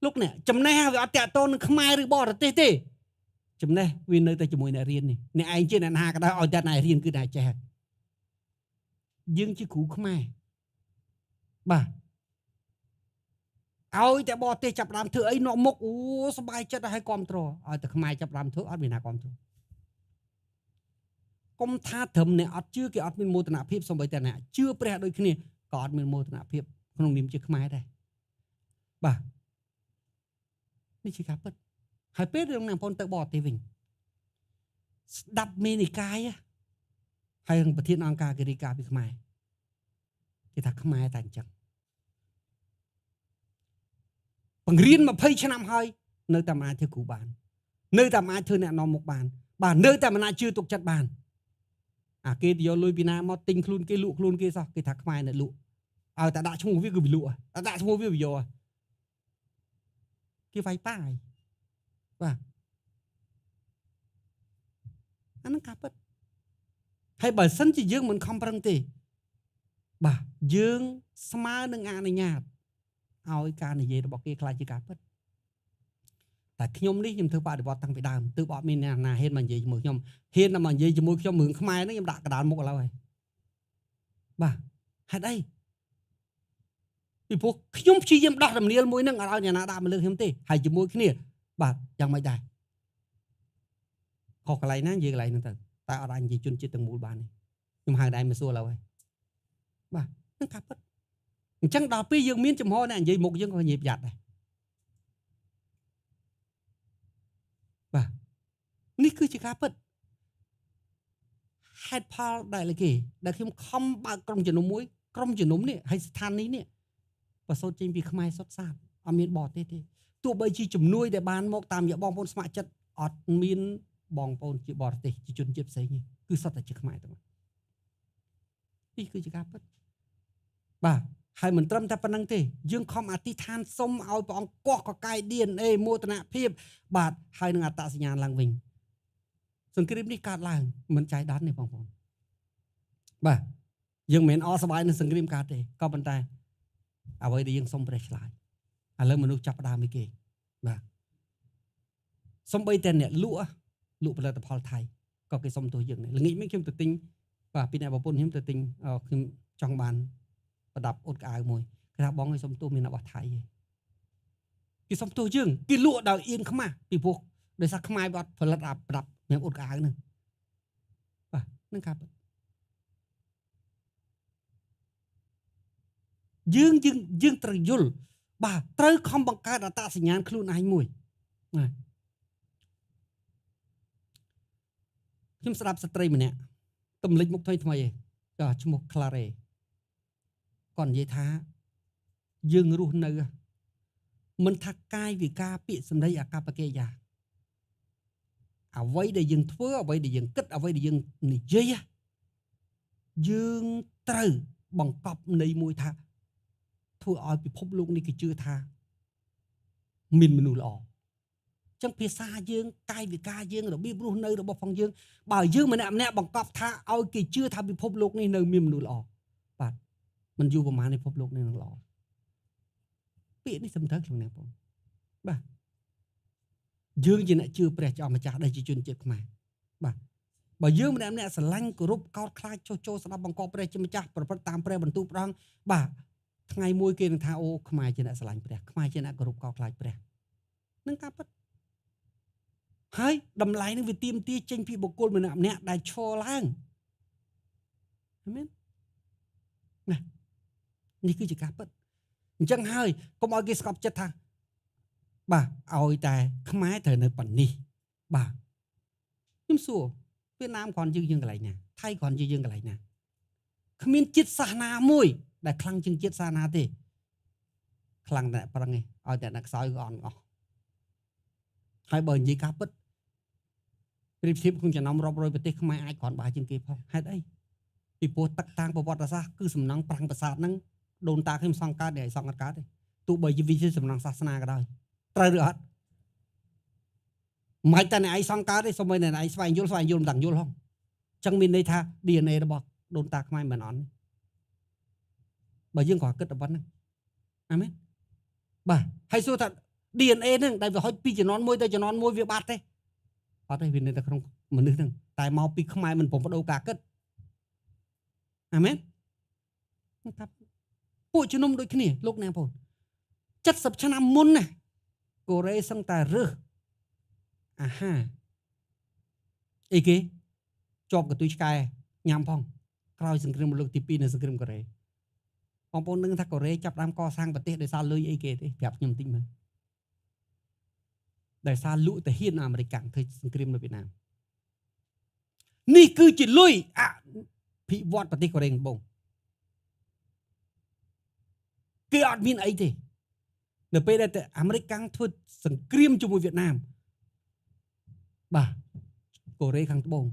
លោកអ្នកចំណេះវាអត់តាក់ទងនឹងខ្មែរឬបរទេសទេចំណេះវានៅតែជាមួយអ្នករៀននេះអ្នកឯងជាអ្នកណាក៏ដោយឲ្យតែអ្នករៀនគឺអ្នកចេះ យើងជាគ្រូខ្មែរបាទឲ្យតែបរទេសចាប់ដើមធ្វើអីនាំមុខអូសบายចិត្តឲ្យគ្រប់គ្រងឲ្យតែខ្មែរចាប់ដើមធ្វើអត់មានណាគ្រប់គ្រងកុំថាត្រឹមអ្នកអត់ជឿគេអត់មានមោទនភាពសូម្បីតែអ្នកជឿព្រះដូចគ្នាក៏អត់មានមោទនភាពក្នុងនាមជាខ្មែរដែរបាទនេះជាការពិតហើយពេលរឿងអ្នកបងទៅបរទេសវិញស្ដាប់មេនិកាយហើយនឹងប្រធានអង្គការគិរីកាពីខ្មែរគេថាខ្មែរតែអញ្ចឹងបង្រៀន20ឆ្នាំហើយនៅតែមិនអាចធ្វើគ្រូបាននៅតែមិនអាចធ្វើអ្នកនាំមុខបានបាទនៅតែមិនអាចជឿទុកចិត្តបានអាគេយកលុយពីណាមកទិញខ្លួនគេលក់ខ្លួនគេសោះគេថាខ្មែរអ្នកលក់ឲ្យតែដាក់ឈ្មោះវាគឺវាលក់តែដាក់ឈ្មោះវាវាយកគេវាយប៉ាយបាទអានឹងការពិតហើយបើសិនជាយើងមិនខំប្រឹងទេបាទយើងស្មើនឹងអនុញ្ញាតឲ្យការនិយាយរបស់គេខ្លាចជាការពិតតែខ្ញុំនេះខ្ញុំធ្វើបដិវត្តតាំងពីដើមទើបអត់មានអ្នកណាហ៊ានមកនិយាយជាមួយខ្ញុំហ៊ានតែមកនិយាយជាមួយខ្ញុំរឿងខ្មែរហ្នឹងខ្ញុំដាក់កដាលមុខឥឡូវហើយបាទហេតុអីពីព្រោះខ្ញុំព្យាយាមដោះដំនៀលមួយហ្នឹងអត់ឲ្យអ្នកណាដាក់មកលើខ្ញុំទេហើយជាមួយគ្នាបាទយ៉ាងម៉េចដែរខុសកន្លែងណានិយាយកន្លែងហ្នឹងទៅតែអត់អាចនិយាយជនជាតិទាំងមូលបានទេខ្ញុំហៅដែរមកសួរឥឡូវហើយបាទហ្នឹងការពិតអញ្ចឹងដល់ពេលយើងមានចំហអ្នកនិយាយមុខយើងក៏និយាយប្រយ័ត្នដែរបាទនេះគឺជាការពិតហេតុផលដែលគេដែលខ្ញុំខំបើកក្រុមជំនុំមួយក្រុមជំនុំនេះហើយស្ថានីយ៍នេះប្រសូតចេញពីខ្មែរសុទ្ធសាធអត់មានបរទេសទេទោះបីជាជំនួយដែលបានមកតាមរយៈបងប្អូនស្ម័គ្រចិត្តអត់មានបងប្អូនជាបរទេសជាជនជាតិផ្សេងទេគឺសុទ្ធតែជាខ្មែរទាំងអស់នេះគឺជាការពិតបាទហើយមិនត្រឹមតែប៉ុណ្្នឹងទេយើងខំអធិដ្ឋានសុំឲ្យព្រះអង្គកោះកកាយ DNA មោទនភាពបាទហើយនឹងអត្តសញ្ញាណឡើងវិញសង្គ្រាមនេះកើតឡើងមិនចៃដន្យទេបងប្អូនបាទយើងមិនមែនអសប្បាយនឹងសង្គ្រាមកើតទេក៏ប៉ុន្តែអ្វីដែលយើងសុំព្រះឆ្លើយឥឡូវមនុស្សចាប់ផ្ដើមពីគេបាទសំបីតែអ្នកលក់ផលិតផលថៃក៏គេសុំទោសយើងដែរល្ងាចនេះខ្ញុំទៅទិញបាទពីអ្នកប្រពន្ធខ្ញុំទៅទិញខ្ញុំចង់បានប្រដាប់អ៊ុតក្អៅមួយគេថាបងឲ្យសុំទោសមានរបស់ថៃទេគេសុំទោសយើងគេលក់ដោយអៀនខ្មាស់ពីព្រោះដោយសារខ្មែរអត់ផលិតអាប្រដាប់មានអ៊ុតក្អៅហ្នឹងបាទហ្នឹងការពិតយើងត្រូវយល់បាទត្រូវខំបង្កើតអត្តសញ្ញាណខ្លួនឯងមួយណាខ្ញុំស្ដាប់ស្ត្រីម្នាក់ទំលិចមុខថ្មីថ្មីឯងចាឈ្មោះ Clare គាត់និយាយថាយើងរស់នៅមិនថាកាយវិការពាក្យសម្ដីអាកប្បកិរិយាអ្វីដែលយើងធ្វើអ្វីដែលយើងគិតអ្វីដែលយើងនិយាយយើងត្រូវបង្កប់ន័យមួយថាធ្វើឲ្យពិភពលោកនេះគេជឿថាមានមនុស្សល្អចឹងភាសាយើងកាយវិការយើងរបៀបរស់នៅរបស់ផងយើងបើយើងម្នាក់ម្នាក់បង្កប់ថាឲ្យគេជឿថាពិភពលោកនេះនៅមានមនុស្សល្អបាទមិនយូរប្រហែលនេះពិភពលោកនេះនឹងល្អពាក្យនេះសំត្រូវក្នុងអ្នកបងបាទយើងជាអ្នកជឿព្រះជាម្ចាស់ដែលជាជនជាតិខ្មែរបាទបើយើងម្នាក់ម្នាក់ស្រឡាញ់គោរពកោតខ្លាចចុះចូលស្ដាប់បង្គាប់ព្រះជាម្ចាស់ប្រព្រឹត្តតាមព្រះបន្ទូលព្រះអង្គបាទថ្ងៃមួយគេនឹងថាអូខ្មែរជាអ្នកស្រឡាញ់ព្រះខ្មែរជាអ្នកគោរពកោតខ្លាចព្រះនឹងការពិតហើយតម្លៃនឹងវាទាមទារចេញពីបុគ្គលម្នាក់ម្នាក់ដែលឈរឡើងអាមែនណានេះគឺជាការពិតអញ្ចឹងហើយកុំឲ្យគេស្កប់ចិត្តថាបាទឲ្យតែខ្មែរត្រូវនៅប៉ុណ្នេះបាទខ្ញុំសួរវៀតណាមគ្រាន់យើងកន្លែងណាថៃគ្រាន់យើងកន្លែងណាគ្មានជាតិសាសនាមួយដែលខ្លាំងជាងជាតិសាសនាទេខ្លាំងតែប្រឹងឯងឲ្យតែអ្នកខ្សោយក៏អន់អស់ហើយបើនិយាយការពិតប្រៀបធៀបក្នុងចំណោមរាប់រយប្រទេសខ្មែរអាចគ្រាន់បើជាងគេផងហេតុអីពីព្រោះទឹកតាំងប្រវត្តិសាស្ត្រគឺសំណង់ប្រាំងប្រាសាទហ្នឹងដូនតាខ្ញុំសង់កើតនេះឲ្យសង់អត់កើតទេទោះបីជាវាជាសំណង់សាសនាក៏ដោយត្រូវឬអត់មិនតែអ្នកឯងសង់កើតទេសូម្បីតែអ្នកឯងស្វែងយល់មិនដឹងយល់ហងចឹងមានន័យថា DNA របស់ដូនតាខ្មែរមិនអន់បើយើងក៏គិតតែប៉ុណ្្នឹងអាមែនបាទហើយសួរថា DNA ហ្នឹងដែលវាហុចពីជំនាន់មួយទៅជំនាន់មួយវាបាត់ទេអត់ទេវានៅតែក្នុងមនុស្សហ្នឹងតែមកពីខ្មែរមិនព្រមបដូរការគិតអាមែន ថាពួកជំនុំដូចគ្នាលោកអ្នកបងប្អូន70ឆ្នាំមុនណាកូរ៉េសឹងតែរើសអាហារអីគេជាប់កន្ទុយឆ្កែញ៉ាំផងក្រោយសង្គ្រាមលោកទី2នៅសង្គ្រាមកូរ៉េបងប្អូននឹងថាកូរ៉េចាប់ដើមកសាងប្រទេសដោយសារលុយអីគេទេប្រាប់ខ្ញុំបន្តិចមើលដោយសារលក់ទាហានអាមេរិកធ្វើសង្គ្រាមនៅវៀតណាមនេះគឺជាលុយអភិវឌ្ឍប្រទេសកូរ៉េកំបងគេអត់មានអីទេនៅពេលដែលអាមេរិកកាំងធ្វើសង្គ្រាមជាមួយវៀតណាមបាទកូរ៉េខាងត្បូង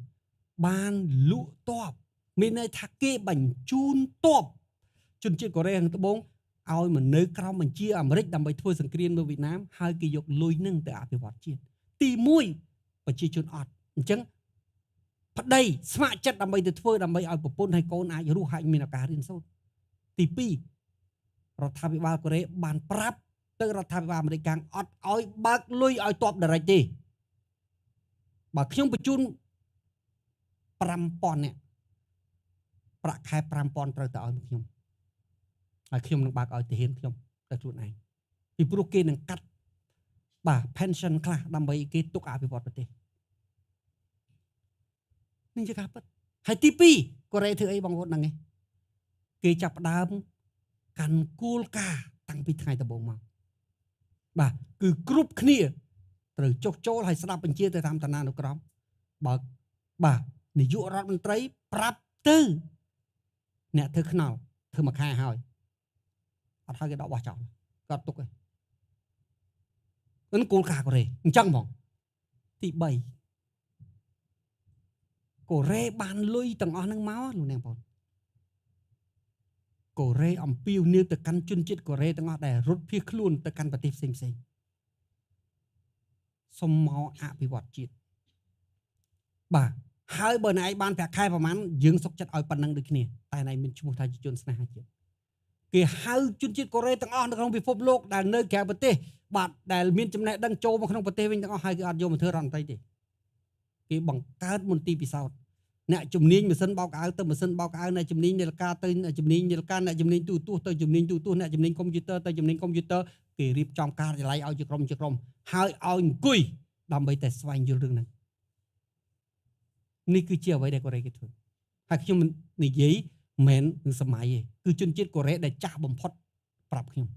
បានលក់តបមានន័យថាគេបញ្ជូនតបជនជាតិកូរ៉េខាងត្បូងឲ្យមកនៅក្រោមបញ្ជាអាមេរិកដើម្បីធ្វើសង្គ្រាមនៅវៀតណាមហើយគេយកលុយនឹងទៅអភិវឌ្ឍជាតិទី1ប្រជាជនអត់អញ្ចឹងប្តីស្ម័គ្រចិត្តដើម្បីទៅធ្វើដើម្បីឲ្យប្រពន្ធហើយកូនអាចរស់ហើយមានឱកាសរៀនសូត្រទី2រដ្ឋាភិបាលកូរ៉េបានប្រាប់ទៅរដ្ឋាភិបាលអាមេរិកអត់ឲ្យបើកលុយឲ្យតបដរិចទេបើខ្ញុំបញ្ជូន5000នាក់ប្រាក់ខែ5000ត្រូវតែឲ្យមកខ្ញុំហើយខ្ញុំនឹងបើកឲ្យទាហានខ្ញុំទៅខ្លួនឯងពីព្រោះគេនឹងកាត់បាទ pension ខ្លះដើម្បីគេទុកអភិវឌ្ឍប្រទេសនេះជាការពិតហើយទី2កូរ៉េធ្វើអីបងប្អូនហ្នឹងឯងគេចាប់ផ្ដើមកាន់គោលការណ៍តាំងពីថ្ងៃដំបូងមកបាទគឺគ្រប់គ្នាត្រូវចុះចូលហើយស្ដាប់បញ្ជាទៅតាមឋានានុក្រមបើបាទនាយករដ្ឋមន្ត្រីប្រាប់ទៅអ្នកធ្វើខ្នល់ធ្វើមួយខែហើយអត់ហើយគេដកបោះចោលគាត់ទុកឯងនឹងគោលការណ៍កូរ៉េអញ្ចឹងហ្មងទី3កូរ៉េបានលុយទាំងអស់ហ្នឹងមកលោកអ្នកបងប្អូនកូរ៉េអំពាវនាវទៅកាន់ជនជាតិកូរ៉េទាំងអស់ដែលរត់ភៀសខ្លួនទៅកាន់ប្រទេសផ្សេងផ្សេងសុំមកអភិវឌ្ឍជាតិបាទហើយបើណែឯងបានប្រាក់ខែប្រហែលយើងសុខចិត្តឲ្យប៉ុណ្ណឹងដូចគ្នាតែណែមានឈ្មោះថាជាជនស្នេហាជាតិគេហៅជនជាតិកូរ៉េទាំងអស់នៅក្នុងពិភពលោកដែលនៅក្រៅប្រទេសបាទដែលមានចំណេះដឹងចូលមកក្នុងប្រទេសវិញទាំងអស់ហើយគេអត់យកមកធ្វើរដ្ឋមន្ត្រីទេគេបង្កើតមន្ទីរពិសោធន៍អ្នកជំនាញម៉ាស៊ីនបោកអាវទៅម៉ាស៊ីនបោកអាវអ្នកជំនាញនាឡិកាទៅអ្នកជំនាញនាឡិកាអ្នកជំនាញទូរទស្សន៍ទៅជំនាញទូរទស្សន៍អ្នកជំនាញកុំព្យូទ័រទៅជំនាញកុំព្យូទ័រគេរៀបចំការិយាល័យឲ្យជាក្រុមជាក្រុមហើយឲ្យអង្គុយដើម្បីតែស្វែងយល់រឿងហ្នឹងនេះគឺជាអ្វីដែលកូរ៉េគេធ្វើហើយខ្ញុំនិយាយមិនមែនសម័យទេគឺជនជាតិកូរ៉េដែលចាស់បំផុតប្រាប់ខ្ញុំ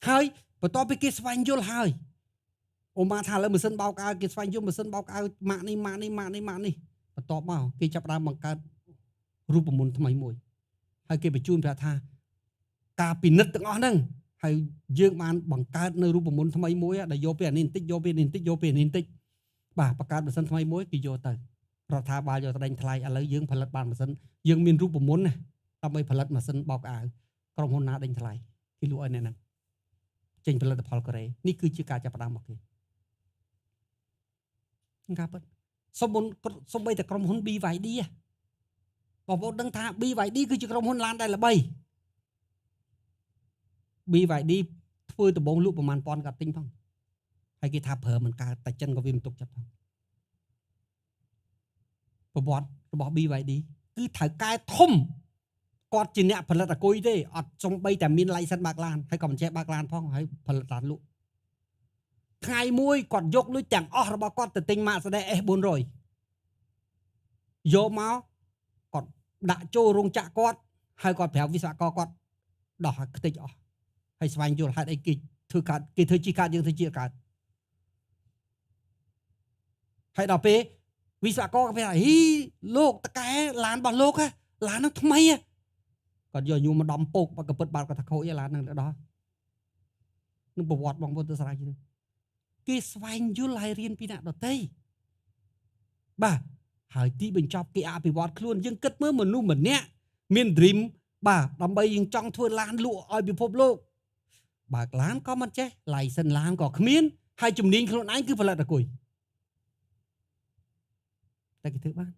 ហើយបន្ទាប់ពីគេស្វែងយល់ហើយអូម៉ាថាឥឡូវម៉ាស៊ីនបោកអាវគេស្វែងយល់ម៉ាស៊ីនបោកអាវម៉ាកនេះម៉ាកនេះម៉ាកនេះម៉ាកនេះបន្ទាប់មកគេចាប់ផ្ដើមបង្កើតរូបមន្តថ្មីមួយហើយគេបញ្ជូនប្រាប់ថាការពិនិត្យទាំងអស់ហ្នឹងហើយយើងបានបង្កើតនៅរូបមន្តថ្មីមួយដែលយកពីអានេះបន្តិចយកពីនេះបន្តិចយកពីនេះបន្តិចបាទបង្កើតម៉ាស៊ីនថ្មីមួយគេយកទៅរដ្ឋាភិបាលយកទៅដេញថ្លៃឥឡូវយើងផលិតបានម៉ាស៊ីនយើងមានរូបមន្តណាដើម្បីផលិតម៉ាស៊ីនបោកអាវក្រុមហ៊ុនណាដេញថ្លៃគេលក់ឲ្យអ្នកហ្នឹងចេញផលិតផលកូរ៉េនេះគឺជាការចាប់ផ្ដើមរបស់គេការពិតសូម្បីតែក្រុមហ៊ុន BYD បងប្អូនដឹងថា BYD គឺជាក្រុមហ៊ុនឡានដែលល្បី BYD ធ្វើដំបងលក់ប្រមាណពាន់ក៏ទិញផងហើយគេថាប្រើមិនកើតតែចិនក៏វាមិនទុកចិត្តផងប្រវត្តិរបស់ BYD គឺថៅកែធំគាត់ជាអ្នកផលិតអាគុយទេអត់សំបីតែមាន license បើកឡានហើយក៏មិនចេះបើកឡានផងហើយផលិតឡានលក់ថ្ងៃមួយគាត់យកលុយទាំងអស់របស់គាត់ទៅទិញ Mercedes S400 យកមកគាត់ដាក់ចូលរោងចក្រគាត់ហើយគាត់ប្រាប់វិស្វករគាត់ដោះឲ្យខ្ទេចអស់ហើយស្វែងយល់ហេតុអីគេធ្វើកើតគេធ្វើជីកើតយើងធ្វើជាកើតហើយដល់ពេលវិស្វករគេថាហ៊ីលោកតកែឡានរបស់លោកឡានហ្នឹងថ្មីគាត់យកញូមកដំពោកបើកពិតបាត់គាត់ថាខូចឡានហ្នឹងដល់នឹងប្រវត្តិបងប្អូនទៅស្រាវជ្រាវគេស្វែងយល់ហើយរៀនពីអ្នកដទៃបាទហើយទីបញ្ចប់គេអភិវឌ្ឍខ្លួនយើងគិតមើលមនុស្សម្នាក់មាន dream បាទដើម្បីយើងចង់ធ្វើឡានលក់ឲ្យពិភពលោកបើកឡានក៏មិនចេះ license ឡានក៏គ្មានហើយជំនាញខ្លួនឯងគឺផលិតអាគុយតែគេធ្វើបាន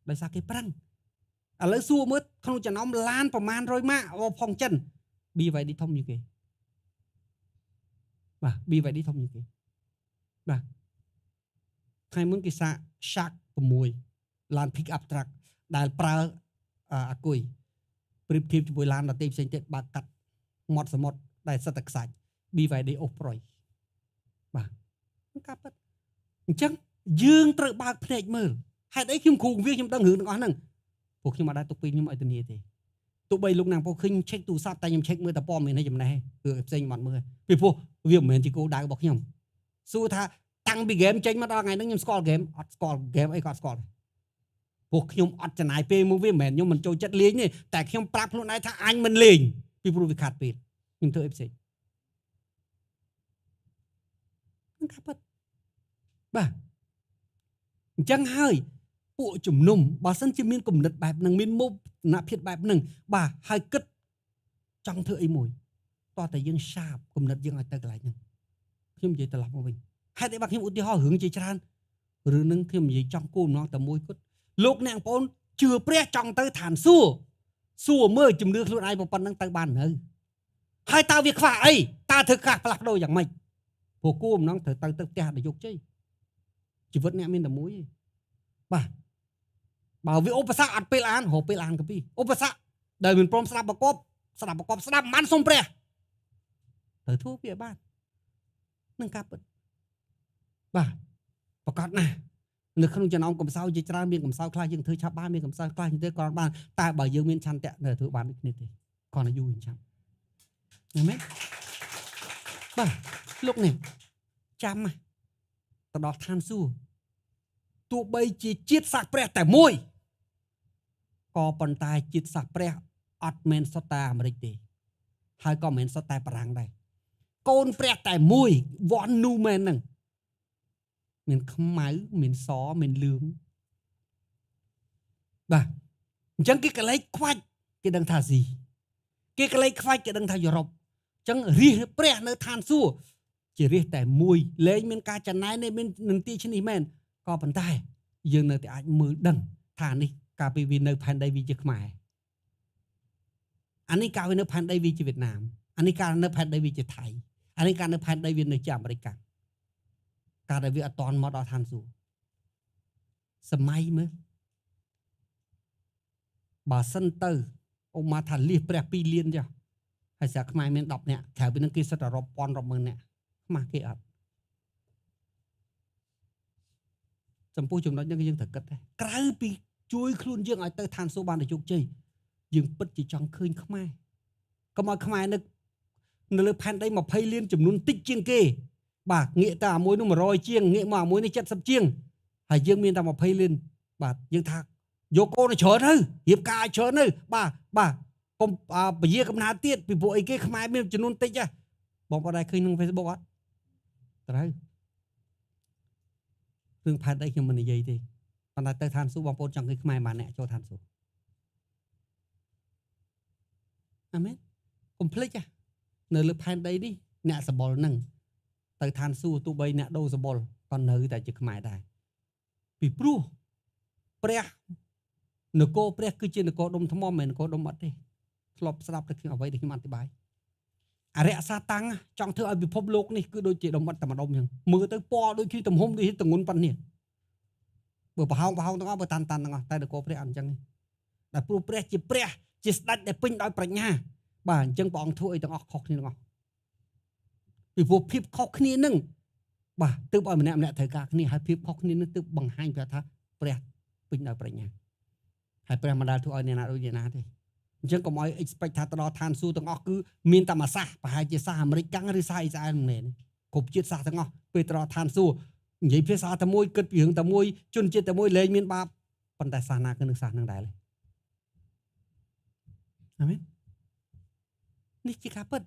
ដោយសារគេប្រឹងឥឡូវសួរមើលក្នុងចំណោមឡានប្រមាណ100ម៉ាកផងចិន BYD ធំជាងគេបាទ BYD ធំជាងគេបាទថ្ងៃមុនគេសាក Shark 6ឡាន pick up truck ដែលប្រើ អាគុយប្រៀបធៀបជាមួយឡានដទៃផ្សេងទៀតបើកាត់មាត់សមុទ្រដែលសិតតែខ្សាច់ BYD អូសប្រុយបាទការពិតអញ្ចឹងយើងត្រូវបើកភ្នែកមើលហេតុអីខ្ញុំគ្រូវាខ្ញុំដឹងរឿងទាំងអស់ហ្នឹងព្រោះខ្ញុំអត់ដែលទុកពេលខ្ញុំឲ្យធានាទេទោះបីលោកណាងពោឃើញឆែកទូរស័ព្ទតែខ្ញុំឆែកមើលតែព័ត៌មាននេះចំណេះគឺផ្សេងមិនមើលពីព្រោះវាមិនមែនជាគោលដៅរបស់ខ្ញុំសួរថាតាំងពីហ្គេមចេញមកដល់ថ្ងៃហ្នឹងខ្ញុំស្គាល់ហ្គេមអត់ស្គាល់ហ្គេមអីក៏អត់ស្គាល់ព្រោះខ្ញុំអត់ចំណាយពេលមួយវាមិនមែនខ្ញុំមិនចូលចិត្តលេងទេតែខ្ញុំប្រាប់ខ្លួនឯងថាអញមិនលេងពីព្រោះវាខាត់ពេលខ្ញុំធ្វើអីផ្សេងហ្នឹងការពិតបាទអញ្ចឹងហើយពួកជំនុំបើសិនជាមានគំនិតបែបហ្នឹងមានមុខនភាពបែបហ្នឹងបាទហើយគិតចង់ធ្វើអីមួយតោះតែយើងឆាបគំនិតយើងឲ្យទៅកន្លែងហ្នឹងខ្ញុំនិយាយត្រឡប់មកវិញហេតុអីបាទខ្ញុំឧទាហរណ៍រឿងជាច្រើនរឿងហ្នឹងខ្ញុំនិយាយចង់គោលម្ដងតែមួយគត់លោកអ្នកបងប្អូនជឿព្រះចង់ទៅឋានសួគ៌សួរមើលជំនឿខ្លួនឯងប៉ុណ្្នឹងទៅបាននៅហើយតើវាខ្វះអីតើធ្វើខ្លះផ្លាស់ប្ដូរយ៉ាងម៉េចព្រោះគួរម្ដងត្រូវទៅទៅផ្ទះដល់ជោគជ័យជីវិតអ្នកមានតែមួយទេបាទបើវាឧបសគ្គអត់ពេលអានរកពេលអានកាពីឧបសគ្គដែលមិនព្រមស្ដាប់ប្រកបស្ដាប់ប្រកបស្ដាប់មិនបានសុំព្រះត្រូវធ្វើវាបាននឹងការពិតបាទប្រកាសណាស់នៅក្នុងចំណោមកំសោយជាច្រើនមានកំសោយខ្លះយើងធ្វើឆាប់បានមានកំសោយខ្លះយើងធ្វើក៏បានតែបើយើងមានឆន្ទៈនៅធ្វើបានដូចគ្នាទេគ្រាន់តែយូរឆាប់ឃើញទេបាទលោកនេះចាំណាទៅដល់ឋានសួគ៌ទោះបីជាជាតិសាសន៍ព្រះតែមួយក៏ប៉ុន្តែជាតិសាសន៍ព្រះអត់មែនសុទ្ធតែអាមេរិកទេហើយក៏មិនមែនសុទ្ធតែបារាំងដែរកូនព្រះតែមួយ one new man ហ្នឹងមានខ្មៅមានសមានលឿងបាទអញ្ចឹងគេកលេចខ្វាច់គេដឹងថាស៊ីគេកលេចខ្វាច់គេដឹងថាយុរ៉ុបអញ្ចឹងរាជព្រះនៅឋានសួគ៌ជារាជតែមួយលែងមានការចំណែននេះមាននឹងទីឈ្នេះមែនក៏ប៉ុន្តែយើងនៅតែអាចមើលដឹងថានេះកាលពីវានៅផែនដីវាជាខ្មែរអានេះកាលវានៅផែនដីវាជាវៀតណាមអានេះកាលនៅផែនដីវាជាថៃអានេះកាលនៅផែនដីវានៅជាអាមេរិកកាលដែលវាអត់តន់មកដល់ឋានសួគ៌សម័យមើលបើសិនទៅអ៊ំមកថាលៀសព្រះ2លានចុះហើយស្រាខ្មែរមាន10នាក់ក្រៅពីនឹងគេសិតតែរាប់ពាន់រាប់ម៉ឺននាក់ខ្មាស់គេអត់ចំពោះចំណុចនេះយើងត្រូវគិតដែរក្រៅពីជួយខ្លួនយើងឲ្យទៅឋានសួគ៌បានតែជោគជ័យយើងពិតជាចង់ឃើញខ្មែរកុំឲ្យខ្មែរនៅលើផែនដី20លានចំនួនតិចជាងគេបាទងាកតែអាមួយនោះ100ជាងងាកមកអាមួយនេះ70ជាងហើយយើងមានតែ20លានបាទយើងថាយកកូនឲ្យច្រើនទៅរៀបការឲ្យច្រើនទៅបាទបាទកុំពជាកំណើតទៀតពីព្រោះអីគេខ្មែរមានចំនួនតិចហ៎បងប្អូនដែរឃើញក្នុង Facebook អត់ត្រូវរឿងផែនដីខ្ញុំមិននិយាយទេប៉ុន្តែទៅឋានសួគ៌បងប្អូនចង់ឃើញខ្មែរប៉ុន្មានអ្នកចូលឋានសួគ៌អាមែនកុំភ្លេចនៅលើផែនដីនេះអ្នកសបុលនឹងទៅឋានសួគ៌ទោះបីអ្នកដូរសបុលក៏នៅតែជាខ្មែរដែរពីព្រោះព្រះនគរព្រះគឺជានគរដុំថ្មមិនមែននគរដុំអត់ទេធ្លាប់ស្ដាប់ទៅខ្ញុំអ្វីដែលខ្ញុំអធិប្បាយអរិយសាតាំងចង់ធ្វើឲ្យពិភពលោកនេះគឺដូចជាដុំអត់តែម្ដុំអញ្ចឹងមើលទៅពណ៌ដូចជាទំហំដូចជាទងន់ប៉ុណ្នេះបើប្រហោងទាំងអស់បើតាន់ទាំងអស់តែនគរព្រះអត់អញ្ចឹងទេតែព្រោះព្រះជាព្រះជាស្ដេចដែលពេញដោយប្រាជ្ញាបាទអញ្ចឹងព្រះអង្គធ្វើអីទាំងអស់ខុសគ្នាទាំងអស់ពីព្រោះភាពខុសគ្នានឹងបាទទើបឲ្យម្នាក់ម្នាក់ត្រូវការគ្នាហើយភាពខុសគ្នានឹងទើបបង្ហាញប្រាប់ថាព្រះពេញដោយប្រាជ្ញាហើយព្រះមិនដែលធ្វើឲ្យអ្នកណាដូចអ្នកណាទេអញ្ចឹងកុំឲ្យ expect ថាទៅដល់ឋានសួគ៌ទាំងអស់គឺមានតែមួយសាសប្រហែលជាសាសអាមេរិកកាំងឬសាសអ៊ីស្រាអែលមិនមែនគ្រប់ជាតិសាសទាំងអស់ពេលទៅដល់ឋានសួគ៌និយាយភាសាតែមួយគិតពីរឿងតែមួយជនជាតិតែមួយលែងមានបាបប៉ុន្តែសាសនាគឺនឹងសាសនឹងដែរអាមែននេះជាការពិត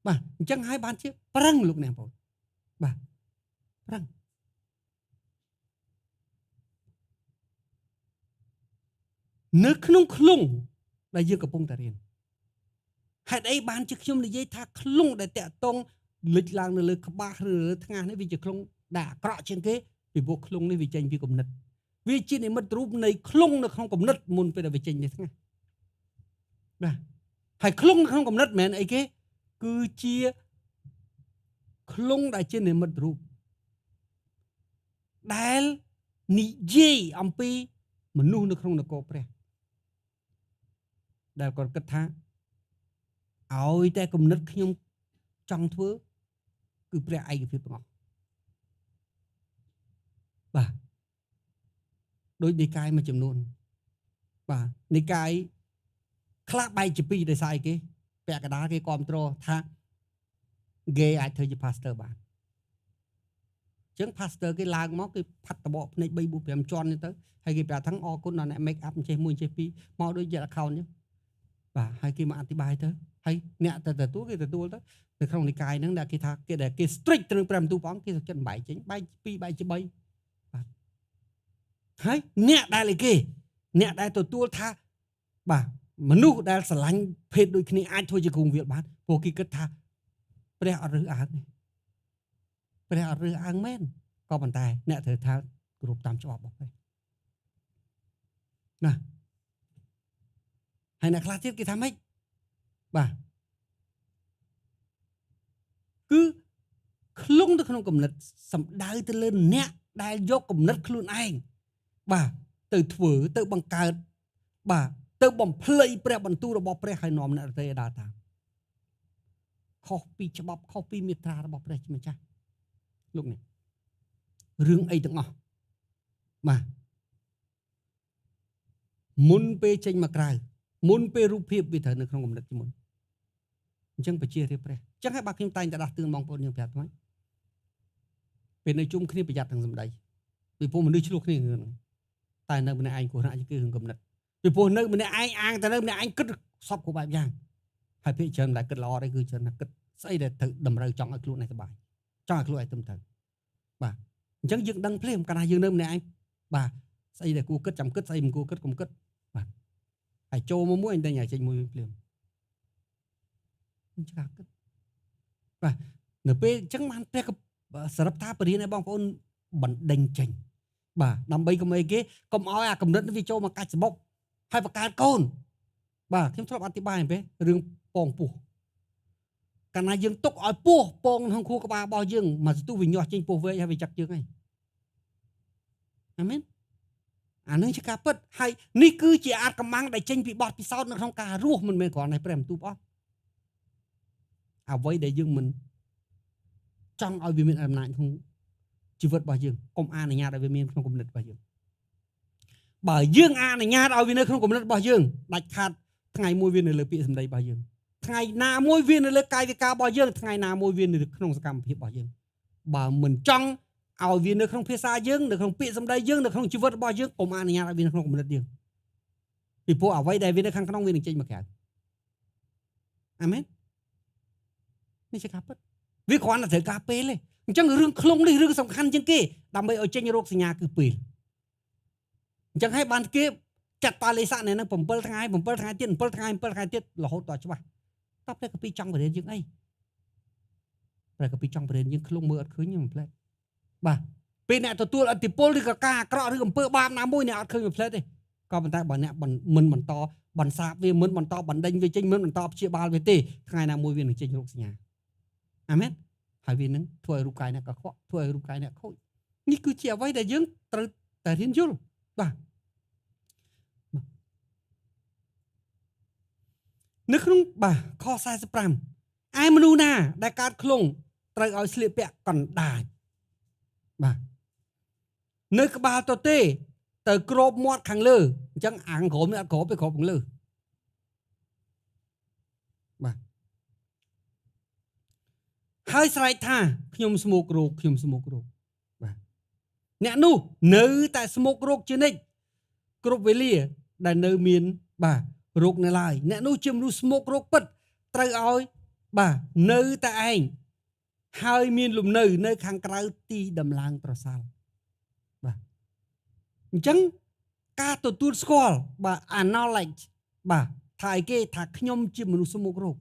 បាទអញ្ចឹងហើយបានជាប្រឹងលោកអ្នកបងប្អូនបាទប្រឹងនៅក្នុងឃ្លុងដែលយើងកំពុងតែរៀនហេតុអីបានជាខ្ញុំនិយាយថាឃ្លុងដែលតាក់តងលិចឡើងនៅលើក្បាលឬលើថ្ងាសនេះវាជាឃ្លុងដែលអាក្រក់ជាងគេពីព្រោះឃ្លុងនេះវាចេញពីគំនិតវាជានិមិត្តរូបនៃឃ្លុងនៅក្នុងគំនិតមុនពេលដែលវាចេញនៅថ្ងាសបាទហើយឃ្លុងនៅក្នុងគំនិតមិនមែនអីគេគឺជាឃ្លុងដែលជានិមិត្តរូបដែលនិយាយអំពីមនុស្សនៅក្នុងនគរព្រះ ដែលគាត់គិតថាឲ្យតែគំនិតខ្ញុំចង់ធ្វើគឺព្រះឯកភាពទាំងអស់បាទដូចនិកាយមួយចំនួនបាទនិកាយខ្លះបែកជាពីរដោយសារអីគេពាក់កណ្ដាលគេគ្រប់គ្រងថា gay អាចធ្វើជា pastor បានអញ្ចឹង pastor គេឡើងមកគេផាត់តបកភ្នែក3 4 5ជាន់នេះទៅហើយគេប្រាប់ថាអរគុណដល់អ្នក make up ចេះមួយចេះពីរមកដូចជា account អញ្ចឹងបាទហើយគេមកអធិប្បាយទៅហើយអ្នកទៅទទួលគេទទួលទៅនៅក្នុងនិកាយហ្នឹងដែលគេថាគេដែលគេ strict ត្រឹមព្រះបន្ទូលព្រះអង្គគេសុខចិត្តបែកចេញបែក2បែកជា3បាទហើយអ្នកដែលអីគេអ្នកដែលទទួលថាបាទមនុស្សដែលស្រឡាញ់ភេទដូចគ្នាអាចធ្វើជាគ្រូវិលបានព្រោះគេគិតថាព្រះអត់រើសអើងទេព្រះអត់រើសអើងមែនក៏ប៉ុន្តែអ្នកត្រូវថាគោរពតាមច្បាប់របស់ព្រះណាហើយអ្នកខ្លះទៀតគេថាម៉េចបាទគឺឃ្លុងទៅក្នុងគំនិតសំដៅទៅលើអ្នកដែលយកគំនិតខ្លួនឯងបាទទៅធ្វើទៅបង្កើតបាទទៅបំភ្លៃព្រះបន្ទូលរបស់ព្រះឲ្យនាំអ្នកដទៃឲ្យដើរតាមខុសពីច្បាប់ខុសពីមាត្រារបស់ព្រះជាម្ចាស់លោកនេះរឿងអីទាំងអស់បាទមុនពេលចេញមកក្រៅមុនពេលរូបភាពវាត្រូវនៅក្នុងគំនិតជាមុនអញ្ចឹងបជារៀបព្រះអញ្ចឹងហើយបាទខ្ញុំតែងតែដាស់តឿនបងប្អូនយើងប្រាប់ថ្មីពេលនៅជុំគ្នាប្រយ័ត្នទាំងសម្ដីពីព្រោះមនុស្សឆ្លោះគ្នារឿងហ្នឹងតែនៅម្នាក់ឯងគ្រោះថ្នាក់ជាងគេរឿងគំនិតពីព្រោះនៅម្នាក់ឯងអាងតែនៅម្នាក់ឯងគិតសពគ្រប់បែបយ៉ាងហើយភាគច្រើនមិនដែលគិតល្អទេគឺច្រើនតែគិតស្អីដែលត្រូវតម្រូវចង់ឲ្យខ្លួនឯងសប្បាយចង់ឲ្យខ្លួនឯងត្រឹមត្រូវបាទអញ្ចឹងយើងដឹងភ្លាមកាលណាយើងនៅម្នាក់ឯងបាទស្អីដែលគួរគិតចាំគិតស្អីមិនគួរគិតកុំគិតបាទហើយចូលមកមួយអញតែញ៉ៃចេញមួយភ្លាមអញ្ចឹងគិតបាទនៅពេលអញ្ចឹងបានព្រះសរុបថាបរិញ្ញាឲ្យបងប្អូនបណ្ដេញចេញបាទដើម្បីកុំអីគេកុំឲ្យអាកំណត់វាចូលមកកាច់សបុកហើយបង្កើតកូនបាទខ្ញុំធ្លាប់អធិប្បាយអំពីរឿងពងពោះកាលណាយើងទុកឲ្យពោះពងក្នុងខួរក្បាលរបស់យើងមកស្ទុះវាញាស់ចេញពោះវែកហើយវាចាក់ជើងហើយអាមែនអានឹងជាការពិតហើយនេះគឺជាអាចកំបាំងដែលចេញពីបទពិសោធន៍នៅក្នុងការរស់មិនមែនគ្រាន់តែព្រះបន្ទូលអស់អ្វីដែលយើងមិនចង់ឲ្យវាមានអំណាចក្នុងជីវិតរបស់យើងកុំអនុញ្ញាតឲ្យវាមានក្នុងគំនិតរបស់យើងបើយើងអនុញ្ញាតឲ្យវានៅក្នុងគំនិតរបស់យើងដាច់ខាតថ្ងៃមួយវានៅលើពាក្យសម្ដីរបស់យើងថ្ងៃណាមួយវានៅលើកាយវិការរបស់យើងថ្ងៃណាមួយវានៅក្នុងសកម្មភាពរបស់យើងបើមិនចង់ឲ្យវានៅក្នុងភាសាយើងនៅក្នុងពាក្យសម្ដីយើងនៅក្នុងជីវិតរបស់យើងកុំអនុញ្ញាតឲ្យវានៅក្នុងគំនិតយើងពីព្រោះអ្វីដែលវានៅខាងក្នុងវានឹងចេញមកក្រៅអាមែននេះជាការពិតវាគ្រាន់តែត្រូវការពេលទេអញ្ចឹងរឿងឃ្លុងនេះរឿងសំខាន់ជាងគេដើម្បីឲ្យចេញរោគសញ្ញាគឺពេលអញ្ចឹងហើយបានគេចាត់តាលេសៈនៅនឹង7ថ្ងៃ7ថ្ងៃទៀត7ថ្ងៃ7ថ្ងៃទៀតរហូតដល់ច្បាស់តើព្រះគម្ពីរចង់បរៀនយើងអីព្រះគម្ពីរចង់បរៀនយើងឃ្លុងមើលអត់ឃើញទេផ្លែបាទពេលអ្នកទទួលឥទ្ធិពលឬក៏ការអាក្រក់ឬអំពើបាបណាមួយអ្នកអត់ឃើញមួយផ្លែទេក៏ប៉ុន្តែបើអ្នកមិនបន្តបន្សាបវាមិនបន្តបណ្ដេញវាចេញមិនបន្តព្យាបាលវាទេថ្ងៃណាមួយវានឹងចេញរោគសញ្ញាអាមែនហើយវានឹងធ្វើឲ្យរូបកាយអ្នកកខ្វក់ធ្វើឲ្យរូបកាយអ្នកខូចនេះគឺជាអ្វីដែលយើងត្រូវតែរៀនយល់បាទនៅក្នុងបាទខ45ឯមនុស្សណាដែលកើតឃ្លុងត្រូវឲ្យស្លៀកពាក់កណ្ដាចបាទនៅក្បាលទទេទៅគ្របមាត់ខាងលើអញ្ចឹងអាងក្រោមនេះអត់គ្របទេគ្របខាងលើបាទហើយស្រែកថាខ្ញុំស្មោករោគខ្ញុំស្មោករោគបាទអ្នកនោះនៅតែស្មោករោគជានិច្ចគ្រប់វេលាដែលនៅមានបាទរោគនៅឡើយអ្នកនោះជាមនុស្សស្មោករោគពិតត្រូវឲ្យបាទនៅតែឯងហើយមានលំនៅនៅខាងក្រៅទីដំឡើងត្រសាល់បាទអញ្ចឹងការទទួលស្គាល់បាទ acknowledge បាទថាអីគេថាខ្ញុំជាមនុស្សស្មោករោគ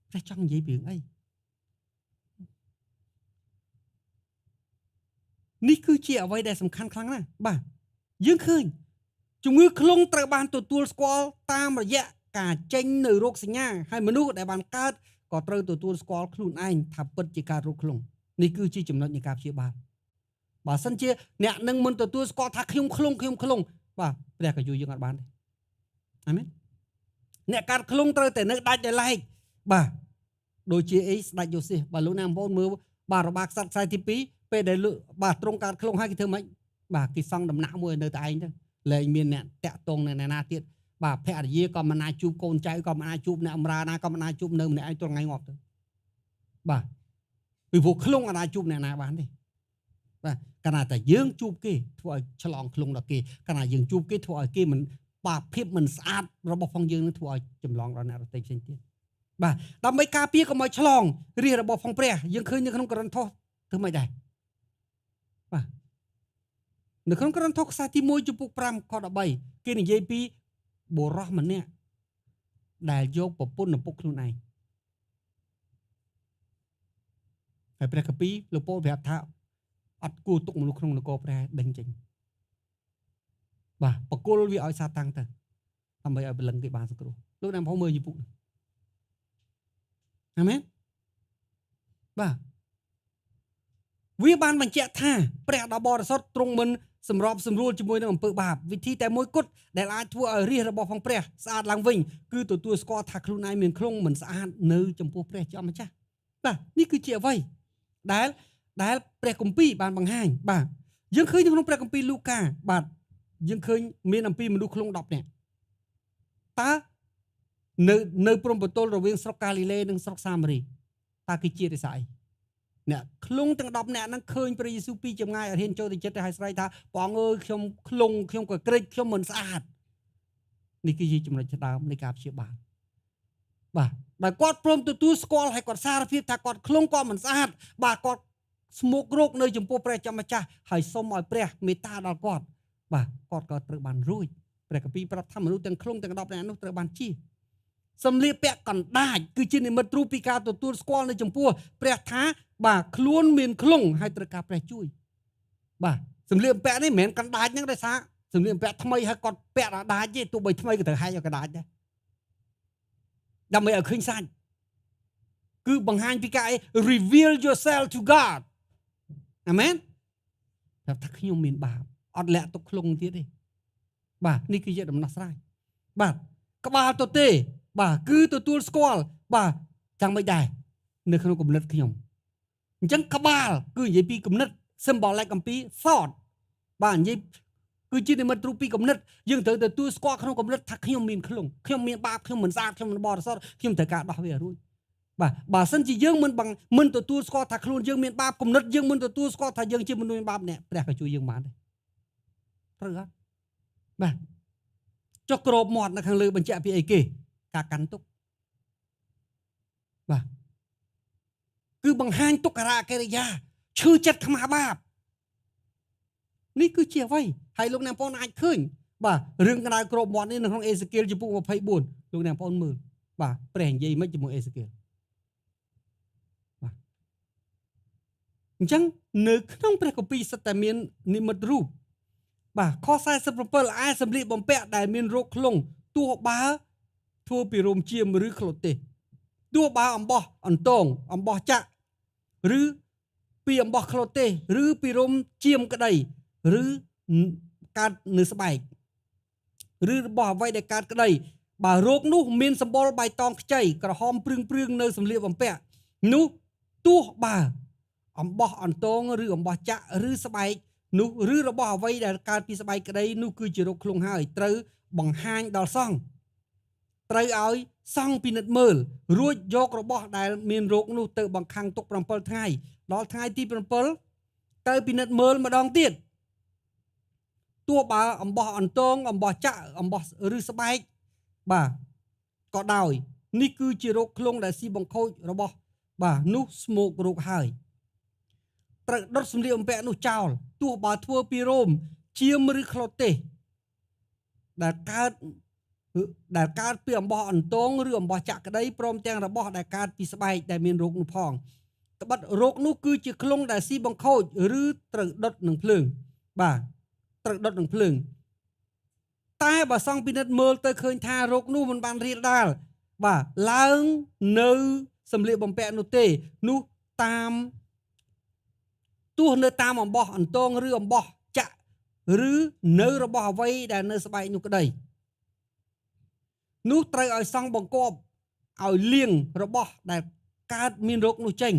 ព្រះចង់និយាយពីរឿងអីនេះគឺជាអ្វីដែលសំខាន់ខ្លាំងណាស់បាទយើងឃើញជំងឺឃ្លុងត្រូវបានទទួលស្គាល់តាមរយៈការចេញនៅរោគសញ្ញាហើយមនុស្សដែលបានកើតក៏ត្រូវទទួលស្គាល់ខ្លួនឯងថាពិតជាការរោគឃ្លុងនេះគឺជាចំណុចនៃការព្យាបាលបើសិនជាអ្នកនឹងមិនទទួលស្គាល់ថាខ្ញុំឃ្លុងខ្ញុំឃ្លុងបាទព្រះក៏ជួយយើងអត់បានទេ អាមែនអ្នកកាត់ឃ្លុងត្រូវតែនៅដាច់ដោយឡែកបាទដូចជាអីស្ដេចយូសេសបាទលោកអ្នកបងប្អូនមើលបាទរបាក្សត្រខ្សែទី2ពេលដែលបាទទ្រង់កាត់ឃ្លុងហើយគេធ្វើម៉េចបាទគេសង់ដំណាក់មួយនៅតែឯងទៅលែងមានអ្នកតាក់ទងអ្នកណាទៀតបាទភរិយាក៏មិនអាចជួបកូនចៅក៏មិនអាចជួបអ្នកអមរាណាក៏មិនអាចជួបនៅម្នាក់ឯងទល់ថ្ងៃងាប់ទៅបាទពីព្រោះឃ្លុងអាចជួបអ្នកណាបានទេបាទកាលណាតែយើងជួបគេធ្វើឲ្យឆ្លងឃ្លុងដល់គេកាលណាយើងជួបគេធ្វើឲ្យគេមិនបាបភាពមិនស្អាតរបស់ផងយើងនឹងធ្វើឲ្យចម្លងដល់អ្នកដទៃផ្សេងទៀតបាទដើម្បីការពារកុំឲ្យឆ្លងរាសរបស់ផងព្រះយើងឃើញនៅក្នុងកូរិនថូសធ្វើម៉េចដែរបាទនៅក្នុងកូរិនថូសខ្សែទី1ចំពុក5ខ13គេនិយាយពីបុរសម្នាក់ដែលយកប្រពន្ធឪពុកខ្លួនឯងហើយព្រះគម្ពីរលោកប៉ូលប្រាប់ថាអត់គួរទុកមនុស្សក្នុងនគរព្រះដេញចេញបាទបកគលវាឲ្យសាតាំងទៅដើម្បីឲ្យព្រលឹងគេបានសង្គ្រោះលោកអ្នកបងមើលយីពុកអាមែនបាទវាបានបញ្ជាក់ថាព្រះដ៏បរិសុទ្ធទ្រង់មិនសម្របសម្រួលជាមួយនឹងអំពើបាបវិធីតែមួយគត់ដែលអាចធ្វើឲ្យរាសរបស់ផងព្រះស្អាតឡើងវិញគឺទទួលស្គាល់ថាខ្លួនឯងមានឃ្លុងមិនស្អាតនៅចំពោះព្រះជាម្ចាស់បាទនេះគឺជាអ្វីដែលព្រះគម្ពីរបានបង្ហាញបាទយើងឃើញនៅក្នុងព្រះគម្ពីរលូកាបាទយើងឃើញមានអំពីមនុស្សឃ្លុង10នាក់តើនៅព្រំប្រទល់រវាងស្រុកកាលីលេនិងស្រុកសាមារីតើគេជារិស័យអ្នកឃ្លុងទាំង10នាក់ហ្នឹងឃើញព្រះយេស៊ូវពីចម្ងាយអត់ហ៊ានចូលទៅចិត្តទេហើយស្រែកថាព្រះអង្គអើយខ្ញុំឃ្លុងខ្ញុំក៏ក្រិចខ្ញុំមិនស្អាតនេះគឺជាចំណុចដើមនៃការព្យាបាលបាទដែលគាត់ព្រមទទួលស្គាល់ហើយគាត់សារភាពថាគាត់ឃ្លុងគាត់មិនស្អាតបាទគាត់ស្មោករោគនៅចំពោះព្រះជាម្ចាស់ហើយសូមឲ្យព្រះមេត្តាដល់គាត់បាទគាត់ក៏ត្រូវបានរួចព្រះគម្ពីរប្រាប់ថាមនុស្សទាំងឃ្លុងទាំង10នាក់នោះត្រូវបានជាសម្លៀកពាក់កណ្ដាចគឺជានិមិត្តរូបពីការទទួលស្គាល់នៅចំពោះព្រះថាបាទខ្លួនមានឃ្លុងហើយត្រូវការព្រះជួយបាទសម្លៀកពាក់នេះមិនមែនកណ្ដាចហ្នឹងដោយសារសម្លៀកពាក់ថ្មីហើយគាត់ពាក់កណ្ដាចទេទោះបីថ្មីក៏ត្រូវហែកយកកណ្ដាចដែរដើម្បីឲ្យឃើញសាច់គឺបង្ហាញពីការអី reveal yourself to God អាមែនប្រាប់ថាខ្ញុំមានបាបអត់លាក់ទុកឃ្លុងទៀតទេបាទនេះគឺជាដំណោះស្រាយបាទក្បាលទទេបាទគឺទទួលស្គាល់បាទចាំមិនដែរនៅក្នុងគំនិតខ្ញុំអញ្ចឹងក្បាលគឺនិយាយពីគំនិត symbolic អំពី thought បាទនិយាយគឺជានិមិត្តរូបពីគំនិតយើងត្រូវទទួលស្គាល់ក្នុងគំនិតថាខ្ញុំមានឃ្លុងខ្ញុំមានបាបខ្ញុំមិនស្អាតខ្ញុំមិនបរិសុទ្ធខ្ញុំត្រូវការដោះវាឲ្យរួចបាទបើសិនជាយើងមិនទទួលស្គាល់ថាខ្លួនយើងមានបាបគំនិតយើងមិនទទួលស្គាល់ថាយើងជាមនុស្សមានបាបនេះព្រះក៏ជួយយើងបានដែរត្រូវអត់បាទចុះក្របមាត់នៅខាងលើបញ្ជាក់ពីអីគេការកាន់ទុកបាទគឺបង្ហាញទុក្ករកិរិយាឈឺចិត្តខ្មាស់បាបនេះគឺជាអ្វីហើយលោកអ្នកបងប្អូនអាចឃើញបាទរឿងក្តៅក្របមាត់នេះនៅក្នុងអេសេគៀលចំពុក24លោកអ្នកបងប្អូនមើលបាទព្រះនិយាយមិនជាមួយអេសេគៀលបាទអញ្ចឹងនៅក្នុងព្រះគម្ពីរសិតតែមាននិមិត្តរូបបាទខ47ឯសម្លៀកបំពាក់ដែលមានរោគឃ្លុងទោះបើធ្វើពីរោមចៀមឬក្លូទេសទោះបើអំបោះអន្តងអំបោះចាក់ឬពីអំបោះក្លូទេសឬពីរោមចៀមក្តីឬកើតនៅស្បែកឬរបស់អ្វីដែលកើតក្តីបើរោគនោះមានសម្បុរបៃតងខ្ចីក្រហមព្រឿងៗនៅសម្លៀកបំពាក់នោះទោះបើអំបោះអន្តងឬអំបោះចាក់ឬស្បែកនោះឬរបស់អ្វីដែលកើតពីស្បែកក្តីនោះគឺជារោគឃ្លុងហើយត្រូវបង្ហាញដល់សង្ឃត្រូវឲ្យសង្ឃពិនិត្យមើលរួចយករបស់ដែលមានរោគនោះទៅបង្ខាំងទុក7ថ្ងៃដល់ថ្ងៃទី7ត្រូវពិនិត្យមើលម្ដងទៀតទោះបើអំបោះអន្តងអំបោះចាក់អំបោះឬស្បែកបាទក៏ដោយនេះគឺជារោគឃ្លុងដែលស៊ីបង្ខូចរបស់បាទនោះស្មោករោគហើយត្រូវដុតសម្លៀកបំពាក់នោះចោលទោះបើធ្វើពីរោមចៀមឬក្លូទេសដែលកើតពីអំបោះអន្តងឬអំបោះចាក់ក្តីព្រមទាំងរបស់ដែលកើតពីស្បែកដែលមានរោគនោះផងត្បិតរោគនោះគឺជាឃ្លុងដែលស៊ីបង្ខូចឬត្រូវដុតនឹងភ្លើងបាទត្រូវដុតនឹងភ្លើងតែបើសង្ឃពិនិត្យមើលទៅឃើញថារោគនោះមិនបានរាលដាលបាទឡើងនៅសម្លៀកបំពាក់នោះទេនោះតាមទោះនៅតាមអំបោះអន្តងឬអំបោះចាក់ឬនៅរបស់អ្វីដែលនៅស្បែកនោះក្តី នោះត្រូវឲ្យសង់បង្គាប់ឲ្យលាងរបស់ដែលកើតមានរោគនោះចេញ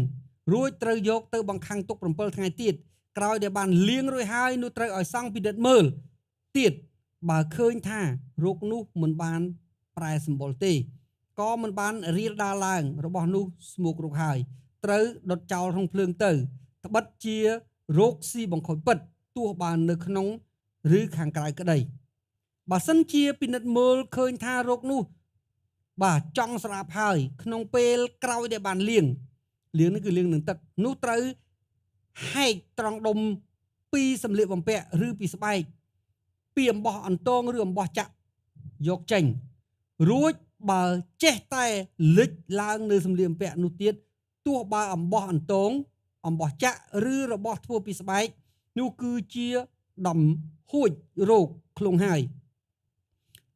រួចត្រូវយកទៅបង្ខាំងទុក7ថ្ងៃទៀតក្រោយដែលបានលាងរួចហើយនោះត្រូវឲ្យសង់ពិនិត្យមើលទៀតបើឃើញថារោគនោះមិនបានប្រែសម្បុរទេក៏មិនបានរាលដាលឡើងរបស់នោះស្មូករោគហើយត្រូវដុតចោលក្នុងភ្លើងទៅត្បិតជារោគស៊ីបង្ខូចពិតទោះបាននៅក្នុងឬខាងក្រៅក្តីបើសិនជាពិនិត្យមើលឃើញថារោគនោះបាទចង់ស្រាបហើយក្នុងពេលក្រោយដែលបានលាងនេះគឺលាងនឹងទឹកនោះត្រូវហែកត្រង់ដុំពីសម្លៀកបំពាក់ឬពីស្បែកពីអំបោះអន្តងឬអំបោះចាក់យកចេញរួចបើចេះតែលិចឡើងនៅសម្លៀកបំពាក់នោះទៀតទោះបើអំបោះអន្តងអំបោះចាក់ឬរបស់ធ្វើពីស្បែកនោះគឺជាដំហួចរោគឃ្លង់ហើយ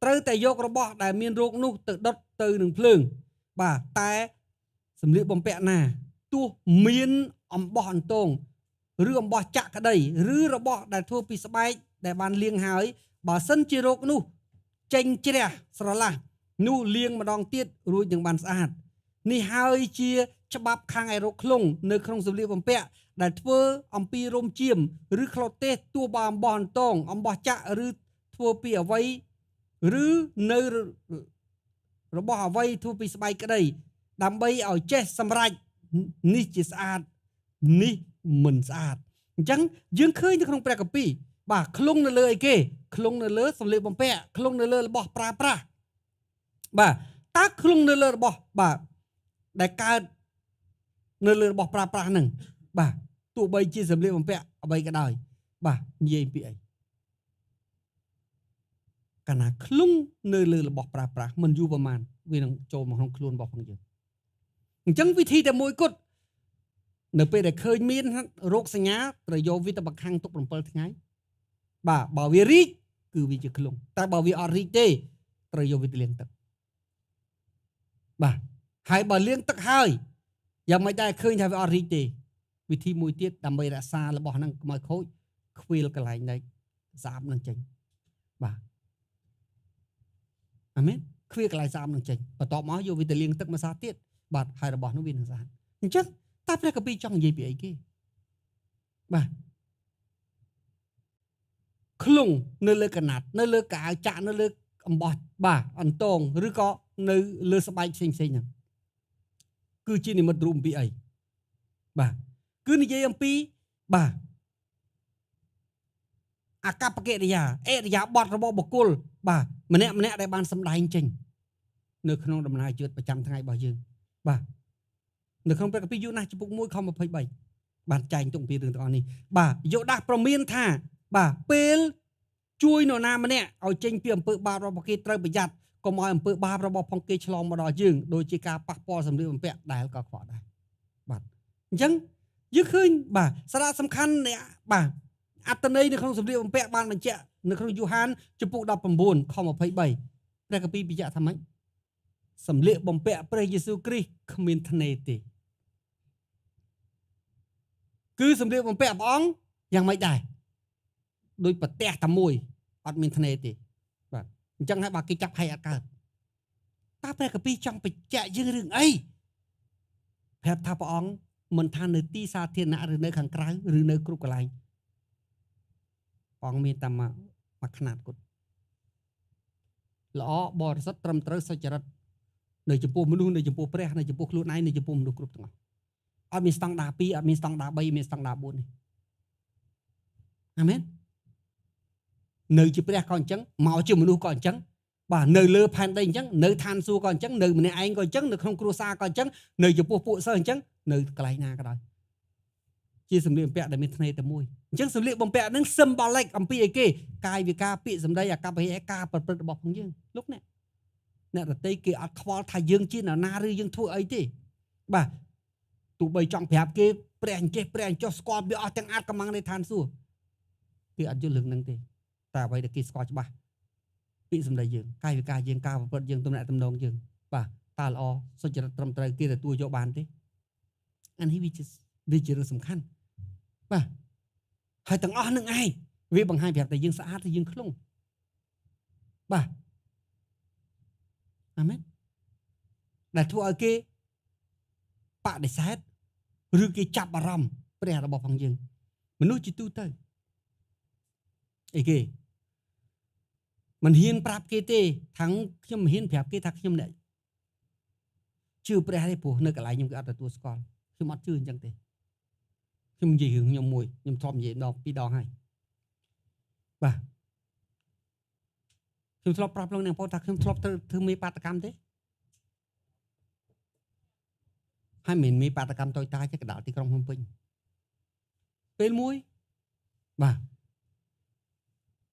ត្រូវតែយករបស់ដែលមានរោគនោះទៅដុតទៅនឹងភ្លើងបាទតែសម្លៀកបំពាក់ណាទោះមានអំបោះអន្តងឬអំបោះចាក់ក្តីឬរបស់ដែលធ្វើពីស្បែកដែលបានលាងហើយបើសិនជារោគនោះចេញជ្រះស្រឡះនោះលាងម្ដងទៀតរួចនឹងបានស្អាតនេះហើយជាច្បាប់ខាងឯរោគឃ្លង់នៅក្នុងសម្លៀកបំពាក់ដែលធ្វើអំពីរោមចៀមឬក្លូទេសទោះបើអំបោះអន្តងអំបោះចាក់ឬធ្វើពីអ្វីឬនៅរបស់អ្វីធ្វើពីស្បែកក្តីដើម្បីឲ្យចេះសម្រេចនេះជាស្អាតនេះមិនស្អាតអញ្ចឹងយើងឃើញនៅក្នុងព្រះគម្ពីរបាទឃ្លង់នៅលើអីគេឃ្លង់នៅលើសម្លៀកបំពាក់ឃ្លង់នៅលើរបស់ប្រើប្រាស់បាទតើឃ្លង់នៅលើរបស់បាទដែលកើតនៅលើរបស់ប្រើប្រាស់ហ្នឹងបាទទោះបីជាសម្លៀកបំពាក់អ្វីក៏ដោយបាទនិយាយពីអីកាលណាឃ្លង់នៅលើរបស់ប្រើប្រាស់មិនយូរប្រហែលវានឹងចូលមកក្នុងខ្លួនរបស់ផងយើងអញ្ចឹងវិធីតែមួយគត់នៅពេលដែលឃើញមានរោគសញ្ញាត្រូវយកវាទៅបង្ខាំងទុក7ថ្ងៃបាទបើវារីកគឺវាជាឃ្លង់តែបើវាអត់រីកទេត្រូវយកវាទៅលាងទឹកបាទហើយបើលាងទឹកហើយយ៉ាងមិនដែរឃើញថាវាអត់រីកទេវិធីមួយទៀតដើម្បីរក្សារបស់ហ្នឹងកុំឲ្យខូចខ្វៀលកន្លែងដែលស្អាតនឹងចេញបាទអាមែនខ្វៀលកន្លែងស្អាតនឹងចេញបន្ទាប់មកយកវាទៅលាងទឹកមួយសាទៀតបាទហើយរបស់នោះវានឹងស្អាតអញ្ចឹងតើព្រះគម្ពីរចង់និយាយពីអីគេបាទឃ្លង់នៅលើកណាត់នៅលើកៅចាក់នៅលើអំបោះបាទអន្តងឬក៏នៅលើស្បែកផ្សេងផ្សេងហ្នឹងគឺជានិមិត្តរូបអំពីអីបាទគឺនិយាយអំពីបាទអាកប្បកិរិយាអរិយាបថរបស់បុគ្គលបាទម្នាក់ម្នាក់ដែលបានសម្ដែងចេញនៅក្នុងដំណើរជីវិតប្រចាំថ្ងៃរបស់យើងបាទនៅក្នុងព្រះគម្ពីរយូណាសជំពូក1ខ23បានចែងទុកពីរឿងទាំងអស់នេះបាទយូដាសប្រមានថាបាទពេលជួយនរណាម្នាក់ឲ្យចេញពីអំពើបាបរបស់គេត្រូវប្រយ័ត្នកុំឲ្យអំពើបាបរបស់ផងគេឆ្លងមកដល់យើងដូចជាការប៉ះពាល់សម្លៀកបំពាក់ដែលក៏ខ្វក់ដែរបាទអញ្ចឹងយើងឃើញបាទសារៈសំខាន់នៃបាទអត្ថន័យនៅក្នុងសម្លៀកបំពាក់បានបញ្ជាក់នៅក្នុងយូហានជំពូក19ខ23ព្រះគម្ពីរបញ្ជាក់ថាម៉េចសម្លៀកបំពាក់ព្រះយេស៊ូវគ្រីស្ទគ្មានធ្នេទេគឺសម្លៀកបំពាក់ព្រះអង្គយ៉ាងម៉េចដែរដោយប្រទះតែមួយអត់មានធ្នេទេបាទអញ្ចឹងហើយបើគេចាប់ហែកអត់កើតតើព្រះគម្ពីរចង់បញ្ជាក់យើងរឿងអីប្រាប់ថាព្រះអង្គមិនថានៅទីសាធារណៈឬនៅខាងក្រៅឬនៅគ្រប់កន្លែងព្រះអង្គមានតែមួយខ្នាតគត់ល្អបរិសុទ្ធត្រឹមត្រូវសុចរិតនៅចំពោះមនុស្សនៅចំពោះព្រះនៅចំពោះខ្លួនឯងនៅចំពោះមនុស្សគ្រប់ទាំងអស់អត់មានស្តង់ដារ2អត់មានស្តង់ដារ3មានស្តង់ដារ4ទេអាមែននៅជាព្រះក៏អញ្ចឹងមកជាមនុស្សក៏អញ្ចឹងបាទនៅលើផែនដីអញ្ចឹងនៅឋានសួគ៌ក៏អញ្ចឹងនៅម្នាក់ឯងក៏អញ្ចឹងនៅក្នុងគ្រួសារក៏អញ្ចឹងនៅចំពោះពួកសិស្សអញ្ចឹងនៅកន្លែងណាក៏ដោយជាសម្លៀកបំពាក់ដែលមានធ្នេតែមួយអញ្ចឹងសម្លៀកបំពាក់ហ្នឹង symbolic អំពីអីគេកាយវិការពាក្យសម្ដីអាកប្បកិរិយាការប្រព្រឹត្តរបស់ផងយើងលោកអ្នកអ្នកដទៃគេអត់ខ្វល់ថាយើងជានរណាឬយើងធ្វើអីទេបាទទោះបីចង់ប្រាប់គេព្រះអញ្ចេះព្រះអញ្ចោះស្គាល់វាអស់ទាំងអាចកំបាំងនៃឋានសួគ៌គេអត់យល់រឿងហ្នឹងទេតែអ្វីដែលគេស្គាល់ច្បាស់ពាក្យសម្ដីយើងកាយវិការយើងការប្រព្រឹត្តយើងទំនាក់ទំនងយើងបាទតើល្អសុចរិតត្រឹមត្រូវគេទទួលយកបានទេអានេះវាជារឿងសំខាន់បាទហើយទាំងអស់នឹងឯងវាបង្ហាញប្រាប់តែយើងស្អាតឬយើងឃ្លង់បាទ អាមែនដែលធ្វើឲ្យគេបដិសេធឬគេចាប់អារម្មណ៍ព្រះរបស់ផងយើងមនុស្សជាទូទៅអីគេមិនហ៊ានប្រាប់គេទេថាខ្ញុំមិនហ៊ានប្រាប់គេថាខ្ញុំអ្នកជឿព្រះទេព្រោះនៅកន្លែងខ្ញុំគេអត់ទទួលស្គាល់ខ្ញុំអត់ជឿអញ្ចឹងទេខ្ញុំនិយាយរឿងខ្ញុំមួយខ្ញុំធ្លាប់និយាយដល់ពីរដងហើយបាទខ្ញុំធ្លាប់ប្រាប់លោកអ្នកបងថាខ្ញុំធ្លាប់ធ្វើមេបាតកម្មទេហើយមិនមេបាតកម្មតូចតាចទេកណ្ដាលទីក្រុងភ្នំពេញពេលមួយបាទ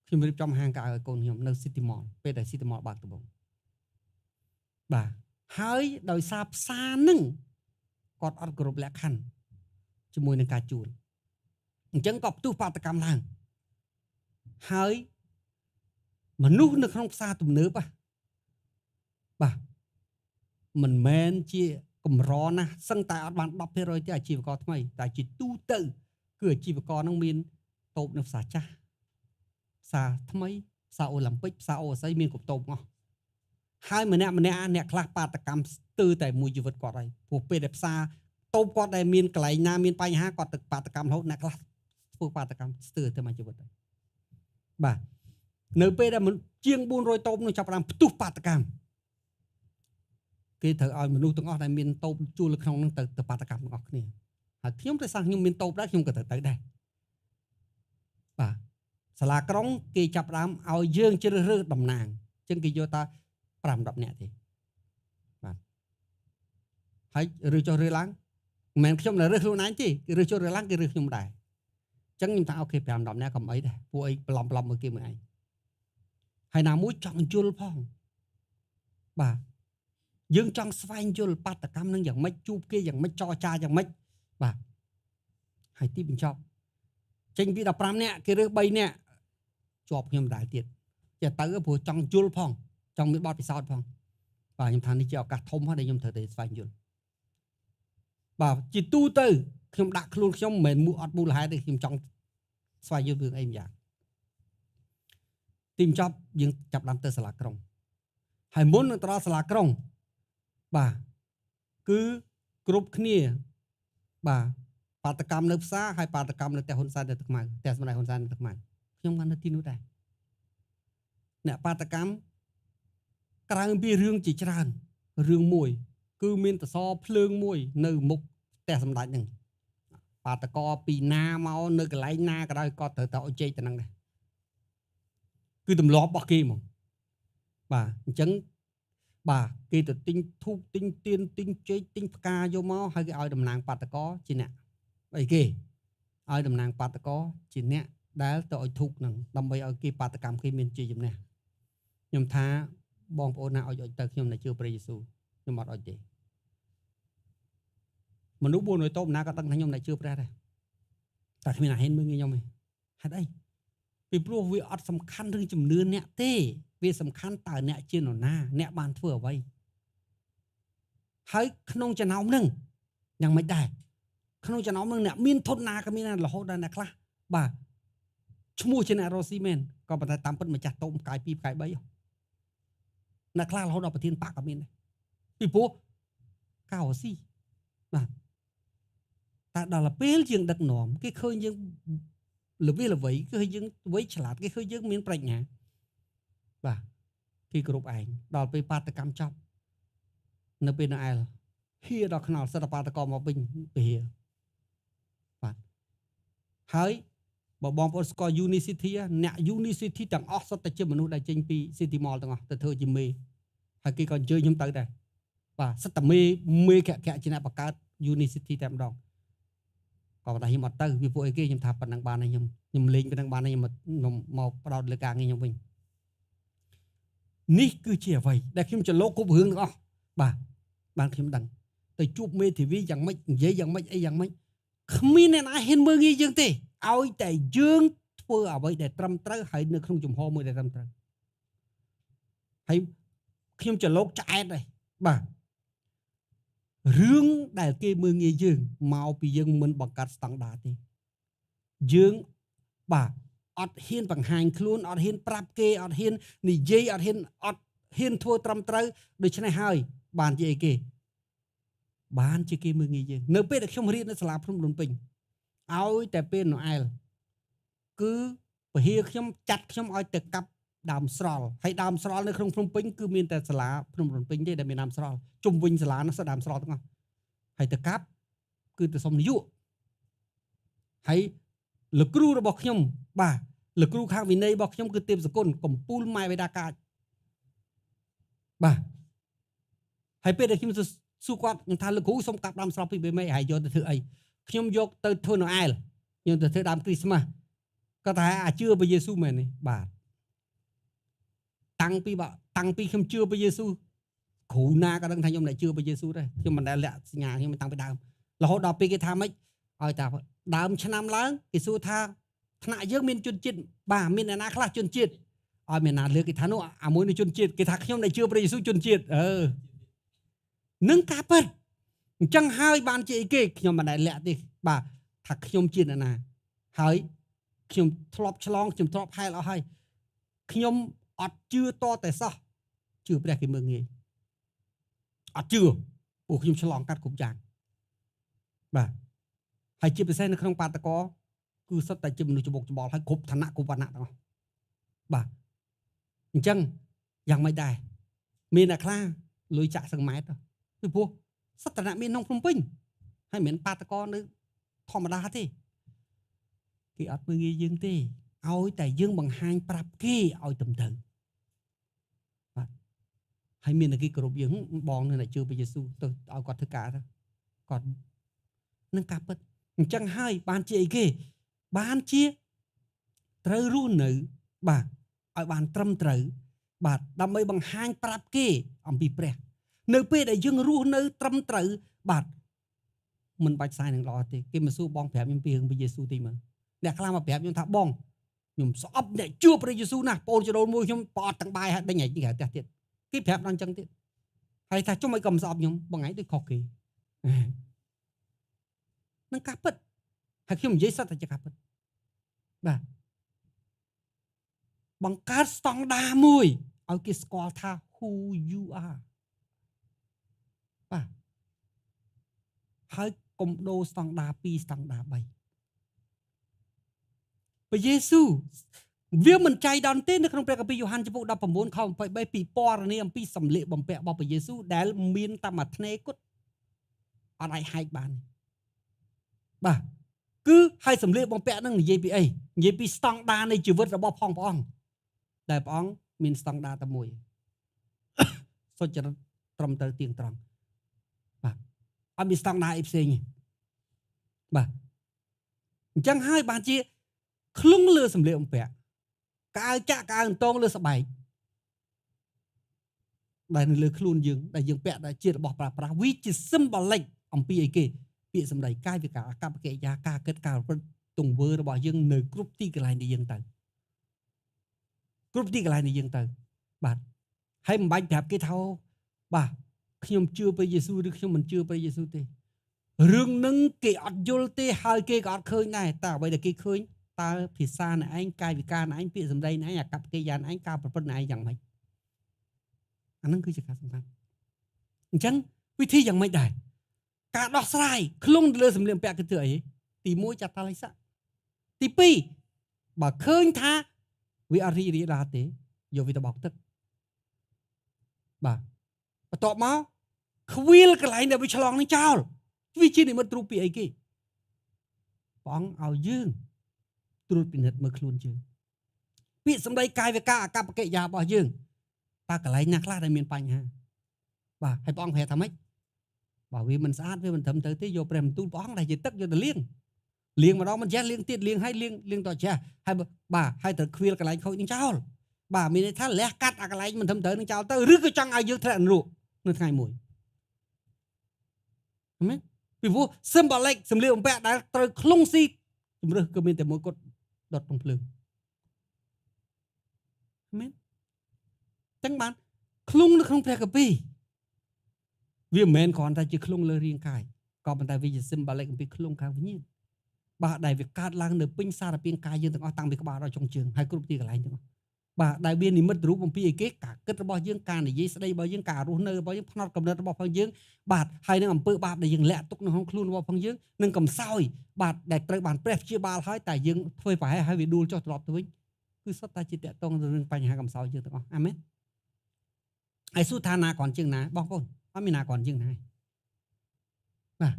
ខ្ញុំរៀបចំហាងកាឲ្យកូនខ្ញុំនៅ City Mall ពេលដែល City Mall បើកដំបូងបាទហើយដោយសារផ្សារនឹងគាត់អត់គោរពលក្ខខណ្ឌជាមួយនឹងការជួលអញ្ចឹងក៏ផ្ទុះបាតកម្មឡើងហើយមនុស្សនៅក្នុងផ្សារទំនើបបាទមិនមែនជាកម្រណាស់សឹងតែអត់បាន 10% ទេអាជីវករថ្មីតែជាទូទៅគឺអាជីវករនឹងមានតូបនៅផ្សារចាស់ផ្សារថ្មីផ្សារអូឡ িম্প ិកផ្សារអូស័យមានគ្រប់តូបអស់ហើយម្នាក់ម្នាក់អ្នកខ្លះបាតកម្មស្ទើរតែមួយជីវិតគាត់ហើយព្រោះពេលដែលផ្សារតូបគាត់ដែលមានកន្លែងណាមានបញ្ហាគាត់ទៅបាតកម្មរហូតអ្នកខ្លះធ្វើបាតកម្មស្ទើរតែមួយជីវិតហើយបាទនៅពេលដែលជាង400តូបនោះចាប់ផ្ដើមផ្ទុះបាតកម្មគេត្រូវឲ្យមនុស្សទាំងអស់ដែលមានតូបជួលនៅក្នុងនោះទៅបាតកម្មទាំងអស់គ្នាហើយខ្ញុំដោយសារខ្ញុំមានតូបដែរខ្ញុំក៏ត្រូវទៅដែរបាទសាលាក្រុងគេចាប់ផ្ដើមឲ្យយើងជ្រើសរើសតំណាងអញ្ចឹងគេយកតា5 10នាក់ទេបាទហើយរើសចុះរើសឡើងមិនមែនខ្ញុំដែលរើសខ្លួនឯងទេគេរើសចុះរើសឡើងគេរើសខ្ញុំដែរអញ្ចឹងខ្ញុំថាអូខេ5 10នាក់កុំអីដែរពួកអីប្លំប្លំមួយគេមួយឯងហើយណាមួយចង់យល់ផងបាទយើងចង់ស្វែងយល់បាតកម្មនឹងយ៉ាងម៉េចជួបគេយ៉ាងម៉េចចរចាយ៉ាងម៉េចបាទហើយទីបញ្ចប់ចេញពី15នាក់គេរើស3នាក់ជាប់ខ្ញុំដែរទៀតចេះទៅព្រោះចង់យល់ផងចង់មានបទពិសោធន៍ផងបាទខ្ញុំថានេះជាឱកាសធំហើយដែលខ្ញុំត្រូវតែស្វែងយល់បាទជាទូទៅខ្ញុំដាក់ខ្លួនខ្ញុំមិនមែនអត់មូលហេតុទេខ្ញុំចង់ស្វែងយល់រឿងអីម្យ៉ាងទីបញ្ចប់យើងចាប់ដើមទៅសាលាក្រុងហើយមុននឹងទៅដល់សាលាក្រុងបាទគឺគ្រប់គ្នាបាទបាតកម្មនៅផ្សារហើយបាតកម្មនៅផ្ទះហ៊ុនសែននៅទឹកខ្មៅផ្ទះសម្ដេចហ៊ុនសែននៅទឹកខ្មៅខ្ញុំបាននៅទីនោះដែរអ្នកបាតកម្មក្រៅពីរឿងជាច្រើនរឿងមួយគឺមានតសភ្លើងមួយនៅមុខផ្ទះសម្ដេចហ្នឹងបាតកពីណាមកនៅកន្លែងណាក៏ដោយក៏ត្រូវតែឲ្យជែកទៅហ្នឹងដែរគឺទម្លាប់របស់គេហ្មងបាទអញ្ចឹងបាទគេទៅទិញធូបទិញទៀនទិញចេកទិញផ្កាយកមកហើយគេឲ្យតំណាងបាតកជាអ្នកអីគេឲ្យតំណាងបាតកជាអ្នកដែលទៅឲ្យធូបហ្នឹងដើម្បីឲ្យគេបាតកម្មគេមានជ័យជំនះខ្ញុំថាបងប្អូនណាឲ្យទៅខ្ញុំនៅជឿព្រះយេស៊ូវខ្ញុំអត់ឲ្យទេមនុស្ស400តូបណាក៏ដឹងថាខ្ញុំនៅជឿព្រះដែរតែគ្មានអាហ៊ានមើលងាយខ្ញុំទេហេតុអីពីព្រោះវាអត់សំខាន់រឿងជំនឿអ្នកទេវាសំខាន់តើអ្នកជានរណាអ្នកបានធ្វើអ្វីហើយក្នុងចំណោមហ្នឹងយ៉ាងម៉េចដែរក្នុងចំណោមហ្នឹងអ្នកមានធនណាក៏មានរហូតដល់អ្នកខ្លះបាទឈ្មោះជាអ្នករស់ស៊ីមែនក៏ប៉ុន្តែតាមពិតម្ចាស់តូបផ្កាយ2ផ្កាយ3អ្នកខ្លះរហូតដល់ប្រធានបកក៏មានដែរពីព្រោះកៅស៊ីបាទតែដល់ពេលយើងដឹកនាំគេឃើញយើងល្វីល្វីគឺយើងវៃឆ្លាតគេឃើញយើងមានប្រាជ្ញាបាទគេគ្រប់ឯងដល់ពេលបាតកម្មចប់នៅពេលនៅអែលហៀដល់ខ្នល់សិទ្ធិបាតកមកវិញពហិបាទហើយបើបងប្អូនស្គាល់ Unicity អ្នក Unicity ទាំងអស់សុទ្ធតែជាមនុស្សដែលចេញពី City Mall ទាំងអស់ទៅធ្វើជាមេហើយគេក៏អញ្ជើញខ្ញុំទៅដែរបាទសិតតែមេខៈជាអ្នកបង្កើត Unicity តែម្ដងក៏ប៉ុន្តែខ្ញុំអត់ទៅវាពួកអីគេខ្ញុំថាប៉ុណ្ណឹងបានហើយខ្ញុំលេងប៉ុណ្ណឹងបានហើយខ្ញុំមកផ្ដោតលើការងារខ្ញុំវិញនេះគឺជាអ្វីដែលខ្ញុំចលោគ្រប់រឿងទាំងអស់បាទបានខ្ញុំដឹងទៅជួបមេធាវីយ៉ាងម៉េចនិយាយយ៉ាងម៉េចអីយ៉ាងម៉េចគ្មានអ្នកណាហ៊ានមើលងាយយើងទេឲ្យតែយើងធ្វើអ្វីដែលត្រឹមត្រូវហើយនៅក្នុងជំហរមួយដែលត្រឹមត្រូវហើយខ្ញុំចលោកឆ្អែតហើយបាទរឿងដែលគេមើលងាយយើងមកពីយើងមិនបង្កើតស្តង់ដារទេយើងបាទអត់ហ៊ានបង្ហាញខ្លួនអត់ហ៊ានប្រាប់គេអត់ហ៊ាននិយាយអត់ហ៊ាន ហ៊ានធ្វើត្រឹមត្រូវដូច្នេះហើយបានជាអីគេបានជាគេមើលងាយយើងនៅពេលដែលខ្ញុំរៀននៅសាលាភ្នំដូនពេញឲ្យតែពេលណូអែលគឺពហិខ្ញុំចាត់ខ្ញុំឲ្យទៅកាប់ដើមស្រល់ហើយដើមស្រល់នៅក្នុងភ្នំពេញគឺមានតែសាលាភ្នំដូនពេញទេដែលមានដើមស្រល់ជុំវិញសាលានោះសុទ្ធដើមស្រល់ទាំងអស់ហើយទៅកាប់គឺទៅសុំនាយកហើយលោកគ្រូរបស់ខ្ញុំបាទលោកគ្រូខាងវិន័យរបស់ខ្ញុំគឺទេពសកុនកំពូលម៉ែបេដាកាចបាទហើយពេលដែលខ្ញុំសួរគាត់ខ្ញុំថាលោកគ្រូសុំកាប់ដើមស្រល់ពីបេមេហើយយកទៅធ្វើអីខ្ញុំយកទៅធ្វើណូអែលខ្ញុំទៅធ្វើដើមគ្រីស្មាស់គាត់ថាអាជឿព្រះយេស៊ូវមែនទេបាទតាំងពីខ្ញុំជឿព្រះយេស៊ូវគ្រូណាក៏ដឹងថាខ្ញុំអ្នកជឿព្រះយេស៊ូវដែរខ្ញុំមិនដែលលាក់សញ្ញាខ្ញុំតាំងពីដើមរហូតដល់ពេលគេថាម៉េចឲ្យតែដើមឆ្នាំឡើងគេសួរថាថ្នាក់យើងមានជនជាតិបាទមានអ្នកណាខ្លះជនជាតិឲ្យមានណាលើកគេថានោះអាមួយនោះជនជាតិគេថាខ្ញុំដែលជឿព្រះយេស៊ូវជនជាតិអឺនឹងការពិតអញ្ចឹងហើយបានជាអីគេខ្ញុំមិនដែលលាក់ទេបាទថាខ្ញុំជាអ្នកណាហើយខ្ញុំធ្លាប់ឆ្លងខ្ញុំធ្លាប់ហែលអស់ហើយខ្ញុំអត់ជឿតតែសោះជឿព្រះគេមើលងាយអត់ជឿពួកខ្ញុំឆ្លងកាត់គ្រប់យ៉ាងបាទហើយជាពិសេសនៅក្នុងបាតកោគឺសុទ្ធតែជាមនុស្សច្បុកច្បល់ហើយគ្រប់ឋានៈគ្រប់វណ្ណៈទាំងអស់បាទអញ្ចឹងយ៉ាងម៉េចដែរមានអ្នកខ្លះលុយចាក់សឹងម៉ែត្រពីព្រោះសុទ្ធតែអ្នកមានក្នុងភ្នំពេញហើយមិនមែនបាតកោនៅធម្មតាទេគេអត់មើលងាយយើងទេឲ្យតែយើងបង្ហាញប្រាប់គេឲ្យត្រឹមត្រូវបាទហើយមានតែគេគោរពយើងបងនៅតែជឿព្រះយេស៊ូវទៅឲ្យគាត់ធ្វើការទៅគាត់នឹងការពិតអញ្ចឹងហើយបានជាអីគេបានជាត្រូវរស់នៅបាទឲ្យបានត្រឹមត្រូវបាទដើម្បីបង្ហាញប្រាប់គេអំពីព្រះនៅពេលដែលយើងរស់នៅត្រឹមត្រូវបាទមិនបាច់ផ្សាយនឹងល្អទេគេមកសួរបងប្រាប់ខ្ញុំពីរឿងព្រះយេស៊ូវតិចមើលអ្នកខ្លះមកប្រាប់ខ្ញុំថាបងខ្ញុំស្អប់អ្នកជឿព្រះយេស៊ូវណាស់បងចដូនមួយខ្ញុំប្រអត់ទាំងបាយហើយដេញឯងក្រៅផ្ទះទៀតគេប្រាប់ដល់អញ្ចឹងទៀតហើយថាជុំឲ្យកុំស្អប់ខ្ញុំបងឯងដូចខុសគេនឹងការពិតហើយខ្ញុំនិយាយសុទ្ធតែជាការពិតបាទបង្កើតស្តង់ដារមួយឲ្យគេស្គាល់ថា who you are បាទហើយកុំដូរស្តង់ដារ2ស្តង់ដារ3ព្រះយេស៊ូវវាមិនចៃដន្យទេនៅក្នុងព្រះគម្ពីរយ៉ូហានចំពុក19ខ23ពីពណ៌នាអំពីសម្លៀកបំពាក់របស់ព្រះយេស៊ូវដែលមានតែមួយធ្នេគត់អត់អាចហែកបានបាទគឺហើយសម្លៀកបំពាក់នឹងនិយាយពីអីនិយាយពីស្តង់ដារនៃជីវិតរបស់ផងព្រះអង្គដែលព្រះអង្គមានស្តង់ដារតែមួយសុចរិតត្រឹមត្រូវទៀងត្រង់បាទអត់មានស្តង់ដារអីផ្សេងទេបាទអញ្ចឹងហើយបានជាឃ្លុងលើសម្លៀកបំពាក់កៅចាក់កៅអន្តងលើស្បែកដែលនៅលើខ្លួនយើងដែលយើងពាក់ដែលជារបស់ប្រើប្រាស់វាជា symbolic អំពីអីគេពាក្យសម្ដីកាយវិការអកប្បកិរិយាការគិតការប្រព្រឹត្តទង្វើរបស់យើងនៅគ្រប់ទីកន្លែងដែលយើងទៅគ្រប់ទីកន្លែងដែលយើងទៅបាទហើយមិនបាច់ប្រាប់គេថាបាទខ្ញុំជឿព្រះយេស៊ូវឬខ្ញុំមិនជឿព្រះយេស៊ូវទេរឿងនឹងគេអត់យល់ទេហើយគេក៏អត់ឃើញដែរតែអ្វីដែលគេឃើញតើភាសាអ្នកឯងកាយវិការអ្នកឯងពាក្យសម្ដីអ្នកឯងអាកប្បកិរិយាអ្នកឯងការប្រព្រឹត្តអ្នកឯងយ៉ាងម៉េចអានឹងគឺជាការសំខាន់អញ្ចឹងវិធីយ៉ាងម៉េចដែរការដោះស្រាយឃ្លុងទៅលើសម្លៀកបំពាក់គឺធ្វើអីទី1ចាត់តាលិស័កទី2បើឃើញថាវាអត់រីករាលដាលទេយកវាទៅបោកទឹកបាទបន្ទាប់មកខ្វៀលកន្លែងដែលវាឆ្លងនឹងចោលវាជានិមិត្តរូបពីអីគេព្រះអង្គឲ្យយើងត្រួតពិនិត្យមើលខ្លួនយើងពាក្យសម្ដីកាយវិការអាកប្បកិរិយារបស់យើងតើកន្លែងណាខ្លះដែលមានបញ្ហាបាទហើយព្រះអង្គប្រាប់ថាម៉េចបើវាមិនស្អាតវាមិនត្រឹមត្រូវទេយកព្រះបន្ទូលព្រះអង្គដែលជាទឹកយកទៅលាងលាងម្ដងមិនចេះលាងទៀតលាងហើយលាងលាងតចេះហើយបាទហើយត្រូវខ្វៀលកន្លែងខូចនឹងចោលបាទមានន័យថាលះកាត់អាកន្លែងមិនត្រឹមត្រូវនឹងចោលទៅឬក៏ចង់ឲ្យយើងធ្លាក់នរកនៅថ្ងៃមួយឃើញទេពីព្រោះ symbolic សម្លៀកបំពាក់ដែលត្រូវឃ្លុងស៊ីជំរើសគឺមានតែមួយគត់ដុតក្នុងភ្លើងមែនចឹងបានឃ្លុងនៅក្នុងព្រះគម្ពីរវាមិនមែនគ្រាន់តែជាឃ្លុងលើរាងកាយក៏ប៉ុន្តែវាជា symbolic អំពីឃ្លុងខាងវិញ្ញាណបាទដែលវាកើតឡើងនៅពេញសារពាង្គកាយយើងទាំងអស់តាំងពីក្បាលដល់ចុងជើងហើយគ្រប់ទីកន្លែងទាំងអស់ បាទដែលវានិមិត្តរូបអំពីអីគេការគិតរបស់យើងការនិយាយស្ដីរបស់យើងការរស់នៅរបស់យើងផ្នត់កំណត់របស់ផងយើងបាទហើយនឹងអំពើបាបដែលយើងលាក់ទុកនៅក្នុងខ្លួនរបស់ផងយើងនឹងកំសោយបាទដែលត្រូវបានព្រះព្យាបាលហើយតែយើងធ្វើប្រហែលហើយវាដួលចុះត្រឡប់ទៅវិញគឺសុទ្ធតែជាតកតងទៅនឹងបញ្ហាកំសោយយើងទាំងអស់អាមែនហើយសួរថាណាគ្រាន់ជាងណាបងប្អូនអត់មានណាគ្រាន់ជាងណាបាទ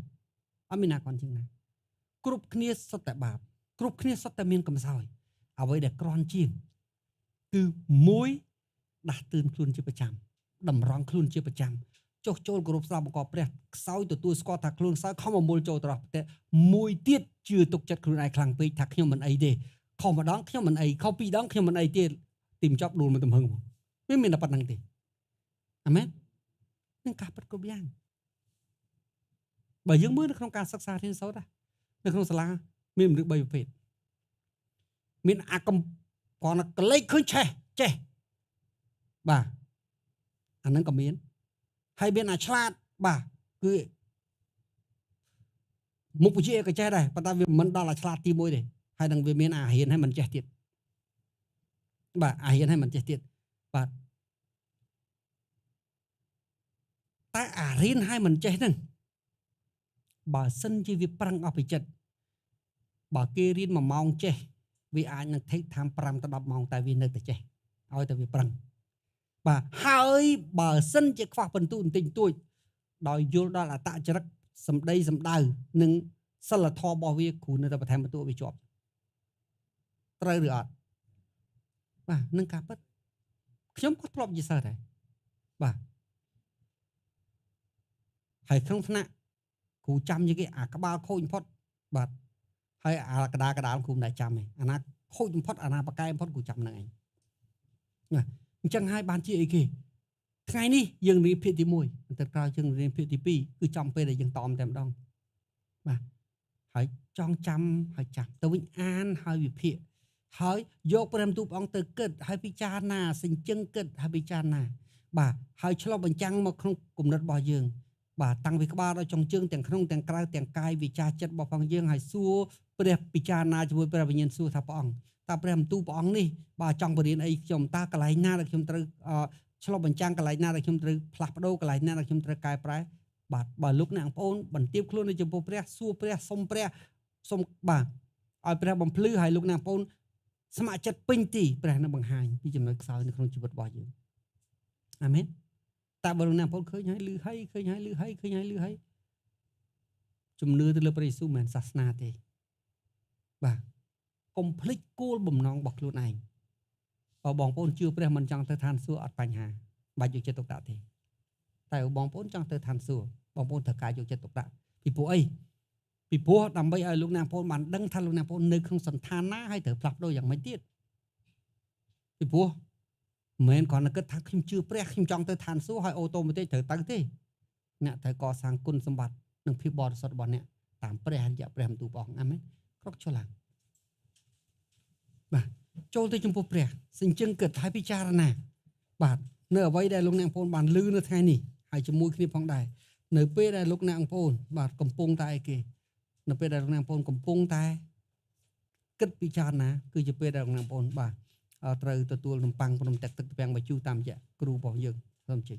អត់មានណាគ្រាន់ជាងណាគ្រប់គ្នាសុទ្ធតែបាបគ្រប់គ្នាសុទ្ធតែមានកំសោយអ្វីដែលគ្រាន់ជាងគឺមួយដាស់តឿនខ្លួនជាប្រចាំតម្រង់ខ្លួនជាប្រចាំចុះចូលគោរពស្ដាប់បង្គាប់ព្រះខ្សោយទទួលស្គាល់ថាខ្លួនខ្សោយខំអមូលចូលត្រោះតែមួយទៀតជឿទុកចិត្តខ្លួនឯងខ្លាំងពេកថាខ្ញុំមិនអីទេខុសម្ដងខ្ញុំមិនអីខុសពីរដងខ្ញុំមិនអីទៀតទីមចប់ដួលមកទំហឹងវាមានតែប៉ុណ្្នឹងទេអាមែននឹងការពិតគ្រប់យ៉ាងបើយើងមើលនៅក្នុងការសិក្សារៀនសូត្រនៅក្នុងសាលាមានមនុស្ស3ប្រភេទមានអាកំគ្រាន់តែកលេចឃើញឆេះចេះបាទអាហ្នឹងក៏មានហើយមានអាឆ្លាតបាទគឺមុខវិជ្ជាក៏ចេះដែរប៉ុន្តែវាមិនដល់អាឆ្លាតទី1ទេហើយនឹងវាមានអារៀនឲ្យមិនចេះទៀតបាទអារៀនឲ្យមិនចេះទៀតបាទតែអារៀនឲ្យមិនចេះហ្នឹងបើសិនជាវាប្រឹងអស់ពីចិត្តបើគេរៀន1ម៉ោងចេះវាអាចនឹង take time 5ទៅ10ម៉ោងតែវានៅតែចេះឲ្យតែវាប្រឹងបាទហើយបើសិនជាខ្វះបន្ទុកបន្តិចបន្តួចដោយយល់ដល់អត្តចរិតសម្ដីសម្ដៅនិងសិលធម៌របស់វាគ្រូនៅតែបន្ថែមបន្ទុកវាជាប់ត្រូវឬអត់បាទនឹងការពិតខ្ញុំក៏ធ្លាប់ជាសិស្សដែរបាទហើយក្នុងថ្នាក់គ្រូចាំជាងគេអាក្បាលខូចបំផុតបាទហើយអាកដាលគ្រូមិនដែលចាំទេអាណាខូចបំផុតអាណាបកែបំផុតគ្រូចាំហ្នឹងឯងណាអញ្ចឹងហើយបានជាអីគេថ្ងៃនេះយើងរៀនភាគទី1ទៅក្រោយយើងរៀនភាគទី2គឺចំពេលដែលយើងតอมតែម្ដងបាទហើយចង់ចាំហើយចាំទៅវិញអានហើយវិភាគហើយយកព្រះបន្ទូលព្រះអង្គទៅគិតហើយពិចារណាសញ្ជឹងគិតហើយពិចារណាបាទហើយឆ្លុះបញ្ចាំងមកក្នុងគំនិតរបស់យើងបាទតាំងពីក្បាលដល់ចុងជើងទាំងក្នុងទាំងក្រៅទាំងកាយវិចារចិត្តរបស់ផងយើងហើយសួរព្រះពិចារណាជាមួយព្រះវិញ្ញាណសួរថាព្រះអង្គតើព្រះបន្ទូលព្រះអង្គនេះបាទចង់បរៀនអីខ្ញុំតើកន្លែងណាដែលខ្ញុំត្រូវឆ្លុះបញ្ចាំងកន្លែងណាដែលខ្ញុំត្រូវផ្លាស់ប្ដូរកន្លែងណាដែលខ្ញុំត្រូវកែប្រែបាទបើលោកអ្នកបងប្អូនបន្ទាបខ្លួននៅចំពោះព្រះសួរព្រះសុំព្រះសុំបាទឲ្យព្រះបំភ្លឺឲ្យលោកអ្នកបងប្អូនស្ម័គ្រចិត្តពេញទីព្រះនឹងបង្ហាញពីចំណុចខ្សោយនៅក្នុងជីវិតរបស់យើងអាមែនតែបើលោកអ្នកបងប្អូនឃើញហើយឮហើយឃើញហើយឮហើយឃើញហើយឮហើយជំនឿទៅលើព្រះយេស៊ូវមិនមែនសាសនាទេបាទកុំភ្លេចគោលបំណងរបស់ខ្លួនឯងបើបងប្អូនជឿព្រះមិនចង់ទៅឋានសួគ៌អត់បញ្ហាបាច់យកចិត្តទុកដាក់ទេតែបងប្អូនចង់ទៅឋានសួគ៌បងប្អូនត្រូវការយកចិត្តទុកដាក់ពីព្រោះអីពីព្រោះដើម្បីឲ្យលោកអ្នកបងប្អូនបានដឹងថាលោកអ្នកបងប្អូននៅក្នុងសន្តានណាហើយត្រូវផ្លាស់ប្ដូរយ៉ាងម៉េចទៀតពីព្រោះមិនមែនគ្រាន់តែគិតថាខ្ញុំជឿព្រះខ្ញុំចង់ទៅឋានសួគ៌ហើយអូតូម៉ាទិកត្រូវទៅទេអ្នកត្រូវកសាងគុណសម្បត្តិនិងភាពបរិសុទ្ធរបស់អ្នកតាមព្រះរយៈព្រះបន្ទូលព្រះអង្គអាមែនក្រកចុះឡើងបាទចូលទៅចំពោះព្រះសញ្ជឹងគិតហើយពិចារណាបាទនៅអ្វីដែលលោកអ្នកបងប្អូនបានឮនៅថ្ងៃនេះហើយជាមួយគ្នាផងដែរនៅពេលដែលលោកអ្នកបងប្អូនបាទកំពុងតែអីគេនៅពេលដែលលោកអ្នកបងប្អូនកំពុងតែគិតពិចារណាគឺជាពេលដែលលោកអ្នកបងប្អូនបាទត្រូវទទួលនំប៉័ងព្រមទឹកទឹកពាំងបាយជូរតាមរយៈគ្រូរបស់យើងសូមជិញ